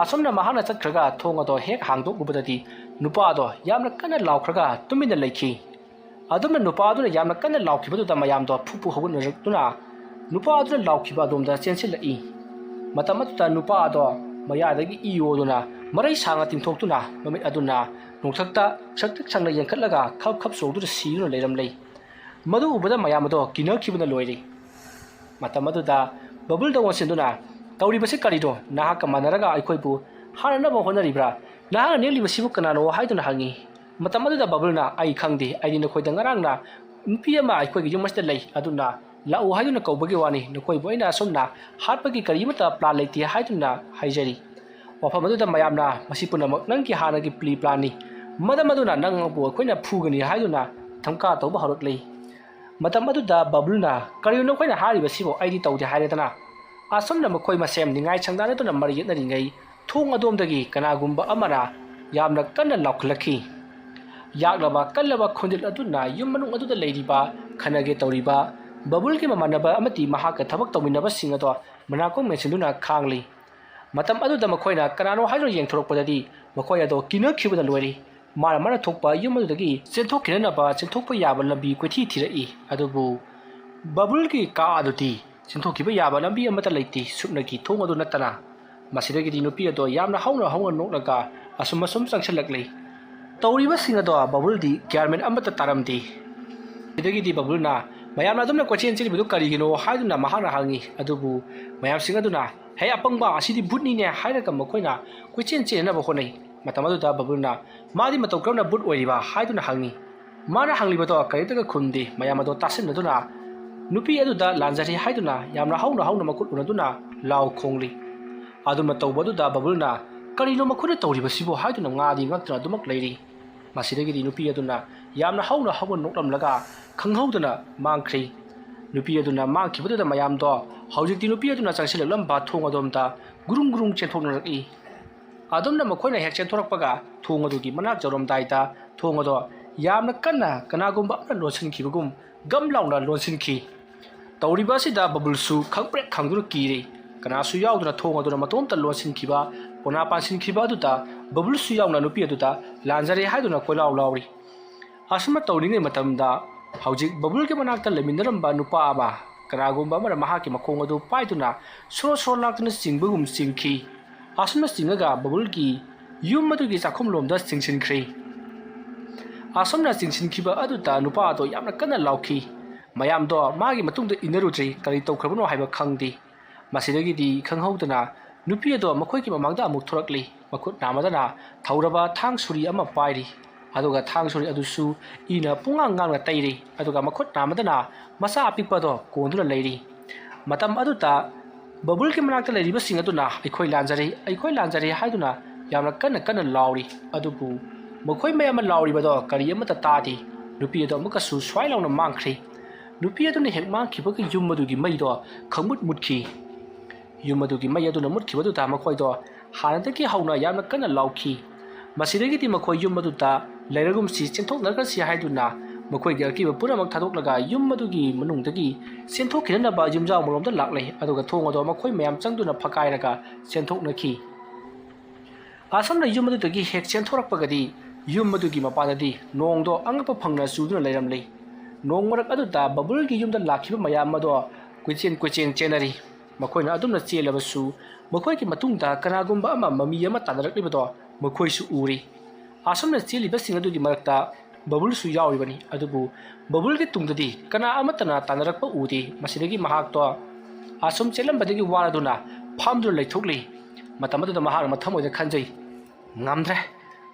ꯑꯁꯨꯝꯅ ꯃꯍꯥꯛꯅ ꯆꯠꯈ꯭ꯔꯒ ꯊꯣꯡ ꯑꯗꯨ ꯍꯦꯛ ꯍꯥꯡꯗꯣꯛꯂꯨꯕꯗꯗꯤ ꯅꯨꯄꯥ ꯑꯗꯣ ꯌꯥꯝꯅ ꯀꯟꯅ ꯂꯥꯎꯈ꯭ꯔꯒ ꯇꯨꯃꯤꯟꯅ ꯂꯩꯈꯤ꯫ ꯑꯗꯨꯝꯅ ꯅꯨꯄꯥ ꯑꯗꯨꯅ ꯌꯥꯝꯅ ꯀꯟꯅ ꯂꯥꯎꯈꯤꯕꯗꯨꯗ ꯃꯌꯥꯝꯗꯣ ꯐꯨ ꯐꯨ ꯍꯧꯒꯠꯅꯔꯛꯇꯨꯅ ꯅꯨꯄꯥ ꯑꯗꯨꯅ ꯂꯥꯎꯈꯤꯕ ꯑꯗꯣꯝꯗ ꯆꯦꯟꯁꯤꯜꯂꯛꯏ꯫ ꯃꯇꯝ ꯑꯗꯨꯗ ꯅꯨꯄꯥ ꯑꯗꯣ ꯃꯌꯥꯗꯒꯤ ꯏ ꯑꯣꯗꯨꯅ ꯃꯔꯩ ꯁꯥꯡꯅ ꯇꯤꯡꯊꯣꯛꯇꯨꯅ ꯃꯃꯤꯠ ꯑꯗꯨꯅ ꯅꯣꯡꯊꯛꯇ ꯁꯛꯇꯛ ꯁꯪꯅ ꯌꯦꯡꯈꯠꯂꯒ ꯈꯞ ꯈꯞ ꯆꯣꯡꯗꯨꯅ ꯁꯤꯗꯨꯅ ꯂꯩꯔꯝꯂꯦ꯫ ꯃꯗꯨ ꯎꯕꯗ ꯃꯌꯥꯝ ꯑꯗꯣ ꯀꯤꯅꯈꯤꯕꯅ ꯂꯣꯏꯔꯦ꯫ ꯃꯇꯝ ꯑꯗꯨꯗ ꯕꯕꯜꯗ ꯑꯣꯟꯁꯤꯟꯗꯨꯅ, "ꯇꯧꯔꯤꯕꯁꯤ ꯀꯔꯤꯅꯣ? ꯅꯍꯥꯛꯀ ꯃꯥꯟꯅꯔꯒ ꯑꯩꯈꯣꯏꯕꯨ ꯍꯥꯠꯅꯅꯕ ꯍꯣꯠꯅꯔꯤꯕ꯭ꯔꯥ? ꯅꯍꯥꯛꯅ ꯅꯦꯛꯂꯤꯕꯁꯤꯕꯨ ꯀꯅꯥꯅꯣ?" ꯍꯥꯏꯗꯨꯅ ꯍꯪꯉꯤ꯫ ꯃꯇꯝ ꯑꯗꯨꯗ ꯕꯕꯜꯅ, "ꯑꯩ ꯈꯪꯗꯦ, ꯑꯩꯗꯤ ꯅꯈꯣꯏꯗ ꯉꯔꯥꯡꯅ ꯅꯨꯄꯤ ꯑꯃ ꯑꯩꯈꯣꯏꯒꯤ ꯌꯨꯝ ꯑꯁꯤꯗ ꯂꯩ, ꯑꯗꯨꯅ ꯂꯥꯛꯎ ꯍꯥꯏꯗꯨꯅ ꯀꯧꯕꯒꯤ ꯋꯥꯅꯤ, ꯅꯈꯣꯏꯕꯨ ꯑꯩꯅ ꯑꯁꯨꯝꯅ ꯍꯥꯠꯄꯒꯤ ꯀꯔꯤꯃꯠꯇ ꯄ꯭ꯂꯥꯟ ꯂꯩꯇꯦ" ꯍꯥꯏꯗꯨꯅ ꯍꯥꯏꯖꯔꯤ꯫ ꯋꯥꯐꯝ ꯑꯗꯨꯗ ꯃꯌꯥꯝꯅ, "ꯃꯁꯤ ꯄꯨꯝꯅꯃꯛ ꯅꯪꯒꯤ ꯍꯥꯟꯅꯒꯤ ꯄ꯭ꯔꯤ ꯄ꯭ꯂꯥꯟꯅꯤ, ꯃꯗꯝ ꯑꯗꯨꯅ ꯅꯪꯕꯨ ꯑꯩꯈꯣꯏꯅ ꯐꯨꯒꯅꯤ" ꯍꯥꯏꯗꯨꯅ ꯙꯝꯀꯥ ꯇꯧꯕ ꯍꯧꯔꯛꯂꯤ꯫ ꯃꯇꯝ ꯑꯗꯨꯗ ꯕꯕꯜꯅ, "ꯀꯔꯤꯅꯣ ꯅꯈꯣꯏꯅ ꯍꯥꯏꯔꯤꯕꯁꯤꯕꯨ? ꯑꯩꯗꯤ ꯇꯧꯗꯦ" ꯍꯥꯏꯔꯦꯗꯅ꯫ ꯑꯁꯨꯝꯅ ꯃꯈꯣꯏ ꯃꯁꯦꯟ ꯅꯤꯡꯉꯥꯏ ꯁꯪꯗꯥꯅꯗꯨꯅ ꯃꯔꯩ ꯌꯦꯠꯅꯔꯤꯉꯩ, ꯊꯣꯡ ꯑꯗꯣꯝꯗꯒꯤ ꯀꯅꯥꯒꯨꯝꯕ ꯑꯃꯅ ꯌꯥꯝꯅ ꯀꯟꯅ ꯂꯥꯎꯈꯠꯂꯛꯈꯤ꯫ ꯌꯥꯛꯂꯕ ꯀꯜꯂꯕ ꯈꯣꯟꯖꯦꯜ ꯑꯗꯨꯅ ꯌꯨꯝ ꯃꯅꯨꯡ ꯑꯗꯨꯗ ꯂꯩꯔꯤꯕ, ꯈꯠꯅꯒꯦ ꯇꯧꯔꯤꯕ ꯕꯕꯜꯒꯤ ꯃꯃꯥꯟꯅꯕ ꯑꯃꯗꯤ ꯃꯍꯥꯛꯀ ꯊꯕꯛ ꯇꯧꯃꯤꯟꯅꯕꯁꯤꯡ ꯑꯗꯣ ꯃꯅꯥꯀꯣꯡ ꯃꯦꯟꯁꯤꯟꯗꯨꯅ ꯈꯥꯡꯂꯤ꯫ ꯃꯇꯝ ꯑꯗꯨꯗ ꯃꯈꯣꯏꯅ ꯀꯅꯥꯅꯣ ꯍꯥꯏꯗꯨꯅ ꯌꯦꯡꯊꯣꯔꯛꯄꯗꯗꯤ ꯃꯈꯣꯏ ꯑꯗꯣ ꯀꯤꯅꯈꯤꯕꯅ ꯂꯣꯏꯔꯤ꯫ ꯃꯥꯅ ꯃꯥꯅ ꯊꯣꯛꯄ ꯌꯨꯝ ꯑꯗꯨꯗꯒꯤ ꯆꯦꯟꯊꯣꯛꯈꯤꯅꯅꯕ ꯆꯦꯟꯊꯣꯛꯄ ꯌꯥꯕ ꯂꯝꯕꯤ ꯀꯣꯏꯊꯤ ꯊꯤꯔꯛꯏ꯫ ꯑꯗꯨꯕꯨ ꯕꯕꯜꯒꯤ ꯀꯥ ꯑꯗꯨꯗꯤ ꯆꯦꯟꯊꯣꯛꯈꯤꯕ ꯌꯥꯕ ꯂꯝꯕꯤ ꯑꯃꯠꯇ ꯂꯩꯇꯦ, ꯁꯨꯞꯅꯒꯤ ꯊꯣꯡ ꯑꯗꯨ ꯅꯠꯇꯅ꯫ ꯃꯁꯤꯗꯒꯤꯗꯤ ꯅꯨꯄꯤ ꯑꯗꯣ ꯌꯥꯝꯅ ꯍꯧꯅ ꯍꯧꯅ ꯅꯣꯛꯂꯒ ꯑꯁꯨꯝ ꯑꯁꯨꯝ ꯆꯪꯁꯤꯜꯂꯛꯂꯤ꯫ ꯇꯧꯔꯤꯕꯁꯤꯡ ꯑꯗꯣ ꯕꯕꯜꯗꯤ ꯒ꯭ꯌꯥꯟꯃꯦꯟ ꯑꯃꯠꯇ ꯇꯥꯔꯝꯗꯦ꯫ ꯁꯤꯗꯒꯤꯗꯤ ꯕꯕꯜꯅ, "ꯃꯌꯥꯝꯅ ꯑꯗꯨꯝꯅ ꯀꯣꯏꯆꯦꯟ ꯆꯦꯜꯂꯤꯕꯗꯨ ꯀꯔꯤꯒꯤꯅꯣ?" ꯍꯥꯏꯗꯨꯅ ꯃꯍꯥꯛꯅ ꯍꯪꯉꯤ꯫ ꯑꯗꯨꯕꯨ ꯃꯌꯥꯝꯁꯤꯡ ꯑꯗꯨꯅ, "ꯍꯦ ꯑꯄꯪꯕ, ꯑꯁꯤꯗꯤ ꯚꯨꯠꯅꯤꯅꯦ" ꯍꯥꯏꯔꯒ ꯃꯈꯣꯏꯅ ꯀꯣꯏꯆꯦꯟ ꯆꯦꯟꯅꯅꯕ ꯍꯣꯠꯅꯩ꯫ ꯃꯇꯝ ꯑꯗꯨꯗ ꯕꯕꯜꯅ, "ꯃꯥꯗꯤ ꯃꯇꯧ ꯀꯔꯝꯅ ꯚꯨꯠ ꯑꯣꯏꯔꯤꯕ?" ꯍꯥꯏꯗꯨꯅ ꯍꯪꯉꯤ꯫ ꯃꯥꯅ ꯍꯪꯂꯤꯕꯗꯣ ꯀꯔꯤꯝꯇꯒ ꯈꯨꯝꯗꯦ꯫ ꯃꯌꯥꯝ ꯑꯗꯣ ꯇꯥꯁꯤꯟꯅꯗꯨꯅ, "ꯅꯨꯄꯤ ꯑꯗꯨꯗ ꯂꯥꯟꯖꯔꯦ" ꯍꯥꯏꯗꯨꯅ ꯌꯥꯝꯅ ꯍꯧꯅ ꯍꯧꯅ ꯃꯈꯨꯠ ꯎꯅꯗꯨꯅ ꯂꯥꯎ ꯈꯣꯡꯂꯤ꯫ ꯑꯗꯨꯝꯅ ꯇꯧꯕ ꯑꯗꯨꯗ ꯕꯕꯜꯅ, "ꯀꯔꯤꯅꯣ ꯃꯈꯣꯏꯅ ꯇꯧꯔꯤꯕꯁꯤꯕꯨ?" ꯍꯥꯏꯗꯨꯅ ꯉꯥꯗꯤ ꯉꯛꯇꯨꯅ ꯑꯗꯨꯃꯛ ꯂꯩꯔꯤ꯫ ꯃꯁꯤꯗꯒꯤꯗꯤ ꯅꯨꯄꯤ ꯑꯗꯨꯅ ꯌꯥꯝꯅ ꯍꯧꯅ ꯍꯧꯅ ꯅꯣꯛꯂꯝꯂꯒ ꯈꯪꯍꯧꯗꯅ ꯃꯥꯡꯈ꯭ꯔꯤ꯫ ꯅꯨꯄꯤ ꯑꯗꯨꯅ ꯃꯥꯡꯈꯤꯕꯗꯨꯗ ꯃꯌꯥꯝꯗꯣ ꯍꯧꯖꯤꯛꯇꯤ ꯅꯨꯄꯤ ꯑꯗꯨꯅ ꯆꯪꯁꯤꯜꯂꯛꯂꯝꯕ ꯊꯣꯡ ꯑꯗꯣꯝꯗ ꯒꯨꯔꯨꯡ ꯒꯨꯔꯨꯡ ꯆꯦꯟꯊꯣꯛꯅꯔꯛꯏ꯫ ꯑꯗꯨꯝꯅ ꯃꯈꯣꯏꯅ ꯍꯦꯛ ꯆꯦꯟꯊꯣꯔꯛꯄꯒ ꯊꯣꯡ ꯑꯗꯨꯒꯤ ꯃꯅꯥꯛ ꯌꯧꯔꯝꯗꯥꯏꯗ ꯊꯣꯡ ꯑꯗꯣ ꯌꯥꯝꯅ ꯀꯟꯅ ꯀꯅꯥꯒꯨꯝꯕ ꯑꯃꯅ ꯂꯣꯟꯁꯤꯟꯈꯤꯕꯒꯨꯝ ꯒꯝ ꯂꯥꯎꯅ ꯂꯣꯟꯁꯤꯟꯈꯤ꯫ ꯇꯧꯔꯤꯕ ꯑꯁꯤꯗ ꯕꯕꯜꯁꯨ ꯈꯪꯄ꯭ꯔꯦꯛ ꯈꯪꯗꯨꯅ ꯀꯤꯔꯦ꯫ ꯀꯅꯥꯁꯨ ꯌꯥꯎꯗꯅ ꯊꯣꯡ ꯑꯗꯨꯅ ꯃꯇꯣꯝꯇ ꯂꯣꯟꯁꯤꯟꯈꯤꯕ, ꯀꯣꯅꯥ ꯄꯥꯟꯁꯤꯟꯈꯤꯕ ꯑꯗꯨꯗ ꯕꯕꯜꯁꯨ ꯌꯥꯎꯅ ꯅꯨꯄꯤ ꯑꯗꯨꯗ ꯂꯥꯟꯖꯔꯦ ꯍꯥꯏꯗꯨꯅ ꯀꯣꯏꯂꯥꯎ ꯂꯥꯎꯔꯤ꯫ ꯑꯁꯨꯝꯅ ꯇꯧꯔꯤꯉꯩ ꯃꯇꯝꯗ ꯍꯧꯖꯤꯛ ꯕꯕꯜꯒꯤ ꯃꯅꯥꯛꯇ ꯂꯩꯃꯤꯟꯅꯔꯝꯕ ꯅꯨꯄꯥ ꯑꯃ ꯀꯅꯥꯒꯨꯝꯕ ꯑꯃꯅ ꯃꯍꯥꯛꯀꯤ ꯃꯈꯣꯡ ꯑꯗꯨ ꯄꯥꯏꯗꯨꯅ ꯁꯣꯔꯣ ꯁꯣꯔꯣ ꯂꯥꯛꯇꯨꯅ ꯆꯤꯡꯕꯒꯨꯝ ꯆꯤꯡꯈꯤ꯫ ꯑꯁꯨꯝꯅ ꯆꯤꯡꯉꯒ ꯕꯕꯜꯒꯤ ꯌꯨꯝ ꯑꯗꯨꯒꯤ ꯆꯥꯛꯈꯨꯝꯂꯣꯝꯗ ꯆꯤꯡꯁꯤꯟꯈ꯭ꯔꯦ꯫ ꯑꯁꯨꯝꯅ ꯆꯤꯡꯁꯤꯟꯈꯤꯕ ꯑꯗꯨꯗ ꯅꯨꯄꯥ ꯑꯗꯣ ꯌꯥꯝꯅ ꯀꯟꯅ ꯂꯥꯎꯈꯤ꯫ ꯃꯌꯥꯝꯗꯣ ꯃꯥꯒꯤ ꯃꯇꯨꯡꯗ ꯏꯟꯅꯔꯨꯗ꯭ꯔꯤ, ꯀꯔꯤ ꯇꯧꯈ꯭ꯔꯕꯅꯣ ꯍꯥꯏꯕ ꯈꯪꯗꯦ꯫ ꯃꯁꯤꯗꯒꯤꯗꯤ ꯈꯪꯍꯧꯗꯅ ꯅꯨꯄꯤ ꯑꯗꯣ ꯃꯈꯣꯏꯒꯤ ꯃꯃꯥꯡꯗ ꯑꯃꯨꯛ ꯊꯣꯔꯛꯂꯤ꯫ ꯃꯈꯨꯠ ꯅꯥꯝꯃꯗꯅ ꯊꯧꯔꯕ ꯊꯥꯡ ꯁꯨꯔꯤ ꯑꯃ ꯄꯥꯏꯔꯤ꯫ ꯑꯗꯨꯒ ꯊꯥꯡ ꯁꯨꯔꯤ ꯑꯗꯨꯁꯨ ꯏꯅ ꯄꯨꯡꯉꯥꯡ ꯉꯥꯡꯅ ꯇꯩꯔꯤ꯫ ꯑꯗꯨꯒ ꯃꯈꯨꯠ ꯅꯥꯝꯃꯗꯅ ꯃꯆꯥ ꯑꯄꯤꯛꯄ ꯑꯗꯣ ꯀꯣꯟꯗꯨꯅ ꯂꯩꯔꯤ꯫ ꯃꯇꯝ ꯑꯗꯨꯗ ꯕꯕꯜꯒꯤ ꯃꯅꯥꯛꯇ ꯂꯩꯔꯤꯕꯁꯤꯡ ꯑꯗꯨꯅ "ꯑꯩꯈꯣꯏ ꯂꯥꯟꯖꯔꯦ, ꯑꯩꯈꯣꯏ ꯂꯥꯟꯖꯔꯦ" ꯍꯥꯏꯗꯨꯅ ꯌꯥꯝꯅ ꯀꯟꯅ ꯀꯟꯅ ꯂꯥꯎꯔꯤ꯫ ꯑꯗꯨꯕꯨ ꯃꯈꯣꯏ ꯃꯌꯥꯝ ꯑꯃ ꯂꯥꯎꯔꯤꯕꯗꯣ ꯀꯔꯤ ꯑꯃꯠꯇ ꯇꯥꯗꯦ꯫ ꯅꯨꯄꯤ ꯑꯗꯣ ꯑꯃꯨꯛꯀꯁꯨ ꯁ꯭ꯋꯥꯏ ꯂꯥꯎꯅ ꯃꯥꯡꯈ꯭ꯔꯦ꯫ ꯅꯨꯄꯤ ꯑꯗꯨꯅ ꯍꯦꯛ ꯃꯥꯡꯈꯤꯕꯒ ꯌꯨꯝ ꯑꯗꯨꯒꯤ ꯃꯩꯗꯣ ꯈꯪꯃꯨꯠ ꯃꯨꯠꯈꯤ꯫ ꯌꯨꯝ ꯑꯗꯨꯒꯤ ꯃꯩ ꯑꯗꯨꯅ ꯃꯨꯠꯈꯤꯕꯗꯨꯗ ꯃꯈꯣꯏꯗꯣ ꯍꯥꯟꯅꯗꯒꯤ ꯍꯧꯅ ꯌꯥꯝꯅ ꯀꯟꯅ ꯂꯥꯎꯈꯤ꯫ ꯃꯁꯤꯗꯒꯤꯗꯤ ꯃꯈꯣꯏ ꯌꯨꯝ ꯑꯗꯨꯗ ꯂꯩꯔꯒꯨꯝꯁꯤ, ꯆꯦꯟꯊꯣꯛꯅꯈ꯭ꯔꯁꯤ ꯍꯥꯏꯗꯨꯅ ꯃꯈꯣꯏꯒꯤ ꯑꯀꯤꯕ ꯄꯨꯝꯅꯃꯛ ꯊꯥꯗꯣꯛꯂꯒ ꯌꯨꯝ ꯑꯗꯨꯒꯤ ꯃꯅꯨꯡꯗꯒꯤ ꯆꯦꯟꯊꯣꯛꯈꯤꯅꯅꯕ ꯌꯨꯝꯖꯥꯎ ꯑꯃꯔꯣꯝꯗ ꯂꯥꯛꯂꯦ꯫ ꯑꯗꯨꯒ ꯊꯣꯡ ꯑꯗꯣ ꯃꯈꯣꯏ ꯃꯌꯥꯝ ꯆꯪꯗꯨꯅ ꯐꯀꯥꯏꯔꯒ ꯆꯦꯟꯊꯣꯛꯅꯈꯤ꯫ ꯑꯁꯨꯝꯅ ꯌꯨꯝ ꯑꯗꯨꯗꯒꯤ ꯍꯦꯛ ꯆꯦꯟꯊꯣꯔꯛꯄꯒꯗꯤ ꯌꯨꯝ ꯑꯗꯨꯒꯤ ꯃꯄꯥꯟꯗꯗꯤ ꯅꯣꯡꯗꯣ ꯑꯉꯛꯄ ꯐꯪꯅ ꯆꯨꯗꯨꯅ ꯂꯩꯔꯝꯂꯤ꯫ ꯅꯣꯡ ꯃꯔꯛ ꯑꯗꯨꯗ ꯕꯕꯜꯒꯤ ꯌꯨꯝꯗ ꯂꯥꯛꯈꯤꯕ ꯃꯌꯥꯝ ꯑꯗꯣ ꯀꯣꯏꯆꯦꯟ ꯀꯣꯏꯆꯦꯟ ꯆꯦꯟꯅꯔꯤ꯫ ꯃꯈꯣꯏꯅ ꯑꯗꯨꯝꯅ ꯆꯦꯜꯂꯕꯁꯨ ꯃꯈꯣꯏꯒꯤ ꯃꯇꯨꯡꯗ ꯀꯅꯥꯒꯨꯝꯕ ꯑꯃ ꯃꯃꯤ ꯑꯃ ꯇꯥꯟꯅꯔꯛꯂꯤꯕꯗꯣ ꯃꯈꯣꯏꯁꯨ ꯎꯔꯤ꯫ ꯑꯁꯨꯝꯅ ꯆꯦꯜꯂꯤꯕꯁꯤꯡ ꯑꯗꯨꯒꯤ ꯃꯔꯛꯇ ꯕꯕꯜꯁꯨ ꯌꯥꯎꯔꯤꯕꯅꯤ꯫ ꯑꯗꯨꯕꯨ ꯕꯕꯜꯒꯤ ꯇꯨꯡꯗꯗꯤ ꯀꯅꯥ ꯑꯃꯠꯇꯅ ꯇꯥꯟꯅꯔꯛꯄ ꯎꯗꯦ꯫ ꯃꯁꯤꯗꯒꯤ ꯃꯍꯥꯛꯇꯣ ꯑꯁꯨꯝ ꯆꯦꯜꯂꯝꯕꯗꯒꯤ ꯋꯥꯔꯗꯨꯅ ꯐꯝꯗꯨꯅ ꯂꯩꯊꯣꯛꯂꯤ꯫ ꯃꯇꯝ ꯑꯗꯨꯗ ꯃꯍꯥꯛꯅ ꯃꯊꯃꯣꯏꯗ ꯈꯟꯖꯩ, "ꯉꯝꯗ꯭ꯔꯦ,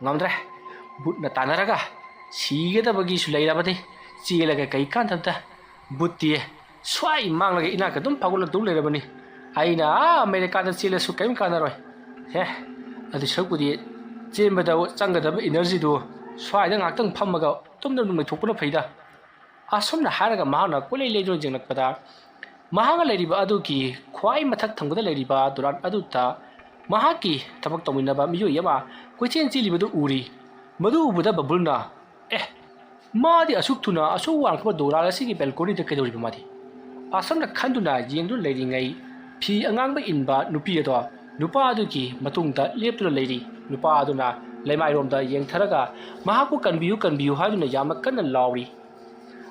ꯉꯝꯗ꯭ꯔꯦ꯫ ꯕꯨꯠꯅ ꯇꯥꯟꯅꯔꯒ ꯁꯤꯒꯗꯕꯒꯤꯁꯨ ꯂꯩꯔꯕꯗꯤ ꯆꯦꯜꯂꯒ ꯀꯩ ꯀꯥꯟꯗꯕꯗ? ꯕꯨꯠꯇꯤ ꯁ꯭ꯋꯥꯏ ꯃꯥꯡꯂꯒ ꯏꯅꯥꯛꯇ ꯑꯗꯨꯝ ꯐꯥꯎꯒꯠꯂꯛꯇꯧ ꯂꯩꯔꯕꯅꯤ꯫ ꯑꯩꯅ ꯑꯥ ꯑꯃꯦꯔꯤꯀꯥꯗ ꯆꯦꯜꯂꯁꯨ ꯀꯔꯤꯝ ꯀꯥꯟꯅꯔꯣꯏ꯫ ꯍꯦ, ꯑꯗꯨ ꯁꯔꯨꯛꯄꯨꯗꯤ ꯆꯦꯟꯕꯗ ꯆꯪꯒꯗꯕ ꯏꯅꯔꯖꯤꯗꯨ ꯁ꯭ꯋꯥꯏꯗ ꯉꯥꯛꯇꯪ ꯐꯝꯃꯒ ꯇꯨꯝꯗꯅ ꯑꯗꯨꯝ ꯂꯩꯊꯣꯛꯄꯅ ꯐꯩꯗ"꯫ ꯑꯁꯨꯝꯅ ꯍꯥꯏꯔꯒ ꯃꯍꯥꯛꯅ ꯀꯣꯏꯂꯩ ꯂꯩꯗꯨꯅ ꯌꯦꯡꯂꯛꯄꯗ ꯃꯍꯥꯛꯅ ꯂꯩꯔꯤꯕ ꯑꯗꯨꯒꯤ ꯈ꯭ꯋꯥꯏ ꯃꯊꯛ ꯊꯪꯕꯗ ꯂꯩꯔꯤꯕ ꯗꯨꯔꯥꯟ ꯑꯗꯨꯗ ꯃꯍꯥꯛꯀꯤ ꯊꯕꯛ ꯇꯧꯃꯤꯟꯅꯕ ꯃꯤꯑꯣꯏ ꯑꯃ ꯀꯣꯏꯆꯦꯟ ꯆꯦꯜꯂꯤꯕꯗꯨ ꯎꯔꯤ꯫ ꯃꯗꯨ ꯎꯕꯗ ꯕꯕꯜꯅ, "ꯑꯦ, ꯃꯥꯗꯤ ꯑꯁꯨꯛ ꯊꯨꯅ ꯑꯁꯨꯛ ꯋꯥꯡꯈ꯭ꯔꯕ ꯗꯣꯂꯥꯟ ꯑꯁꯤꯒꯤ ꯕꯦꯜꯀꯣꯅꯤꯗ ꯀꯩꯗꯧꯔꯤꯕ ꯃꯥꯗꯤ?" ꯑꯁꯨꯝꯅ ꯈꯟꯗꯨꯅ ꯌꯦꯡꯗꯨꯅ ꯂꯩꯔꯤꯉꯩ ꯐꯤ ꯑꯉꯥꯡꯕ ꯏꯟꯕ ꯅꯨꯄꯤ ꯑꯗꯣ ꯅꯨꯄꯥ ꯑꯗꯨꯒꯤ ꯃꯇꯨꯡꯗ ꯂꯦꯞꯇꯨꯅ ꯂꯩꯔꯤ꯫ ꯅꯨꯄꯥ ꯑꯗꯨꯅ ꯂꯩꯃꯥꯏꯔꯣꯝꯗ ꯌꯦꯡꯊꯔꯒ ꯃꯍꯥꯛꯄꯨ "ꯀꯟꯕꯤꯌꯨ, ꯀꯟꯕꯤꯌꯨ" ꯍꯥꯏꯗꯨꯅ ꯌꯥꯝꯅ ꯀꯟꯅ ꯂꯥꯎꯔꯤ꯫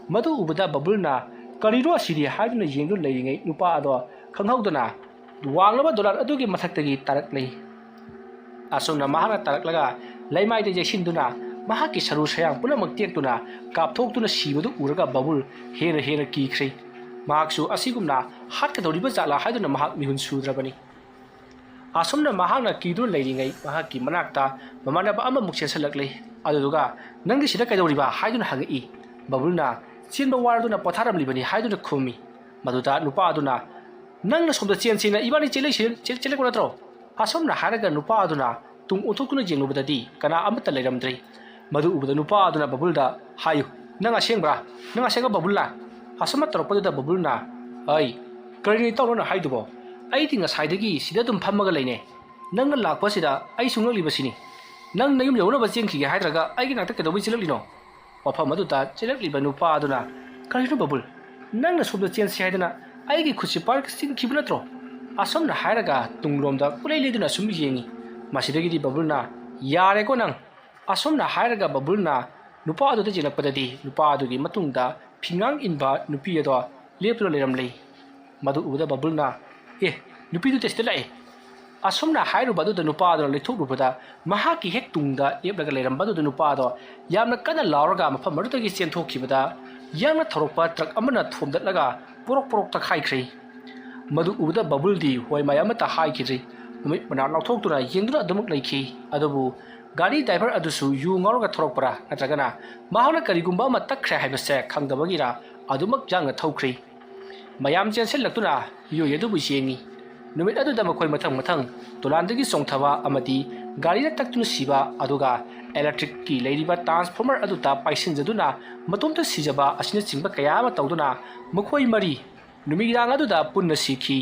ꯃꯗꯨ ꯎꯕꯗ ꯕꯕꯨꯜꯅ "ꯀꯔꯤꯅꯣ ꯑꯁꯤꯗꯤ?" ꯍꯥꯏꯗꯨꯅ ꯌꯦꯡꯗꯨꯅ ꯂꯩꯔꯤꯉꯩ ꯅꯨꯄꯥ ꯑꯗꯣ ꯈꯪꯍꯧꯗꯅ ꯋꯥꯡꯂꯕ ꯗꯣꯂꯥꯟ ꯑꯗꯨꯒꯤ ꯃꯊꯛꯇꯒꯤ ꯇꯥꯔꯛꯂꯤ꯫ ꯑꯁꯨꯝꯅ ꯃꯍꯥꯛꯅ ꯇꯥꯔꯛꯂꯒ ꯂꯩꯃꯥꯏꯗ ꯌꯩꯁꯤꯟꯗꯨꯅ ꯃꯍꯥꯛꯀꯤ ꯁꯔꯨ ꯁꯌꯥꯡ ꯄꯨꯝꯅꯃꯛ ꯇꯦꯛꯇꯨꯅ ꯀꯥꯞꯊꯣꯛꯇꯨꯅ ꯁꯤꯕꯗꯨ ꯎꯔꯒ ꯕꯕꯨꯜ ꯍꯦꯟꯅ ꯍꯦꯟꯅ ꯀꯤꯈ꯭ꯔꯦ꯫ ꯃꯍꯥꯛꯁꯨ ꯑꯁꯤꯒꯨꯝꯅ ꯍꯥꯠꯀꯗꯧꯔꯤꯕ ꯖꯥꯠꯂꯥ ꯍꯥꯏꯗꯨꯅ ꯃꯍꯥꯛ ꯃꯤꯍꯨꯟ ꯁꯨꯗ꯭ꯔꯕꯅꯤ꯫ ꯑꯁꯨꯝꯅ ꯃꯍꯥꯛꯅ ꯀꯤꯗꯨꯅ ꯂꯩꯔꯤꯉꯩ ꯃꯍꯥꯛꯀꯤ ꯃꯅꯥꯛꯇ ꯃꯃꯥꯟꯅꯕ ꯑꯃꯃꯨꯛ ꯆꯦꯟꯁꯤꯜꯂꯛꯂꯦ꯫ ꯑꯗꯨꯗꯨꯒ "ꯅꯪꯗꯤ ꯁꯤꯗ ꯀꯩꯗꯧꯔꯤꯕ?" ꯍꯥꯏꯗꯨꯅ ꯍꯪꯉꯛꯏ꯫ ꯕꯕꯨꯜꯅ "ꯆꯦꯟꯕ ꯋꯥꯔꯗꯨꯅ ꯄꯣꯊꯥꯔꯝꯂꯤꯕꯅꯤ" ꯍꯥꯏꯗꯨꯅ ꯈꯨꯝꯃꯤ꯫ ꯃꯗꯨꯗ ꯅꯨꯄꯥ ꯑꯗꯨꯅ "ꯅꯪꯅ ꯁꯣꯝꯗ ꯆꯦꯟꯁꯦꯅ ꯏꯕꯥꯅꯤ ꯆꯦꯜꯂꯛꯏꯁꯦ-, ꯆꯦꯜ-, ꯆꯦꯜꯂꯛꯄ ꯅꯠꯇ꯭ꯔꯣ?" ꯑꯁꯨꯝꯅ ꯍꯥꯏꯔꯒ ꯅꯨꯄꯥ ꯑꯗꯨꯅ ꯇꯨꯡ ꯑꯣꯟꯊꯣꯛꯇꯨꯅ ꯌꯦꯡꯂꯨꯕꯗꯗꯤ ꯀꯅꯥ ꯑꯃꯠꯇ ꯂꯩꯔꯝꯗ꯭ꯔꯦ꯫ ꯃꯗꯨ ꯎꯕꯗ ꯅꯨꯄꯥ ꯑꯗꯨꯅ ꯕꯕꯨꯜꯗ ꯍꯥꯏꯌꯨ, "ꯅꯪ ꯑꯁꯦꯡꯕ꯭ꯔꯥ? ꯅꯪ ꯑꯁꯦꯡꯕ ꯕꯕꯨꯜꯂꯥ?" ꯑꯁꯨꯝꯅ ꯇꯧꯔꯛꯄꯗꯨꯗ ꯕꯕꯨꯜꯅ, "ꯑꯩ, ꯀꯔꯤꯅꯣ ꯏꯇꯥꯎ ꯅꯪꯅ ꯍꯥꯏꯗꯨꯕꯣ? ꯑꯩꯗꯤ ꯉꯁꯥꯏꯗꯒꯤ ꯁꯤꯗ ꯑꯗꯨꯝ ꯐꯝꯃꯒ ꯂꯩꯅꯦ꯫ ꯅꯪꯅ ꯂꯥꯛꯄꯁꯤꯗ ꯑꯩꯁꯨ ꯉꯛꯂꯤꯕꯁꯤꯅꯤ꯫ ꯅꯪ ꯅꯌꯨꯝ ꯌꯧꯅꯕ ꯆꯦꯟꯈꯤꯒꯦ ꯍꯥꯏꯗ꯭ꯔꯒ ꯑꯩꯒꯤ ꯅꯥꯛꯇ ꯀꯩꯗꯧꯕꯩ ꯆꯦꯜꯂꯛꯂꯤꯅꯣ?" ꯃꯐꯝ ꯑꯗꯨꯗ ꯆꯦꯜꯂꯛꯂꯤꯕ ꯅꯨꯄꯥ ꯑꯗꯨꯅ, "ꯀꯔꯤꯅꯣ ꯕꯕꯨꯜ? ꯅꯪꯅ ꯁꯣꯝꯗ ꯆꯦꯟꯁꯤ ꯍꯥꯏꯗꯅ ꯑꯩꯒꯤ ꯈꯨꯠꯁꯤ ꯄꯥꯏꯔꯒ ꯆꯤꯡꯈꯤꯕ ꯅꯠꯇ꯭ꯔꯣ?" ꯑꯁꯨꯝꯅ ꯍꯥꯏꯔꯒ ꯇꯨꯡꯂꯣꯝꯗ ꯀꯣꯏꯂꯩ ꯂꯩꯗꯨꯅ ꯁꯨꯝ ꯌꯦꯡꯉꯤ꯫ ꯃꯁꯤꯗꯒꯤꯗꯤ ꯕꯕꯨꯜꯅ, "ꯌꯥꯔꯦꯀꯣ ꯅꯪ?" ꯑꯁꯨꯝꯅ ꯍꯥꯏꯔꯒ ꯕꯕꯨꯜꯅ ꯅꯨꯄꯥ ꯑꯗꯨꯗ ꯌꯦꯡꯂꯛꯄꯗꯗꯤ ꯅꯨꯄꯥ ꯑꯗꯨꯒꯤ ꯃꯇꯨꯡꯗ ꯐꯤꯉꯥꯡ ꯏꯟꯕ ꯅꯨꯄꯤ ꯑꯗꯣ ꯂꯦꯞꯇꯨꯅ ꯂꯩꯔꯝꯂꯦ꯫ ꯃꯗꯨ ꯎꯕꯗ ꯕꯕꯨꯜꯅ, "ꯑꯦ, ꯅꯨꯄꯤꯗꯨꯗꯤ ꯁꯤꯗ ꯂꯥꯛꯑꯦ!" ꯑꯁꯨꯝꯅ ꯍꯥꯏꯔꯨꯕ ꯑꯗꯨꯗ ꯅꯨꯄꯥ ꯑꯗꯨꯅ ꯂꯩꯊꯣꯛꯂꯨꯕꯗ ꯃꯍꯥꯛꯀꯤ ꯍꯦꯛ ꯇꯨꯡꯗ ꯂꯦꯞꯂꯒ ꯂꯩꯔꯝꯕ ꯑꯗꯨꯗ ꯅꯨꯄꯥ ꯑꯗꯣ ꯌꯥꯝꯅ ꯀꯟꯅ ꯂꯥꯎꯔꯒ ꯃꯐꯝ ꯑꯗꯨꯗꯒꯤ ꯆꯦꯟꯊꯣꯛꯈꯤꯕꯗ ꯌꯥꯡꯅ ꯊꯧꯔꯛꯄ ꯇ꯭ꯔꯛ ꯑꯃꯅ ꯊꯣꯝꯗꯠꯂꯒ ꯄꯣꯔꯣꯛ ꯄꯣꯔꯣꯛ ꯇꯛꯈꯥꯏꯈ꯭ꯔꯦ꯫ ꯃꯗꯨ ꯎꯕꯗ ꯕꯕꯨꯜꯗꯤ ꯍꯣꯏ ꯃꯥꯏ ꯑꯃꯠꯇ ꯍꯥꯏꯈꯤꯗ꯭ꯔꯤ꯫ ꯃꯃꯤꯠ ꯃꯅꯥ ꯂꯥꯎꯊꯣꯛꯇꯨꯅ ꯌꯦꯡꯗꯨꯅ ꯑꯗꯨꯃꯛ ꯂꯩꯈꯤ꯫ ꯑꯗꯨꯕꯨ ꯒꯥꯔꯤ ꯗ꯭ꯔꯥꯏꯚꯔ ꯑꯗꯨꯁꯨ ꯌꯨ ꯉꯥꯎꯔꯒ ꯊꯧꯔꯛꯄ꯭ꯔꯥ ꯅꯠꯇ꯭ꯔꯒꯅ ꯃꯍꯥꯛꯅ ꯀꯔꯤꯒꯨꯝꯕ ꯑꯃ ꯇꯛꯈ꯭ꯔꯦ ꯍꯥꯏꯕꯁꯦ ꯈꯪꯗꯕꯒꯤꯔ ꯑꯗꯨꯃꯛ ꯌꯥꯡꯅ ꯊꯧꯈ꯭ꯔꯦ꯫ ꯃꯌꯥꯝ ꯆꯦꯟꯁꯤꯜꯂꯛꯇꯨꯅ ꯃꯤꯑꯣꯏ ꯑꯗꯨꯕꯨ ꯌꯦꯡꯉꯤ꯫ ꯅꯨꯃꯤꯠ ꯑꯗꯨꯗ ꯃꯈꯣꯏ ꯃꯊꯪ ꯃꯊꯪ ꯗꯣꯂꯥꯟꯗꯒꯤ ꯆꯣꯡꯊꯕ ꯑꯃꯗꯤ ꯒꯥꯔꯤꯅ ꯇꯛꯇꯨꯅ ꯁꯤꯕ, ꯑꯗꯨꯒ ꯏꯂꯦꯛꯇ꯭ꯔꯤꯛꯀꯤ ꯂꯩꯔꯤꯕ ꯇ꯭ꯔꯥꯟꯁꯐꯣꯔꯃꯔ ꯑꯗꯨꯗ ꯄꯥꯏꯁꯤꯟꯖꯗꯨꯅ ꯃꯇꯣꯝꯇ ꯁꯤꯖꯕ ꯑꯁꯤꯅꯆꯤꯡꯕ ꯀꯌꯥ ꯑꯃ ꯇꯧꯗꯨꯅ ꯃꯈꯣꯏ ꯃꯔꯤ ꯅꯨꯃꯤꯗꯥꯡ ꯑꯗꯨꯗ ꯄꯨꯟꯅ ꯁꯤꯈꯤ꯫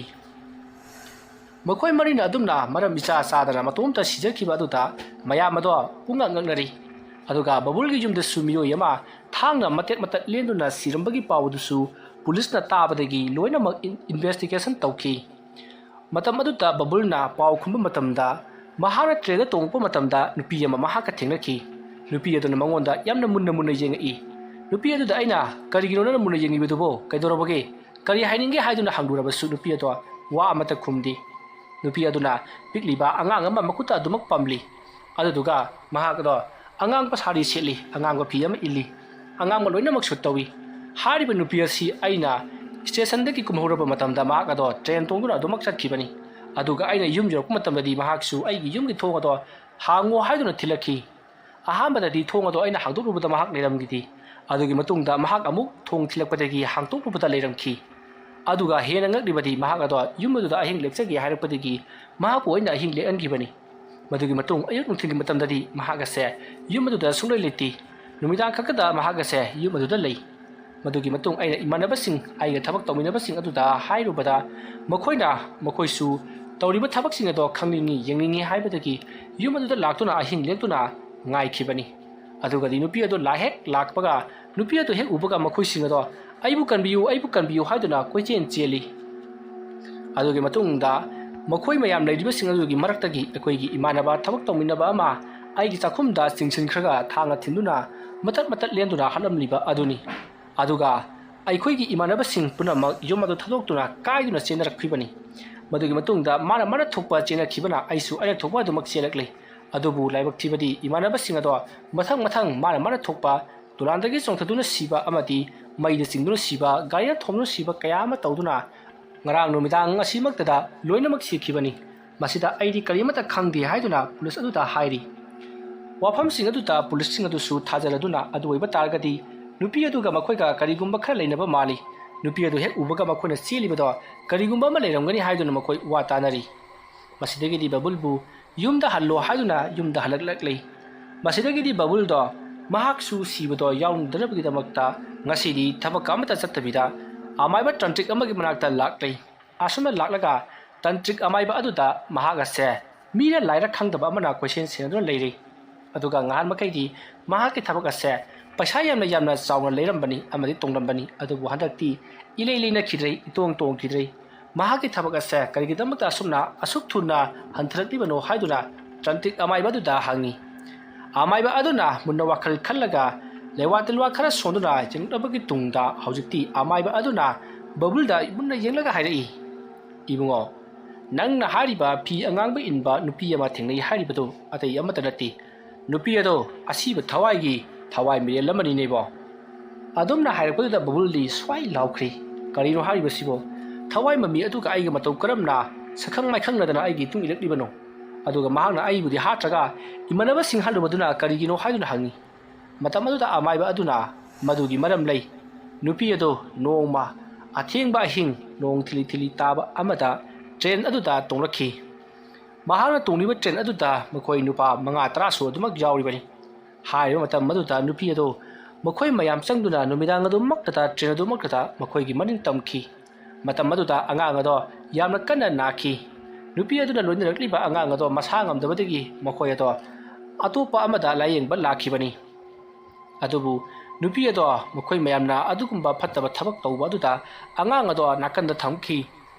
ꯃꯈꯣꯏ ꯃꯔꯤꯅ ꯑꯗꯨꯝꯅ ꯃꯔꯝ ꯏꯆꯥ ꯆꯥꯗꯅ ꯃꯇꯣꯝꯇ ꯁꯤꯖꯈꯤꯕ ꯑꯗꯨꯗ ꯃꯌꯥꯝ ꯑꯗꯣ ꯄꯨꯡꯉꯛ ꯉꯛꯅꯔꯤ꯫ ꯑꯗꯨꯒ ꯕꯕꯨꯜꯒꯤ ꯌꯨꯝꯗꯁꯨ ꯃꯤꯑꯣꯏ ꯑꯃ ꯊꯥꯡꯅ ꯃꯇꯦꯠ ꯃꯇꯠ ꯂꯦꯟꯗꯨꯅ ꯁꯤꯔꯝꯕꯒꯤ ꯄꯥꯎ ꯑꯗꯨꯁꯨ ꯄꯨꯂꯤꯁꯅ ꯇꯥꯕꯗꯒꯤ ꯂꯣꯏꯅꯃꯛ ꯏꯟ-, ꯏꯟꯚꯦꯁꯇꯤꯒꯦꯁꯟ ꯇꯧꯈꯤ꯫ ꯃꯇꯝ ꯑꯗꯨꯗ ꯕꯕꯨꯜꯅ ꯄꯥꯎ ꯈꯨꯝꯕ ꯃꯇꯝꯗ ꯃꯍꯥꯛꯅ ꯇ꯭ꯔꯦꯟꯗ ꯇꯣꯡꯉꯛꯄ ꯃꯇꯝꯗ ꯅꯨꯄꯤ ꯑꯃ ꯃꯍꯥꯛꯀ ꯊꯦꯡꯅꯈꯤ꯫ ꯅꯨꯄꯤ ꯑꯗꯨꯅ ꯃꯉꯣꯟꯗ ꯌꯥꯝꯅ ꯃꯨꯟꯅ ꯃꯨꯟꯅ ꯌꯦꯡꯉꯛꯏ꯫ ꯅꯨꯄꯤ ꯑꯗꯨꯗ ꯑꯩꯅ, "ꯀꯔꯤꯒꯤꯅꯣ ꯅꯪꯅ ꯃꯨꯟꯅ ꯌꯦꯡꯉꯤꯕꯗꯨꯕꯣ? ꯀꯩꯗꯧꯔꯕꯒꯦ? ꯀꯔꯤ ꯍꯥꯏꯅꯤꯡꯒꯦ?" ꯍꯥꯏꯗꯨꯅ ꯍꯪꯂꯨꯔꯕꯁꯨ ꯅꯨꯄꯤ ꯑꯗꯣ ꯋꯥ ꯑꯃꯠꯇ ꯈꯨꯝꯗꯦ꯫ ꯅꯨꯄꯤ ꯑꯗꯨꯅ ꯄꯤꯛꯂꯤꯕ ꯑꯉꯥꯡ ꯑꯃ ꯃꯈꯨꯠꯇ ꯑꯗꯨꯃꯛ ꯄꯝꯂꯤ꯫ ꯑꯗꯨꯗꯨꯒ ꯃꯍꯥꯛ ꯑꯗꯣ ꯑꯉꯥꯡꯕ ꯁꯥꯔꯤ ꯁꯦꯠꯂꯤ, ꯑꯉꯥꯡꯕ ꯐꯤ ꯑꯃ ꯏꯜꯂꯤ, ꯑꯉꯥꯡꯕ ꯂꯣꯏꯅꯃꯛ ꯁꯨꯠ ꯇꯧꯏ꯫ ꯍꯥꯏꯔꯤꯕ ꯅꯨꯄꯤ ꯑꯁꯤ ꯑꯩꯅ ꯁ꯭ꯇꯦꯁꯟꯗꯒꯤ ꯀꯨꯝꯍꯧꯔꯕ ꯃꯇꯝꯗ ꯃꯍꯥꯛ ꯑꯗꯣ ꯇ꯭ꯔꯦꯟ ꯇꯣꯡꯗꯨꯅ ꯑꯗꯨꯃꯛ ꯆꯠꯈꯤꯕꯅꯤ꯫ ꯑꯗꯨꯒ ꯑꯩꯅ ꯌꯨꯝ ꯌꯧꯔꯛꯄ ꯃꯇꯝꯗꯗꯤ ꯃꯍꯥꯛꯁꯨ ꯑꯩꯒꯤ ꯌꯨꯝꯒꯤ ꯊꯣꯡ ꯑꯗꯣ ꯍꯥꯡꯉꯣ ꯍꯥꯏꯗꯨꯅ ꯊꯤꯜꯂꯛꯈꯤ꯫ ꯑꯍꯥꯟꯕꯗꯗꯤ ꯊꯣꯡ ꯑꯗꯣ ꯑꯩꯅ ꯍꯥꯡꯗꯣꯛꯂꯨꯕꯗ ꯃꯍꯥꯛ ꯂꯩꯔꯝꯈꯤꯗꯦ꯫ ꯑꯗꯨꯒꯤ ꯃꯇꯨꯡꯗ ꯃꯍꯥꯛ ꯑꯃꯨꯛ ꯊꯣꯡ ꯊꯤꯜꯂꯛꯄꯗꯒꯤ ꯍꯥꯡꯗꯣꯛꯂꯨꯕꯗ ꯂꯩꯔꯝꯈꯤ꯫ ꯑꯗꯨꯒ ꯍꯦꯟꯅ ꯉꯛꯂꯤꯕꯗꯤ ꯃꯍꯥꯛ ꯑꯗꯣ ꯌꯨꯝ ꯑꯗꯨꯗ ꯑꯍꯤꯡ ꯂꯦꯛꯆꯒꯦ ꯍꯥꯏꯔꯛꯄꯗꯒꯤ ꯃꯍꯥꯛꯄꯨ ꯑꯩꯅ ꯑꯍꯤꯡ ꯂꯦꯛꯍꯟꯈꯤꯕꯅꯤ꯫ ꯃꯗꯨꯒꯤ ꯃꯇꯨꯡ ꯑꯌꯨꯛ ꯅꯨꯡꯊꯤꯜꯒꯤ ꯃꯇꯝꯗꯗꯤ ꯃꯍꯥꯛ ꯑꯁꯦ ꯌꯨꯝ ꯑꯗꯨꯗ ꯁꯨꯡꯂꯩ ꯂꯩꯇꯦ꯫ ꯅꯨꯃꯤꯗꯥꯡ ꯈꯛꯇꯗ ꯃꯍꯥꯛ ꯑꯁꯦ ꯌꯨꯝ ꯑꯗꯨꯗ ꯂꯩ꯫ ꯃꯗꯨꯒꯤ ꯃꯇꯨꯡ ꯑꯩꯅ ꯏꯃꯥꯟꯅꯕꯁꯤꯡ, ꯑꯩꯒ ꯊꯕꯛ ꯇꯧꯃꯤꯟꯅꯕꯁꯤꯡ ꯑꯗꯨꯗ ꯍꯥꯏꯔꯨꯕꯗ ꯃꯈꯣꯏꯅ ꯃꯈꯣꯏꯁꯨ ꯇꯧꯔꯤꯕ ꯊꯕꯛꯁꯤꯡ ꯑꯗꯣ ꯈꯪꯅꯤꯡꯉꯤ, ꯌꯦꯡꯅꯤꯡꯉꯤ ꯍꯥꯏꯕꯗꯒꯤ ꯌꯨꯝ ꯑꯗꯨꯗ ꯂꯥꯛꯇꯨꯅ ꯑꯍꯤꯡ ꯂꯦꯛꯇꯨꯅ ꯉꯥꯏꯈꯤꯕꯅꯤ꯫ ꯑꯗꯨꯒꯗꯤ ꯅꯨꯄꯤ ꯑꯗꯨ ꯂꯥꯛ ꯍꯦꯛ ꯂꯥꯛꯄꯒ ꯅꯨꯄꯤ ꯑꯗꯨ ꯍꯦꯛ ꯎꯕꯒ ꯃꯈꯣꯏꯁꯤꯡ ꯑꯗꯣ, "ꯑꯩꯕꯨ ꯀꯟꯕꯤꯌꯨ, ꯑꯩꯕꯨ ꯀꯟꯕꯤꯌꯨ" ꯍꯥꯏꯗꯨꯅ ꯀꯣꯏꯆꯦꯟ ꯆꯦꯜꯂꯤ꯫ ꯑꯗꯨꯒꯤ ꯃꯇꯨꯡꯗ ꯃꯈꯣꯏ ꯃꯌꯥꯝ ꯂꯩꯔꯤꯕꯁꯤꯡ ꯑꯗꯨꯒꯤ ꯃꯔꯛꯇꯒꯤ ꯑꯩꯈꯣꯏꯒꯤ ꯏꯃꯥꯟꯅꯕ ꯊꯕꯛ ꯇꯧꯃꯤꯟꯅꯕ ꯑꯃ ꯑꯩꯒꯤ ꯆꯥꯛꯈꯨꯝꯗ ꯆꯤꯡꯁꯤꯟꯈ꯭ꯔꯒ ꯊꯥꯡꯅ ꯊꯤꯟꯗꯨꯅ ꯃꯇꯠ ꯃꯇꯠ ꯂꯦꯟꯗꯨꯅ ꯍꯥꯠꯂꯝꯂꯤꯕ ꯑꯗꯨꯅꯤ꯫ ꯑꯗꯨꯒ ꯑꯩꯈꯣꯏꯒꯤ ꯏꯃꯥꯟꯅꯕꯁꯤꯡ ꯄꯨꯝꯅꯃꯛ ꯌꯨꯝ ꯑꯗꯨ ꯊꯥꯗꯣꯛꯇꯨꯅ ꯀꯥꯏꯗꯨꯅ ꯆꯦꯟꯅꯔꯛꯈꯤꯕꯅꯤ꯫ ꯃꯗꯨꯒꯤ ꯃꯇꯨꯡꯗ ꯃꯥꯅ ꯃꯥꯅ ꯊꯣꯛꯄ ꯆꯦꯟꯅꯈꯤꯕꯅ ꯑꯩꯁꯨ ꯑꯩꯅ ꯊꯣꯛꯄ ꯑꯗꯨꯃꯛ ꯆꯦꯜꯂꯛꯂꯤ꯫ ꯑꯗꯨꯕꯨ ꯂꯥꯏꯕꯛ ꯊꯤꯕꯗꯤ ꯏꯃꯥꯟꯅꯕꯁꯤꯡ ꯑꯗꯣ ꯃꯊꯪ ꯃꯊꯪ ꯃꯥꯅ ꯃꯥꯅ ꯊꯣꯛꯄ ꯗꯣꯂꯥꯟꯗꯒꯤ ꯆꯣꯡꯊꯗꯨꯅ ꯁꯤꯕ ꯑꯃꯗꯤ ꯃꯩꯗ ꯆꯤꯡꯗꯨꯅ ꯁꯤꯕ, ꯒꯥꯔꯤꯗ ꯊꯣꯝꯗꯨꯅ ꯁꯤꯕ ꯀꯌꯥ ꯑꯃ ꯇꯧꯗꯨꯅ ꯉꯔꯥꯡ ꯅꯨꯃꯤꯗꯥꯡ ꯉꯁꯤꯃꯛꯇꯗ ꯂꯣꯏꯅꯃꯛ ꯁꯤꯈꯤꯕꯅꯤ꯫ ꯃꯁꯤꯗ ꯑꯩꯗꯤ ꯀꯔꯤꯃꯠꯇ ꯈꯪꯗꯦ ꯍꯥꯏꯗꯨꯅ ꯄꯨꯂꯤꯁ ꯑꯗꯨꯗ ꯍꯥꯏꯔꯤ꯫ ꯋꯥꯐꯝꯁꯤꯡ ꯑꯗꯨꯗ ꯄꯨꯂꯤꯁꯁꯤꯡ ꯑꯗꯨꯁꯨ ꯊꯥꯖꯔꯗꯨꯅ ꯑꯗꯨ ꯑꯣꯏꯕ ꯇꯥꯔꯒꯗꯤ ꯅꯨꯄꯤ ꯑꯗꯨꯒ ꯃꯈꯣꯏꯒ ꯀꯔꯤꯒꯨꯝꯕ ꯈꯔ ꯂꯩꯅꯕ ꯃꯥꯜꯂꯤ꯫ ꯅꯨꯄꯤ ꯑꯗꯨ ꯍꯦꯛ ꯎꯕꯒ ꯃꯈꯣꯏꯅ ꯆꯦꯜꯂꯤꯕꯗꯣ ꯀꯔꯤꯒꯨꯝꯕ ꯑꯃ ꯂꯩꯔꯝꯒꯅꯤ ꯍꯥꯏꯗꯨꯅ ꯃꯈꯣꯏ ꯋꯥ ꯇꯥꯅꯔꯤ꯫ ꯃꯁꯤꯗꯒꯤꯗꯤ ꯕꯕꯨꯜꯕꯨ ꯌꯨꯝꯗ ꯍꯜꯂꯣ ꯍꯥꯏꯗꯨꯅ ꯌꯨꯝꯗ ꯍꯜꯂꯛꯂꯛꯂꯤ꯫ ꯃꯁꯤꯗꯒꯤꯗꯤ ꯕꯕꯨꯜꯗꯣ ꯃꯍꯥꯛꯁꯨ ꯁꯤꯕꯗꯣ ꯌꯥꯎꯅꯗꯅꯕꯒꯤꯗꯃꯛꯇ ꯉꯁꯤꯗꯤ ꯊꯕꯛ ꯑꯃꯠꯇ ꯆꯠꯇꯕꯤꯗ ꯑꯃꯥꯏꯕ ꯇꯟꯇ꯭ꯔꯤꯛ ꯑꯃꯒꯤ ꯃꯅꯥꯛꯇ ꯂꯥꯛꯂꯤ꯫ ꯑꯁꯨꯝꯅ ꯂꯥꯛꯂꯒ ꯇꯟꯇ꯭ꯔꯤꯛ ꯑꯃꯥꯏꯕ ꯑꯗꯨꯗ ꯃꯍꯥꯛ ꯑꯁꯦ ꯃꯤꯔ ꯂꯥꯏꯔ ꯈꯪꯗꯕ ꯑꯃꯅ ꯀꯣꯏꯁꯦꯟ ꯁꯦꯟꯅꯗꯨꯅ ꯂꯩꯔꯤ꯫ ꯑꯗꯨꯒ ꯉꯍꯥꯟ ꯃꯈꯩꯗꯤ ꯃꯍꯥꯛꯀꯤ ꯊꯕꯛ ꯑꯁꯦ ꯄꯩꯁꯥ ꯌꯥꯝꯅ ꯌꯥꯝꯅ ꯆꯥꯎꯅ ꯂꯩꯔꯝꯕꯅꯤ ꯑꯃꯗꯤ ꯇꯣꯡꯂꯝꯕꯅꯤ, ꯑꯗꯨꯕꯨ ꯍꯟꯗꯛꯇꯤ ꯏꯂꯩ ꯂꯩꯅꯈꯤꯗ꯭ꯔꯦ, ꯏꯇꯣꯡ ꯇꯣꯡꯈꯤꯗ꯭ꯔꯦ꯫ ꯃꯍꯥꯛꯀꯤ ꯊꯕꯛ ꯑꯁꯦ ꯀꯔꯤꯒꯤꯗꯃꯛꯇ ꯑꯁꯨꯝꯅ ꯑꯁꯨꯛ ꯊꯨꯅ ꯍꯟꯊꯔꯛꯂꯤꯕꯅꯣ ꯍꯥꯏꯗꯨꯅ ꯇ꯭ꯔꯟꯇꯤꯛ ꯑꯃꯥꯏꯕ ꯑꯗꯨꯗ ꯍꯪꯉꯤ꯫ ꯑꯃꯥꯏꯕ ꯑꯗꯨꯅ ꯃꯨꯟꯅ ꯋꯥꯈꯜ ꯈꯜꯂꯒ ꯂꯩꯋꯥ ꯇꯤꯜꯋꯥ ꯈꯔ ꯁꯣꯟꯗꯨꯅ ꯌꯦꯡꯂꯛꯂꯕꯒꯤ ꯇꯨꯡꯗ ꯍꯧꯖꯤꯛꯇꯤ ꯑꯃꯥꯏꯕ ꯑꯗꯨꯅ ꯕꯕꯨꯜꯗ ꯃꯨꯟꯅ ꯌꯦꯡꯂꯒ ꯍꯥꯏꯔꯛꯏ, "ꯏꯕꯨꯡꯉꯣ, ꯅꯪꯅ ꯍꯥꯏꯔꯤꯕ ꯐꯤ ꯑꯉꯥꯡꯕ ꯏꯟꯕ ꯅꯨꯄꯤ ꯑꯃ ꯊꯦꯡꯅꯩ ꯍꯥꯏꯔꯤꯕꯗꯨ ꯑꯇꯩ ꯑꯃꯠꯇ ꯅꯠꯇꯦ꯫ ꯅꯨꯄꯤ ꯑꯗꯣ ꯑꯁꯤꯕ ꯊꯋꯥꯏꯒꯤ ꯊꯋꯥꯏ ꯃꯤꯔꯦꯜ ꯑꯃꯅꯤꯅꯦꯕꯣ꯫" ꯑꯗꯨꯝꯅ ꯍꯥꯏꯔꯛꯄꯗꯨꯗ ꯕꯕꯨꯜꯗꯤ ꯁ꯭ꯋꯥꯏ ꯂꯥꯎꯈ꯭ꯔꯤ꯫ "ꯀꯔꯤꯅꯣ ꯍꯥꯏꯔꯤꯕꯁꯤꯕꯣ? ꯊꯋꯥꯏ ꯃꯃꯤ ꯑꯗꯨꯒ ꯑꯩꯒ ꯃꯇꯧ ꯀꯔꯝꯅ ꯁꯛꯈꯪ ꯃꯥꯏꯈꯪꯅꯗꯅ ꯑꯩꯒꯤ ꯏꯇꯨꯡ ꯏꯜꯂꯛꯂꯤꯕꯅꯣ?" ꯑꯗꯨꯒ ꯃꯍꯥꯛꯅ ꯑꯩꯕꯨꯗꯤ ꯍꯥꯠꯇ꯭ꯔꯒ ꯏꯃꯥꯟꯅꯕꯁꯤꯡ ꯍꯥꯠꯂꯨꯕꯗꯨꯅ ꯀꯔꯤꯒꯤꯅꯣ ꯍꯥꯏꯗꯨꯅ ꯍꯪꯉꯤ꯫ ꯃꯇꯝ ꯑꯗꯨꯗ ꯑꯃꯥꯏꯕ ꯑꯗꯨꯅ ꯃꯗꯨꯒꯤ ꯃꯔꯝ ꯂꯩ꯫ ꯅꯨꯄꯤ ꯑꯗꯨ ꯅꯣꯡꯃ ꯑꯊꯦꯡꯕ ꯑꯍꯤꯡ ꯅꯣꯡ ꯊꯤꯂꯤ ꯊꯤꯂꯤ ꯇꯥꯕ ꯑꯃꯗ ꯇ꯭ꯔꯦꯟ ꯑꯗꯨꯗ ꯇꯣꯡꯂꯛꯈꯤ꯫ ꯃꯍꯥꯛꯅ ꯇꯣꯡꯂꯤꯕ ꯇ꯭ꯔꯦꯟ ꯑꯗꯨꯗ ꯃꯈꯣꯏ ꯅꯨꯄꯥ ꯃꯉꯥ ꯇꯔꯥꯁꯨ ꯑꯗꯨꯃꯛ ꯌꯥꯎꯔꯤꯕꯅꯤ꯫ ꯍꯥꯏꯔꯤꯕ ꯃꯇꯝ ꯑꯗꯨꯗ ꯅꯨꯄꯤ ꯑꯗꯨ ꯃꯈꯣꯏ ꯃꯌꯥꯝ ꯆꯪꯗꯨꯅ ꯅꯨꯃꯤꯗꯥꯡ ꯑꯗꯨꯃꯛꯇꯗ ꯇ꯭ꯔꯦꯟ ꯑꯗꯨꯃꯛꯇꯗ ꯃꯈꯣꯏꯒꯤ ꯃꯅꯤꯡ ꯇꯝꯈꯤ꯫ ꯃꯇꯝ ꯑꯗꯨꯗ ꯑꯉꯥꯡ ꯑꯗꯣ ꯌꯥꯝꯅ ꯀꯟꯅ ꯅꯥꯈꯤ꯫ ꯅꯨꯄꯤ ꯑꯗꯨꯅ ꯂꯣꯏꯅꯔꯛꯂꯤꯕ ꯑꯉꯥꯡ ꯑꯗꯣ ꯃꯁꯥ ꯉꯝꯗꯕꯗꯒꯤ ꯃꯈꯣꯏ ꯑꯗꯣ ꯑꯇꯣꯞꯄ ꯑꯃꯗ ꯂꯥꯌꯦꯡꯕ ꯂꯥꯛꯈꯤꯕꯅꯤ꯫ ꯑꯗꯨꯕꯨ ꯅꯨꯄꯤ ꯑꯗꯣ ꯃꯈꯣꯏ ꯃꯌꯥꯝꯅ ꯑꯗꯨꯒꯨꯝꯕ ꯐꯠꯇꯕ ꯊꯕꯛ ꯇꯧꯕ ꯑꯗꯨꯗ ꯑꯉꯥꯡ ꯑꯗꯣ ꯅꯥꯀꯟꯗ ꯊꯝꯈꯤ꯫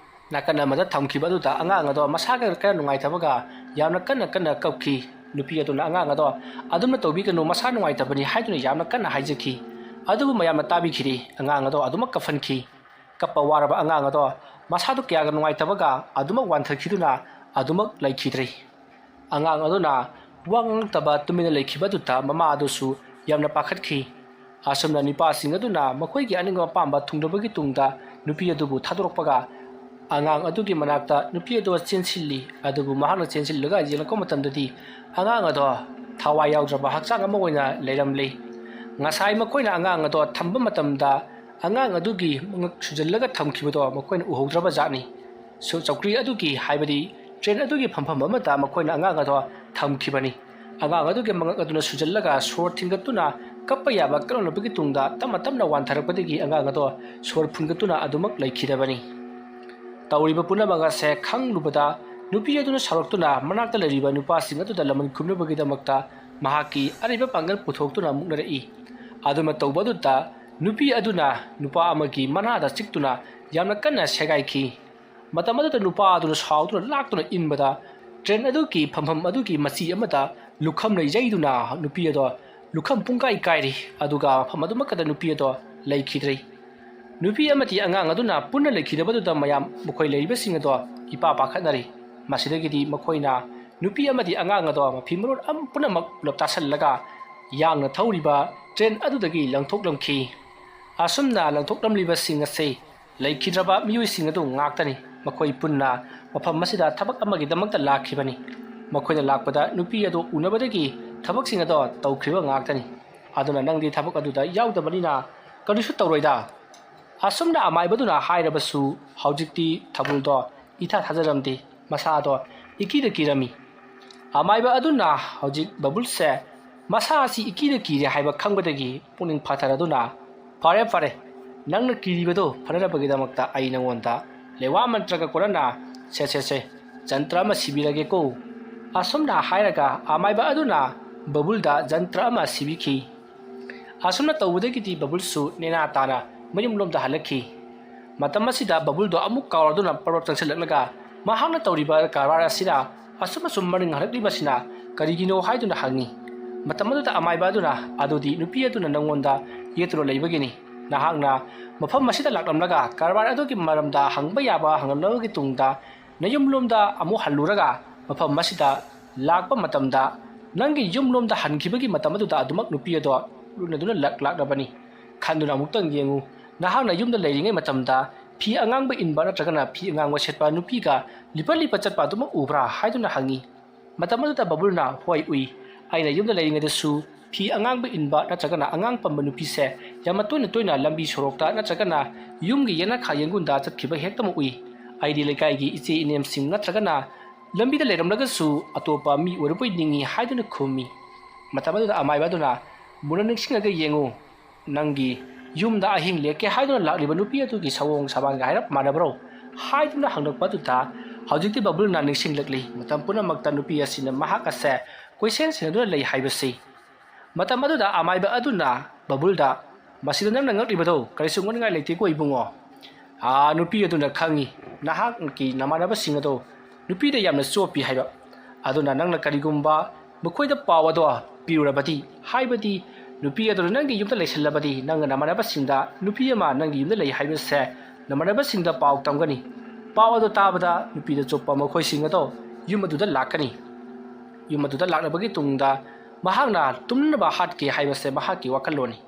ꯅꯥꯀꯟ ꯑꯃꯗ ꯊꯝꯈꯤꯕ ꯑꯗꯨꯗ ꯑꯉꯥꯡ ꯑꯗꯣ ꯃꯁꯥ ꯀꯟꯅ ꯀꯟꯅ ꯅꯨꯡꯉꯥꯏꯇꯕꯒ ꯌꯥꯝꯅ ꯀꯟꯅ ꯀꯟꯅ ꯀꯞꯈꯤ꯫ ꯅꯨꯄꯤ ꯑꯗꯨꯅ ꯑꯉꯥꯡ ꯑꯗꯣ ꯑꯗꯨꯝꯅ ꯇꯧꯕꯤꯒꯅꯨ, ꯃꯁꯥ ꯅꯨꯡꯉꯥꯏꯇꯕꯅꯤ ꯍꯥꯏꯗꯨꯅ ꯌꯥꯝꯅ ꯀꯟꯅ ꯍꯥꯏꯖꯈꯤ꯫ ꯑꯗꯨꯕꯨ ꯃꯌꯥꯝꯅ ꯇꯥꯕꯤꯈꯤꯗꯦ꯫ ꯑꯉꯥꯡ ꯑꯗꯣ ꯑꯗꯨꯃꯛ ꯀꯞꯍꯟꯈꯤ꯫ ꯀꯞꯄ ꯋꯥꯔꯕ ꯑꯉꯥꯡ ꯑꯗꯣ ꯃꯁꯥꯗꯨ ꯀꯌꯥꯒ ꯅꯨꯡꯉꯥꯏꯇꯕꯒ ꯑꯗꯨꯃꯛ ꯋꯥꯟꯊꯈꯤꯗꯨꯅ ꯑꯗꯨꯃꯛ ꯂꯩꯈꯤꯗ꯭ꯔꯦ꯫ ꯑꯉꯥꯡ ꯑꯗꯨꯅ ꯋꯥ ꯉꯥꯡꯂꯛꯇꯕ ꯇꯨꯃꯤꯟꯅ ꯂꯩꯈꯤꯕ ꯑꯗꯨꯗ ꯃꯃꯥ ꯑꯗꯨꯁꯨ ꯌꯥꯝꯅ ꯄꯥꯈꯠꯈꯤ꯫ ꯑꯁꯨꯝꯅ ꯅꯨꯄꯥꯁꯤꯡ ꯑꯗꯨꯅ ꯃꯈꯣꯏꯒꯤ ꯑꯅꯤꯡꯕ ꯑꯄꯥꯝꯕ ꯊꯨꯡꯂꯕꯒꯤ ꯇꯨꯡꯗ ꯅꯨꯄꯤ ꯑꯗꯨꯕꯨ ꯊꯥꯗꯣꯔꯛꯄꯒ ꯑꯉꯥꯡ ꯑꯗꯨꯒꯤ ꯃꯅꯥꯛꯇ ꯅꯨꯄꯤ ꯑꯗꯨ ꯆꯦꯟꯁꯤꯜꯂꯤ꯫ ꯑꯗꯨꯕꯨ ꯃꯍꯥꯛꯅ ꯆꯦꯟꯁꯤꯜꯂꯒ ꯌꯦꯡꯂꯛꯄ ꯃꯇꯝꯗꯗꯤ ꯑꯉꯥꯡ ꯑꯗꯣ ꯊꯋꯥꯏ ꯌꯥꯎꯗ꯭ꯔꯕ ꯍꯛꯆꯥꯡ ꯑꯃ ꯑꯣꯏꯅ ꯂꯩꯔꯝꯂꯤ꯫ ꯉꯁꯥꯏ ꯃꯈꯣꯏꯅ ꯑꯉꯥꯡ ꯑꯗꯣ ꯊꯝꯕ ꯃꯇꯝꯗ ꯑꯉꯥꯡ ꯑꯗꯨꯒꯤ ꯃꯉꯛ ꯁꯨꯖꯜꯂꯒ ꯊꯝꯈꯤꯕꯗꯣ ꯃꯈꯣꯏꯅ ꯎꯍꯧꯗ꯭ꯔꯕ ꯖꯥꯠꯅꯤ꯫ ꯁꯨ-, ꯆꯧꯀ꯭ꯔꯤ ꯑꯗꯨꯒꯤ, ꯍꯥꯏꯕꯗꯤ ꯇ꯭ꯔꯦꯟ ꯑꯗꯨꯒꯤ ꯐꯝꯐꯝ ꯑꯃꯗ ꯃꯈꯣꯏꯅ ꯑꯉꯥꯡ ꯑꯗꯣ ꯊꯝꯈꯤꯕꯅꯤ꯫ ꯑꯉꯥꯡ ꯑꯗꯨꯒꯤ ꯃꯉꯛ ꯑꯗꯨꯅ ꯁꯨꯖꯜꯂꯒ ꯁꯣꯔ ꯊꯤꯡꯒꯠꯇꯨꯅ ꯀꯞꯄ ꯌꯥꯕ ꯀꯛꯂꯝꯂꯕꯒꯤ ꯇꯨꯡꯗ ꯇꯞꯅ ꯇꯞꯅ ꯋꯥꯟꯊꯔꯛꯄꯗꯒꯤ ꯑꯉꯥꯡ ꯑꯗꯣ ꯁꯣꯔ ꯐꯨꯟꯒꯠꯇꯨꯅ ꯑꯗꯨꯃꯛ ꯂꯩꯈꯤꯗꯕꯅꯤ꯫ ꯇꯧꯔꯤꯕ ꯄꯨꯝꯅꯃꯛ ꯑꯁꯦ ꯈꯪꯂꯨꯕꯗ ꯅꯨꯄꯤ ꯑꯗꯨꯅ ꯁꯥꯎꯔꯛꯇꯨꯅ ꯃꯅꯥꯛꯇ ꯂꯩꯔꯤꯕ ꯅꯨꯄꯥꯁꯤꯡ ꯑꯗꯨꯗ ꯂꯃꯟ ꯈꯨꯝꯅꯕꯒꯤꯗꯃꯛꯇ ꯃꯍꯥꯛꯀꯤ ꯑꯔꯩꯕ ꯄꯥꯡꯒꯜ ꯄꯨꯊꯣꯛꯇꯨꯅ ꯃꯨꯛꯅꯔꯛꯏ꯫ ꯑꯗꯨꯃ ꯇꯧꯕ ꯑꯗꯨꯗ ꯅꯨꯄꯤ ꯑꯗꯨꯅ ꯅꯨꯄꯥ ꯑꯃꯒꯤ ꯃꯅꯥꯗ ꯆꯤꯛꯇꯨꯅ ꯌꯥꯝꯅ ꯀꯟꯅ ꯁꯦꯒꯥꯏꯈꯤ꯫ ꯃꯇꯝ ꯑꯗꯨꯗ ꯅꯨꯄꯥ ꯑꯗꯨꯅ ꯁꯥꯎꯗꯨꯅ ꯂꯥꯛꯇꯨꯅ ꯏꯟꯕꯗ ꯇ꯭ꯔꯦꯟ ꯑꯗꯨꯒꯤ ꯐꯝꯐꯝ ꯑꯗꯨꯒꯤ ꯃꯆꯤ ꯑꯃꯗ ꯂꯨꯈꯝꯅ ꯌꯩꯗꯨꯅ ꯅꯨꯄꯤ ꯑꯗꯣ ꯂꯨꯈꯝ ꯄꯨꯡꯀꯥꯏ ꯀꯥꯏꯔꯤ꯫ ꯑꯗꯨꯒ ꯃꯐꯝ ꯑꯗꯨꯃꯛꯇꯗ ꯅꯨꯄꯤ ꯑꯗꯣ ꯂꯩꯈꯤꯗ꯭ꯔꯦ꯫ ꯅꯨꯄꯤ ꯑꯃꯗꯤ ꯑꯉꯥꯡ ꯑꯗꯨꯅ ꯄꯨꯟꯅ ꯂꯩꯈꯤꯗꯕꯗꯨꯗ ꯃꯌꯥꯝ ꯃꯈꯣꯏ ꯂꯩꯔꯤꯕꯁꯤꯡ ꯑꯗꯣ ꯏꯄꯥ ꯄꯥꯈꯠꯅꯔꯤ꯫ ꯃꯁꯤꯗꯒꯤꯗꯤ ꯃꯈꯣꯏꯅ ꯅꯨꯄꯤ ꯑꯃꯗꯤ ꯑꯉꯥꯡ ꯑꯗꯣ ꯃꯐꯤ ꯃꯔꯣꯟ ꯑꯝ-, ꯄꯨꯝꯅꯃꯛ ꯄꯨꯂꯞ ꯇꯥꯁꯜꯂꯒ ꯌꯥꯡꯅ ꯊꯧꯔꯤꯕ ꯇ꯭ꯔꯦꯟ ꯑꯗꯨꯗꯒꯤ ꯂꯪꯊꯣꯛꯂꯝꯈꯤ꯫ ꯑꯁꯨꯝꯅ ꯂꯪꯊꯣꯛꯂꯝꯂꯤꯕꯁꯤꯡ ꯑꯁꯤ ꯂꯩꯈꯤꯗ꯭ꯔꯕ ꯃꯤꯑꯣꯏꯁꯤꯡ ꯑꯗꯨ ꯉꯥꯛꯇꯅꯤ꯫ ꯃꯈꯣꯏ ꯄꯨꯟꯅ ꯃꯐꯝ ꯑꯁꯤꯗ ꯊꯕꯛ ꯑꯃꯒꯤꯗꯃꯛꯇ ꯂꯥꯛꯈꯤꯕꯅꯤ꯫ ꯃꯈꯣꯏꯅ ꯂꯥꯛꯄꯗ ꯅꯨꯄꯤ ꯑꯗꯨ ꯎꯅꯕꯗꯒꯤ ꯊꯕꯛꯁꯤꯡ ꯑꯗꯣ ꯇꯧꯈ꯭ꯔꯤꯕ ꯉꯥꯛꯇꯅꯤ꯫ ꯑꯗꯨꯅ ꯅꯪꯗꯤ ꯊꯕꯛ ꯑꯗꯨꯗ ꯌꯥꯎꯗꯕꯅꯤꯅ ꯀꯔꯤꯁꯨ ꯇꯧꯔꯣꯏꯗ꯫ ꯑꯁꯨꯝꯅ ꯑꯃꯥꯏꯕꯗꯨꯅ ꯍꯥꯏꯔꯕꯁꯨ ꯍꯧꯖꯤꯛꯇꯤ ꯊꯕꯨꯜꯗꯣ ꯏꯊꯥ ꯊꯥꯖꯔꯝꯗꯦ꯫ ꯃꯁꯥꯗꯣ ꯏꯀꯤꯗ ꯀꯤꯔꯝꯃꯤ꯫ ꯑꯃꯥꯏꯕ ꯑꯗꯨꯅ ꯍꯧꯖꯤꯛ ꯕꯕꯨꯜꯁꯦ ꯃꯁꯥ ꯑꯁꯤ ꯏꯀꯤꯗ ꯀꯤꯔꯦ ꯍꯥꯏꯕ ꯈꯪꯕꯗꯒꯤ ꯄꯨꯛꯅꯤꯡ ꯐꯊꯔꯗꯨꯅ, "ꯐꯔꯦ, ꯐꯔꯦ, ꯅꯪꯅ ꯀꯤꯔꯤꯕꯗꯨ ꯐꯅꯅꯕꯒꯤꯗꯃꯛꯇ ꯑꯩ ꯅꯉꯣꯟꯗ ꯂꯩꯋꯥ ꯃꯟꯇ꯭ꯔꯒ ꯀꯣꯟꯅꯅ, ꯁꯦ, ꯁꯦ, ꯁꯦ, ꯖꯟꯇ꯭ꯔ ꯑꯃ ꯁꯤꯕꯤꯔꯒꯦꯀꯣ"꯫ ꯑꯁꯨꯝꯅ ꯍꯥꯏꯔꯒ ꯑꯃꯥꯏꯕ ꯑꯗꯨꯅ ꯕꯕꯨꯜꯗ ꯖꯟꯇ꯭ꯔ ꯑꯃ ꯁꯤꯕꯤꯈꯤ꯫ ꯑꯁꯨꯝꯅ ꯇꯧꯕꯗꯒꯤꯗꯤ ꯕꯕꯨꯜꯁꯨ ꯅꯦꯅꯥ ꯇꯥꯅ ꯃꯌꯨꯝꯂꯣꯝꯗ ꯍꯜꯂꯛꯈꯤ꯫ ꯃꯇꯝ ꯑꯁꯤꯗ ꯕꯕꯨꯜꯗꯣ ꯑꯃꯨꯛ ꯀꯥꯎꯔꯗꯨꯅ ꯄꯔꯣꯠ ꯆꯪꯁꯤꯜꯂꯛꯂꯒ ꯃꯍꯥꯛꯅ ꯇꯧꯔꯤꯕ ꯀꯔꯕꯥꯔ ꯑꯁꯤꯗ ꯑꯁꯨꯝ ꯑꯁꯨꯝ ꯃꯅꯤꯡ ꯍꯜꯂꯛꯂꯤꯕꯁꯤꯅ ꯀꯔꯤꯒꯤꯅꯣ ꯍꯥꯏꯗꯨꯅ ꯍꯪꯉꯤ꯫ ꯃꯇꯝ ꯑꯗꯨꯗ ꯑꯃꯥꯏꯕ ꯑꯗꯨꯅ, "ꯑꯗꯨꯗꯤ ꯅꯨꯄꯤ ꯑꯗꯨꯅ ꯅꯪꯉꯣꯟꯗ ꯌꯦꯠꯇꯨꯅ ꯂꯩꯕꯒꯤꯅꯤ꯫ ꯅꯍꯥꯛꯅ ꯃꯐꯝ ꯑꯁꯤꯗ ꯂꯥꯛꯂꯝꯂꯒ ꯀꯔꯕꯥꯔ ꯑꯗꯨꯒꯤ ꯃꯔꯝꯗ ꯍꯪꯕ ꯌꯥꯕ ꯍꯪꯂꯝꯂꯕꯒꯤ ꯇꯨꯡꯗ ꯅꯌꯨꯝꯂꯣꯝꯗ ꯑꯃꯨꯛ ꯍꯜꯂꯨꯔꯒ ꯃꯐꯝ ꯑꯁꯤꯗ ꯂꯥꯛꯄ ꯃꯇꯝꯗ ꯅꯪꯒꯤ ꯌꯨꯝꯂꯣꯝꯗ ꯍꯟꯈꯤꯕꯒꯤ ꯃꯇꯝ ꯑꯗꯨꯗ ꯑꯗꯨꯃꯛ ꯅꯨꯄꯤ ꯑꯗꯣ ꯎꯅꯗꯨꯅ ꯂꯥꯛ-, ꯂꯥꯛꯂꯕꯅꯤ꯫ ꯈꯟꯗꯨꯅ ꯑꯃꯨꯛꯇꯪ ꯌꯦꯡꯉꯨ꯫ ꯅꯍꯥꯛꯅ ꯌꯨꯝꯗ ꯂꯩꯔꯤꯉꯩ ꯃꯇꯝꯗ ꯐꯤ ꯑꯉꯥꯡꯕ ꯏꯟꯕ ꯅꯠꯇ꯭ꯔꯒꯅ ꯐꯤ ꯑꯉꯥꯡꯕ ꯁꯦꯠꯄ ꯅꯨꯄꯤꯒ ꯂꯤꯄ ꯂꯤꯄ ꯆꯠꯄ ꯑꯗꯨꯃꯛ ꯎꯕ꯭ꯔꯥ?" ꯍꯥꯏꯗꯨꯅ ꯍꯪꯉꯤ꯫ ꯃꯇꯝ ꯑꯗꯨꯗ ꯕꯕꯨꯜꯅ, "ꯍꯣꯏ, ꯎꯏ꯫ ꯑꯩꯅ ꯌꯨꯝꯗ ꯂꯩꯔꯤꯉꯩꯗꯁꯨ ꯐꯤ ꯑꯉꯥꯡꯕ ꯏꯟꯕ ꯅꯠꯇ꯭ꯔꯒꯅ ꯑꯉꯥꯡ ꯄꯝꯕ ꯅꯨꯄꯤꯁꯦ ꯌꯥꯝꯅ ꯇꯣꯏꯅ ꯇꯣꯏꯅ ꯂꯝꯕꯤ ꯁꯣꯔꯣꯛꯇ ꯅꯠꯇ꯭ꯔꯒꯅ ꯌꯨꯝꯒꯤ ꯌꯦꯅꯈꯥ ꯌꯦꯡꯒꯨꯟꯗ ꯆꯠꯈꯤꯕ ꯍꯦꯛꯇꯃꯛ ꯎꯏ꯫ ꯑꯩꯗꯤ ꯂꯩꯀꯥꯏꯒꯤ ꯏꯆꯦ ꯏꯅꯦꯝꯁꯤꯡ ꯅꯠꯇ꯭ꯔꯒꯅ ꯂꯝꯕꯤꯗ ꯂꯩꯔꯝꯂꯒꯁꯨ ꯑꯇꯣꯞꯄ ꯃꯤ ꯑꯣꯏꯔꯕꯣꯏ ꯅꯤꯡꯏ" ꯍꯥꯏꯗꯨꯅ ꯈꯨꯝꯃꯤ꯫ ꯃꯇꯝ ꯑꯗꯨꯗ ꯑꯃꯥꯏꯕ ꯑꯗꯨꯅ, "ꯃꯨꯟꯅ ꯅꯤꯡꯁꯤꯡꯉꯒ ꯌꯦꯡꯉꯨ꯫ ꯅꯪꯒꯤ ꯌꯨꯝꯗ ꯑꯍꯤꯡ ꯂꯦꯛꯀꯦ ꯍꯥꯏꯗꯨꯅ ꯂꯥꯛꯂꯤꯕ ꯅꯨꯄꯤ ꯑꯗꯨꯒꯤ ꯁꯑꯣꯡ ꯁꯃꯥꯟꯒ ꯍꯥꯏꯔꯞ ꯃꯥꯟꯅꯕ꯭ꯔꯣ?" ꯍꯥꯏꯗꯨꯅ ꯍꯪꯂꯛꯄ ꯑꯗꯨꯗ ꯍꯧꯖꯤꯛꯇꯤ ꯕꯕꯨꯜꯅ ꯅꯤꯡꯁꯤꯡꯂꯛꯂꯤ꯫ ꯃꯇꯝ ꯄꯨꯝꯅꯃꯛꯇ ꯅꯨꯄꯤ ꯑꯁꯤꯅ ꯃꯍꯥꯛ ꯑꯁꯦ ꯀꯣꯏꯁꯦꯟ ꯁꯦꯟꯅꯗꯨꯅ ꯂꯩ ꯍꯥꯏꯕꯁꯤ꯫ ꯃꯇꯝ ꯑꯗꯨꯗ ꯑꯃꯥꯏꯕ ꯑꯗꯨꯅ ꯕꯕꯨꯜꯗ, "ꯃꯁꯤꯗ ꯅꯪꯅ ꯉꯛꯂꯤꯕꯗꯣ ꯀꯔꯤꯁꯨ ꯉꯛꯅꯤꯡꯉꯥꯏ ꯂꯩꯇꯦꯀꯣ ꯏꯕꯨꯡꯉꯣ꯫ ꯅꯨꯄꯤ ꯑꯗꯨꯅ ꯈꯪꯏ, ꯅꯍꯥꯛꯀꯤ ꯅꯃꯥꯟꯅꯕꯁꯤꯡ ꯑꯗꯣ ꯅꯨꯄꯤꯗ ꯌꯥꯝꯅ ꯆꯣꯞꯄꯤ ꯍꯥꯏꯕ꯫ ꯑꯗꯨꯅ ꯅꯪꯅ ꯀꯔꯤꯒꯨꯝꯕ ꯃꯈꯣꯏꯗ ꯄꯥꯎ ꯑꯗꯣ ꯄꯤꯔꯨꯔꯕꯗꯤ, ꯍꯥꯏꯕꯗꯤ ꯅꯨꯄꯤ ꯑꯗꯨꯅ ꯅꯪꯒꯤ ꯌꯨꯝꯗ ꯂꯩꯁꯜꯂꯕꯗꯤ, ꯅꯪꯅ ꯅꯃꯥꯟꯅꯕꯁꯤꯡꯗ ꯅꯨꯄꯤ ꯑꯃ ꯅꯪꯒꯤ ꯌꯨꯝꯗ ꯂꯩ ꯍꯥꯏꯕꯁꯦ ꯅꯃꯥꯟꯅꯕꯁꯤꯡꯗ ꯄꯥꯎ ꯇꯝꯒꯅꯤ꯫ ꯄꯥꯎ ꯑꯗꯣ ꯇꯥꯕꯗ ꯅꯨꯄꯤꯗ ꯆꯣꯞꯄ ꯃꯈꯣꯏꯁꯤꯡ ꯑꯗꯣ ꯌꯨꯝ ꯑꯗꯨꯗ ꯂꯥꯛꯀꯅꯤ꯫ ꯌꯨꯝ ꯑꯗꯨꯗ ꯂꯥꯛꯂꯕꯒꯤ ꯇꯨꯡꯗ ꯃꯍꯥꯛꯅ ꯇꯨꯝꯅꯕ ꯍꯥꯠꯀꯦ ꯍꯥꯏꯕꯁꯦ ꯃꯍꯥꯛꯀꯤ ꯋꯥꯈꯜꯂꯣꯟꯅꯤ꯫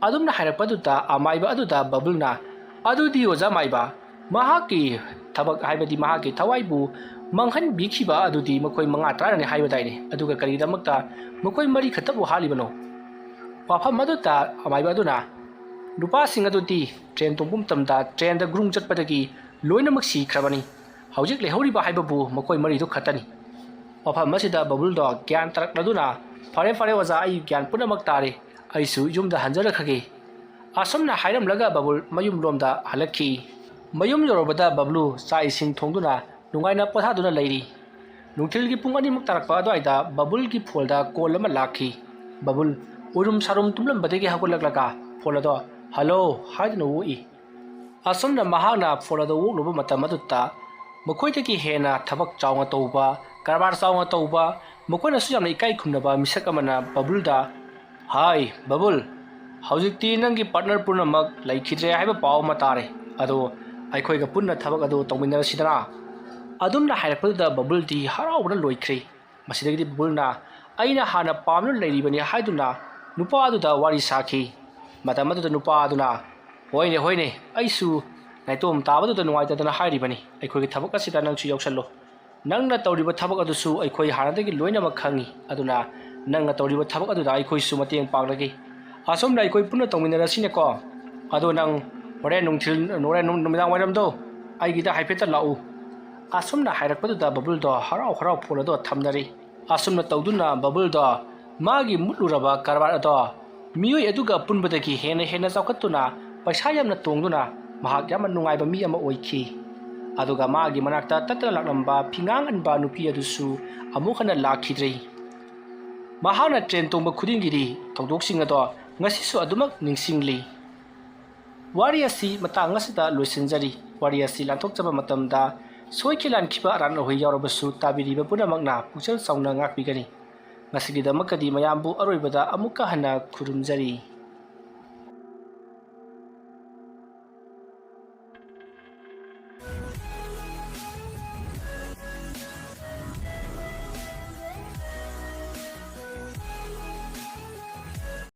ꯑꯗꯨꯝꯅ ꯍꯥꯏꯔꯛꯄꯗꯨꯗ ꯑꯃꯥꯏꯕ ꯑꯗꯨꯗ ꯕꯕꯜꯅ, "ꯑꯗꯨꯗꯤ ꯑꯣꯖꯥ ꯃꯥꯏꯕ, ꯃꯍꯥꯛꯀꯤ ꯊꯕꯛ, ꯍꯥꯏꯕꯗꯤ ꯃꯍꯥꯛꯀꯤ ꯊꯋꯥꯏꯕꯨ ꯃꯥꯡꯍꯟꯕꯤꯈꯤꯕ ꯑꯗꯨꯗꯤ ꯃꯈꯣꯏ ꯃꯉꯥ ꯇꯔꯥꯅꯤ ꯍꯥꯏꯕꯗꯥꯏꯅꯦ? ꯑꯗꯨꯒ ꯀꯔꯤꯒꯤꯗꯃꯛꯇ ꯃꯈꯣꯏ ꯃꯔꯤ ꯈꯛꯇꯕꯨ ꯍꯥꯠꯂꯤꯕꯅꯣ?" ꯋꯥꯐꯝ ꯑꯗꯨꯗ ꯑꯃꯥꯏꯕ ꯑꯗꯨꯅ, "ꯅꯨꯄꯥꯁꯤꯡ ꯑꯗꯨꯗꯤ ꯇ꯭ꯔꯦꯟ ꯇꯣꯡꯕ ꯃꯇꯝꯗ ꯇ꯭ꯔꯦꯟꯗ ꯒ꯭ꯔꯨꯡ ꯆꯠꯄꯗꯒꯤ ꯂꯣꯏꯅꯃꯛ ꯁꯤꯈ꯭ꯔꯕꯅꯤ꯫ ꯍꯧꯖꯤꯛ ꯂꯩꯍꯧꯔꯤꯕ ꯍꯥꯏꯕꯕꯨ ꯃꯈꯣꯏ ꯃꯔꯤꯗꯨ ꯈꯛꯇꯅꯤ"꯫ ꯋꯥꯐꯝ ꯑꯁꯤꯗ ꯕꯕꯨꯜꯗꯣ ꯒ꯭ꯌꯥꯟ ꯇꯥꯔꯛꯂꯗꯨꯅ, "ꯐꯔꯦ, ꯐꯔꯦ ꯑꯣꯖꯥ, ꯑꯩ ꯒ꯭ꯌꯥꯟ ꯄꯨꯝꯅꯃꯛ ꯇꯥꯔꯦ꯫ ꯑꯩꯁꯨ ꯌꯨꯝꯗ ꯍꯟꯖꯔꯛꯈ꯭ꯔꯒꯦ"꯫ ꯑꯁꯨꯝꯅ ꯍꯥꯏꯔꯝꯂꯒ ꯕꯕꯨꯜ ꯃꯌꯨꯝꯂꯣꯝꯗ ꯍꯜꯂꯛꯈꯤ꯫ ꯃꯌꯨꯝ ꯌꯧꯔꯕꯗ ꯕꯕ꯭ꯂꯨ ꯆꯥꯛ ꯏꯁꯤꯡ ꯊꯣꯡꯗꯨꯅ ꯅꯨꯡꯉꯥꯏꯅ ꯄꯣꯊꯥꯗꯨꯅ ꯂꯩꯔꯤ꯫ ꯅꯨꯡꯊꯤꯜꯒꯤ ꯄꯨꯡ ꯑꯅꯤꯃꯨꯛ ꯇꯥꯔꯛꯄ ꯑꯗꯨꯋꯥꯏꯗ ꯕꯕꯨꯜꯒꯤ ꯐꯣꯟꯗ ꯀꯣꯜ ꯑꯃ ꯂꯥꯛꯈꯤ꯫ ꯕꯕꯨꯜ ꯎꯏꯔꯨꯝ ꯁꯥꯔꯨꯝ ꯇꯨꯝꯂꯝꯕꯗꯒꯤ ꯍꯧꯒꯠꯂꯛꯂꯒ ꯐꯣꯟ ꯑꯗꯣ "ꯍꯜꯂꯣ" ꯍꯥꯏꯗꯨꯅ ꯑꯣꯛꯏ꯫ ꯑꯁꯨꯝꯅ ꯃꯍꯥꯛꯅ ꯐꯣꯟ ꯑꯗꯨ ꯑꯣꯛꯂꯨꯕ ꯃꯇꯝ ꯑꯗꯨꯗ ꯃꯈꯣꯏꯗꯒꯤ ꯍꯦꯟꯅ ꯊꯕꯛ ꯆꯥꯎꯅ ꯇꯧꯕ, ꯀꯔꯕꯥꯔ ꯆꯥꯎꯅ ꯇꯧꯕ, ꯃꯈꯣꯏꯅꯁꯨ ꯌꯥꯝꯅ ꯏꯀꯥꯏ ꯈꯨꯝꯅꯕ ꯃꯤꯁꯛ ꯑꯃꯅ ꯕꯕꯨꯜꯗ, "ꯍꯥꯏ ꯕꯕꯨꯜ, ꯍꯧꯖꯤꯛꯇꯤ ꯅꯪꯒꯤ ꯄꯥꯔꯠꯅꯔ ꯄꯨꯝꯅꯃꯛ ꯂꯩꯈꯤꯗ꯭ꯔꯦ ꯍꯥꯏꯕ ꯄꯥꯎ ꯑꯃ ꯇꯥꯔꯦ꯫ ꯑꯗꯣ ꯑꯩꯈꯣꯏꯒ ꯄꯨꯟꯅ ꯊꯕꯛ ꯑꯗꯨ ꯇꯧꯃꯤꯟꯅꯔꯁꯤꯗꯅ?" ꯑꯗꯨꯝꯅ ꯍꯥꯏꯔꯛꯄꯗꯨꯗ ꯕꯕꯨꯜꯗꯤ ꯍꯔꯥꯎꯕꯅ ꯂꯣꯏꯈ꯭ꯔꯦ꯫ ꯃꯁꯤꯗꯒꯤꯗꯤ ꯕꯕꯨꯜꯅ, "ꯑꯩꯅ ꯍꯥꯟꯅ ꯄꯥꯝꯗꯨꯅ ꯂꯩꯔꯤꯕꯅꯤ" ꯍꯥꯏꯗꯨꯅ ꯅꯨꯄꯥ ꯑꯗꯨꯗ ꯋꯥꯔꯤ ꯁꯥꯈꯤ꯫ ꯃꯇꯝ ꯑꯗꯨꯗ ꯅꯨꯄꯥ ꯑꯗꯨꯅ, "ꯍꯣꯏꯅꯦ, ꯍꯣꯏꯅꯦ, ꯑꯩꯁꯨ ꯅꯥꯏꯇꯣꯝ ꯇꯥꯕꯗꯨꯗ ꯅꯨꯡꯉꯥꯏꯇꯗꯅ ꯍꯥꯏꯔꯤꯕꯅꯤ꯫ ꯑꯩꯈꯣꯏꯒꯤ ꯊꯕꯛ ꯑꯁꯤꯗ ꯅꯪꯁꯨ ꯌꯥꯎꯁꯜꯂꯨ꯫ ꯅꯪꯅ ꯇꯧꯔꯤꯕ ꯊꯕꯛ ꯑꯗꯨꯁꯨ ꯑꯩꯈꯣꯏ ꯍꯥꯟꯅꯗꯒꯤ ꯂꯣꯏꯅꯃꯛ ꯈꯪꯉꯤ꯫ ꯑꯗꯨꯅ ꯅꯪꯅ ꯇꯧꯔꯤꯕ ꯊꯕꯛ ꯑꯗꯨꯗ ꯑꯩꯈꯣꯏꯁꯨ ꯃꯇꯦꯡ ꯄꯥꯡꯂꯒꯦ꯫ ꯑꯁꯨꯝꯅ ꯑꯩꯈꯣꯏ ꯄꯨꯟꯅ ꯇꯧꯃꯤꯟꯅꯔꯁꯤꯅꯦꯀꯣ꯫ ꯑꯗꯣ ꯅꯪ ꯍꯣꯔꯦꯟ ꯅꯨꯡꯊꯤꯜ, ꯍꯣꯔꯦꯟ ꯅꯨꯃꯤꯗꯥꯡ ꯋꯥꯏꯔꯝꯗꯣ ꯑꯩꯒꯤꯗ ꯍꯥꯏꯐꯦꯠꯇ ꯂꯥꯛꯎ"꯫ ꯑꯁꯨꯝꯅ ꯍꯥꯏꯔꯛꯄꯗꯨꯗ ꯕꯕꯨꯜꯗꯣ ꯍꯔꯥꯎ ꯍꯔꯥꯎ ꯐꯣꯟ ꯑꯗꯣ ꯊꯝꯅꯔꯤ꯫ ꯑꯁꯨꯝꯅ ꯇꯧꯗꯨꯅ ꯕꯕꯨꯜꯗꯣ ꯃꯥꯒꯤ ꯃꯨꯠꯂꯨꯔꯕ ꯀꯔꯕꯥꯔ ꯑꯗꯣ ꯃꯤꯑꯣꯏ ꯑꯗꯨꯒ ꯄꯨꯟꯕꯗꯒꯤ ꯍꯦꯟꯅ ꯍꯦꯟꯅ ꯆꯥꯎꯈꯠꯇꯨꯅ ꯄꯩꯁꯥ ꯌꯥꯝꯅ ꯇꯣꯡꯗꯨꯅ ꯃꯍꯥꯛ ꯌꯥꯝꯅ ꯅꯨꯡꯉꯥꯏꯕ ꯃꯤ ꯑꯃ ꯑꯣꯏꯈꯤ꯫ ꯑꯗꯨꯒ ꯃꯥꯒꯤ ꯃꯅꯥꯛꯇ ꯇꯠꯇꯅ ꯂꯥꯛꯂꯝꯕ ꯐꯤꯉꯥꯡ ꯑꯟꯕ ꯅꯨꯄꯤ ꯑꯗꯨꯁꯨ ꯑꯃꯨꯛ ꯍꯟꯅ ꯂꯥꯛꯈꯤꯗ꯭ꯔꯦ꯫ ꯃꯍꯥꯛꯅ ꯇ꯭ꯔꯦꯟ ꯇꯣꯡꯕ ꯈꯨꯗꯤꯡꯒꯤꯗꯤ ꯊꯧꯗꯣꯛꯁꯤꯡ ꯑꯗꯣ ꯉꯁꯤꯁꯨ ꯑꯗꯨꯃꯛ ꯅꯤꯡꯁꯤꯡꯂꯤ꯫ ꯋꯥꯔꯤ ꯑꯁꯤ ꯃꯇꯥꯡ ꯑꯁꯤꯗ ꯂꯣꯏꯁꯤꯟꯖꯔꯤ꯫ ꯋꯥꯔꯤ ꯑꯁꯤ ꯂꯥꯟꯊꯣꯛꯆꯕ ꯃꯇꯝꯗ ꯁꯣꯏꯈꯤ ꯂꯥꯟꯈꯤꯕ ꯑꯔꯥꯟ ꯑꯍꯣꯏ ꯌꯥꯎꯔꯕꯁꯨ ꯇꯥꯕꯤꯔꯤꯕ ꯄꯨꯝꯅꯃꯛꯅ ꯄꯨꯛꯆꯦꯜ ꯆꯥꯎꯅ ꯉꯥꯛꯄꯤꯒꯅꯤ꯫ ꯉꯁꯤꯒꯤꯗꯃꯛꯇꯗꯤ ꯃꯌꯥꯝꯕꯨ ꯑꯔꯣꯏꯕꯗ ꯑꯃꯨꯛꯀ ꯍꯟꯅ ꯈꯨꯔꯨꯝꯖꯔꯤ꯫